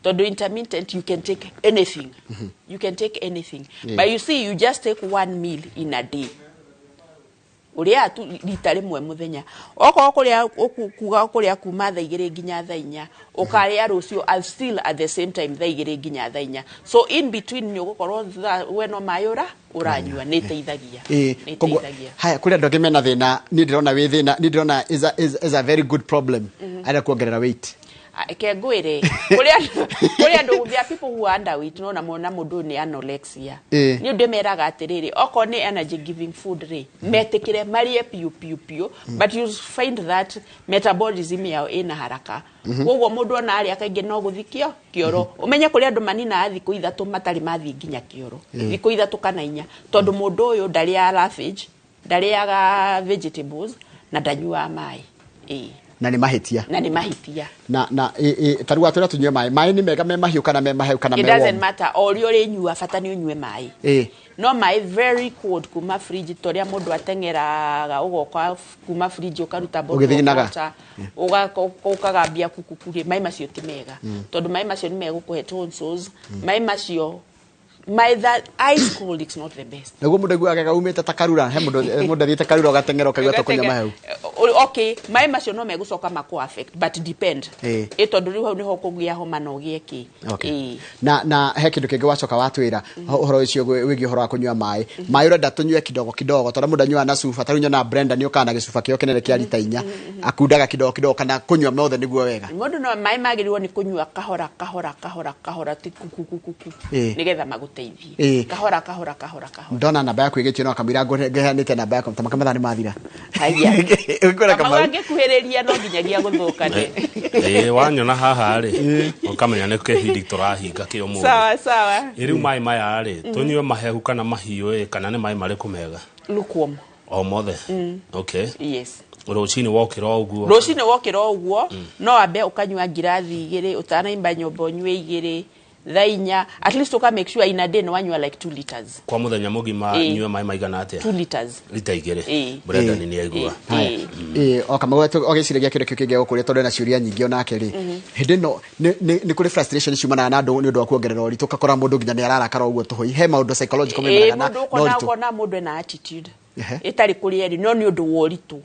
Tondũ intermittent you can take anything. You can take anything. But you see, you just take one meal in a day. Ũrĩa tu rita rĩmwe mũthenya. Okorwo kũrĩa kuga kũrĩa kuma thaa 2 nginya thaa 4, ũkarĩa rũciũ still at the same time thaa 2 nginya thaa 4. So in between nĩ ũgũkorwo we no maĩ ũranyua, nĩ ĩteithagia. Nĩ ĩteithagia. Haya, kũrĩ andũ angĩ mena thĩna, niĩ ndĩrona wĩ thĩna, niĩ ndĩrona is a very good problem. Arĩa kuongerera weight. Ke ngwĩre, kũrĩ andũ, there are people who are underweight, no na mona mũndũ nĩ anorexia. Nĩ ndĩmeraga atĩrĩrĩ, okorwo nĩ energy giving food rĩ, metĩkĩre marĩe piũ piũ piũ, but you find that metabolism yao ĩna haraka. Koguo mũndũ ona arĩa kaingĩ no gũthikio kĩoro. Ũmenye kũrĩ andũ maninaga thikũ 3 matarĩ mathiĩ nginya kĩoro. Thikũ 3 kana 4, tondũ mũndũ ũyũ ndarĩaga roughage, ndarĩaga vegetables na ndanyuaga maĩ. Na nĩ mahĩtia. Na nĩ mahĩtia. Na ta rĩu atwĩra tũnyue maĩ. Maĩ nĩ mega me mahiũ kana me mahehu kana me It warm? doesn't matter. O ũrĩa ũrĩnyua bata nĩ ũnyue maĩ. No maĩ very cold kuma fridge, ta ũrĩa mũndũ ateng'eraga ũgoka kuma fridge ũkaruta bottle ũgĩthiginaga, ũkagambia kuku rĩ, maĩ macio ti mega. Tondũ maĩ macio nĩ megũkũhe tonsils. Maĩ macio, my that ice cold is not the best. Naguo mũndũ aiguaga wega umĩte ta karura, he mũndũ athiĩte karura ũgateng'era ũkaigua ta kũnyua mahehu. Okay, maĩ macio no megũcoka makũ affect, but depend. Tondũ rĩu hau nĩho ũkũgĩa homa na ũgĩe kĩ. Na he kĩndũ kĩngĩ wacoka watwĩra ũhoro ũcio wĩgiĩ ũhoro wa kũnyua maĩ. Maĩ ũrenda tũnyue kidogo kidogo, tondũ mũndũ anyuaga na cuba, ta rĩu nyonaga Brenda nĩ ũkaga na gĩcuba kĩo kĩnene kĩa rita 4, akundaga kidogo kidogo kana kũnyua mothe nĩguo wega. Mũndũ no maĩ magĩrĩirwo nĩ kũnyua kahora kahora kahora kahora, ti kuku kuku kuku, nĩgetha magũteithie. Kahora kahora kahora kahora. Ndona namba yaku ĩgĩtio no akamwĩra ngũheanĩte namba yaku, ta makamũthaa nĩ mathira. Haya. Kamau angĩkuhĩrĩria no nginyagia gũthũkane. Wanyona haha rĩ, ũkamenya nĩ kĩhindi tũrahinga kĩ ũmũthĩ. Sawa sawa. Rĩu maĩ maya rĩ, tũnyue mahehu kana mahiũ kana nĩ maĩ marĩkũ mega? Lukewarm. O mothe. Okay. Yes. Rũcinĩ wokĩra o ũguo. Rũcinĩ wokĩra o ũguo, no ambe ũkanyua ngirathi 2, ũtanaimba nyũmba ũnyue 2, thaa 4, at least uka make sure in a day no wanyua like 2 liters. Kwa muthenya mugima nyue maĩ maigana atia? 2 liters. Lita 2. Brenda ni aigua. O kama ogeciragia kĩndũ kĩu kĩngĩ gũkũria tondũ ena ciũria nyingĩ onake rĩ. Hĩndĩ ĩno nĩ kũrĩ frustration ciumanaga na andũ nĩ ũndũ wa kuongerera ũritũ, ũgakora mũndũ nginya nĩ ararakara ũguo tũhũi. He maũndũ psychological maumanaga na ũritũ. Ũkona mũndũ ena attitude ĩtarĩ kũrĩa ĩrĩ, no nĩ ũndũ wa ũritũ.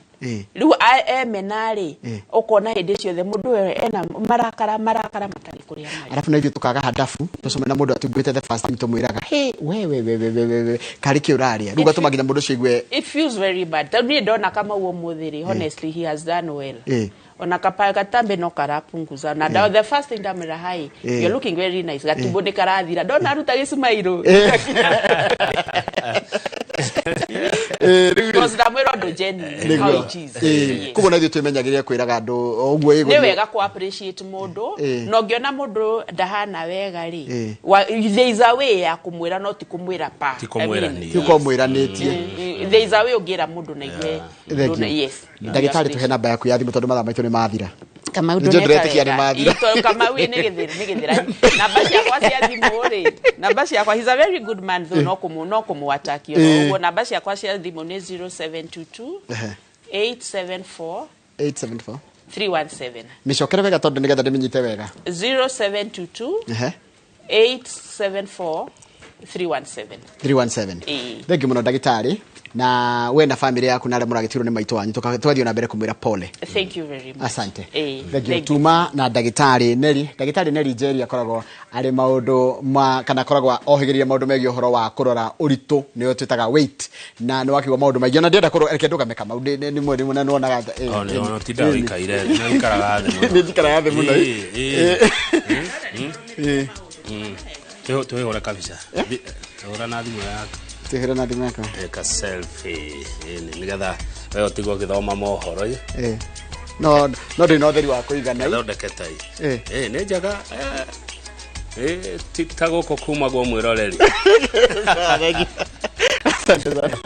Rĩu emena rĩ, ũkona hĩndĩ ciothe mũndũ ũyũ ena marakara marakara matarĩ kũrĩa marĩ. Arabu na ithuĩ tũkaga handabu, tũcemania na mũndũ atumbĩte the first time tũmwĩraga, hey, we we we we we we, karĩ kĩ ũrarĩa? Rĩu ũgatũma nginya mũndũ ũcio aigue It feels very bad. Tondũ niĩ ndona Kamau ũmũthĩ rĩ, honestly he has done well. Ona katambe no karapunguza. Na the first thing ndamwĩra, hi, you're looking very nice. Gatumbo nĩ karathira. Ndona aruta gĩcumairũ. Because ndamwĩra ũndũ genuine, how it is. Koguo na ithuĩ twĩmenyagĩrĩre kwĩraga andũ ũguo ĩgũthiĩ. Nĩ wega kũ appreciate mũndũ, na ũngĩona mũndũ ndahana wega rĩ, there is a way ya kũmwĩra, no ti kũmwĩra pa. Ti kũmwĩrania. Ti kũmwĩranĩtie. There is a way ũngĩra mũndũ na igue. Yes. Ndagĩtarĩ, tũhe namba yaku ya thimũ tondũ mathaa maitũ nĩ mathira. Kamau Nĩnjũĩ ndĩretĩkia nĩ mathira. Kamau nĩ gĩthĩra. Namba ciakwa cia thimũ rĩ, namba ciakwa, he's a very good man though, no kũmũatakio. Ũguo namba ciakwa cia thimũ nĩ 0722 874 874 317. Mĩcokere wega tondũ nĩgetha ndĩmĩnyite wega. 0722 874 317. 317. Thank you mũno ndagĩtarĩ, na we na family yaku na arĩa mũragĩtirwo nĩ maitũ wanyu, tũgathiĩ na mbere kũmwĩra pole. Thank you very much. Asante. Thank you. Tuma na ndagĩtarĩ Nelly. Ndagĩtarĩ Nelly Njeri akoragwo arĩ maũndũ ma kana akoragwo ohĩgĩrĩire maũndũ megiĩ ũhoro wa kũrora ũritũ, nĩyo twĩtaga weight, na nĩ wakĩgwa maũndũ maingĩ. Ona ndĩrenda kũrora, reke ndũgame Kamau, nĩ mweri mũnene wonaga. Ona tinda ũikaire, nĩ ũikaraga thĩ mũno. Nĩ njikaraga thĩ mũno. Twihũre kabica. Hũra na thimũ yaku. Twihũre na thimũ yakwa. Ĩka selfie ĩni nĩgetha we ũtigwo ũgĩthoma mohoro ĩ. Eh. No no ndĩ na ũtheri wa kũigana. Thondeke tai. Eh. Eh, nĩ njega. Eh, ti ta gũkũ kumagwo mwĩroreri. Asante sana.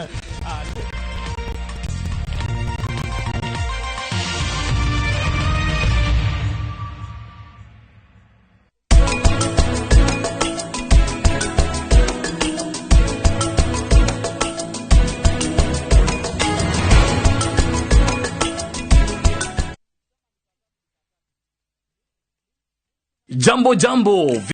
Jambo jambo.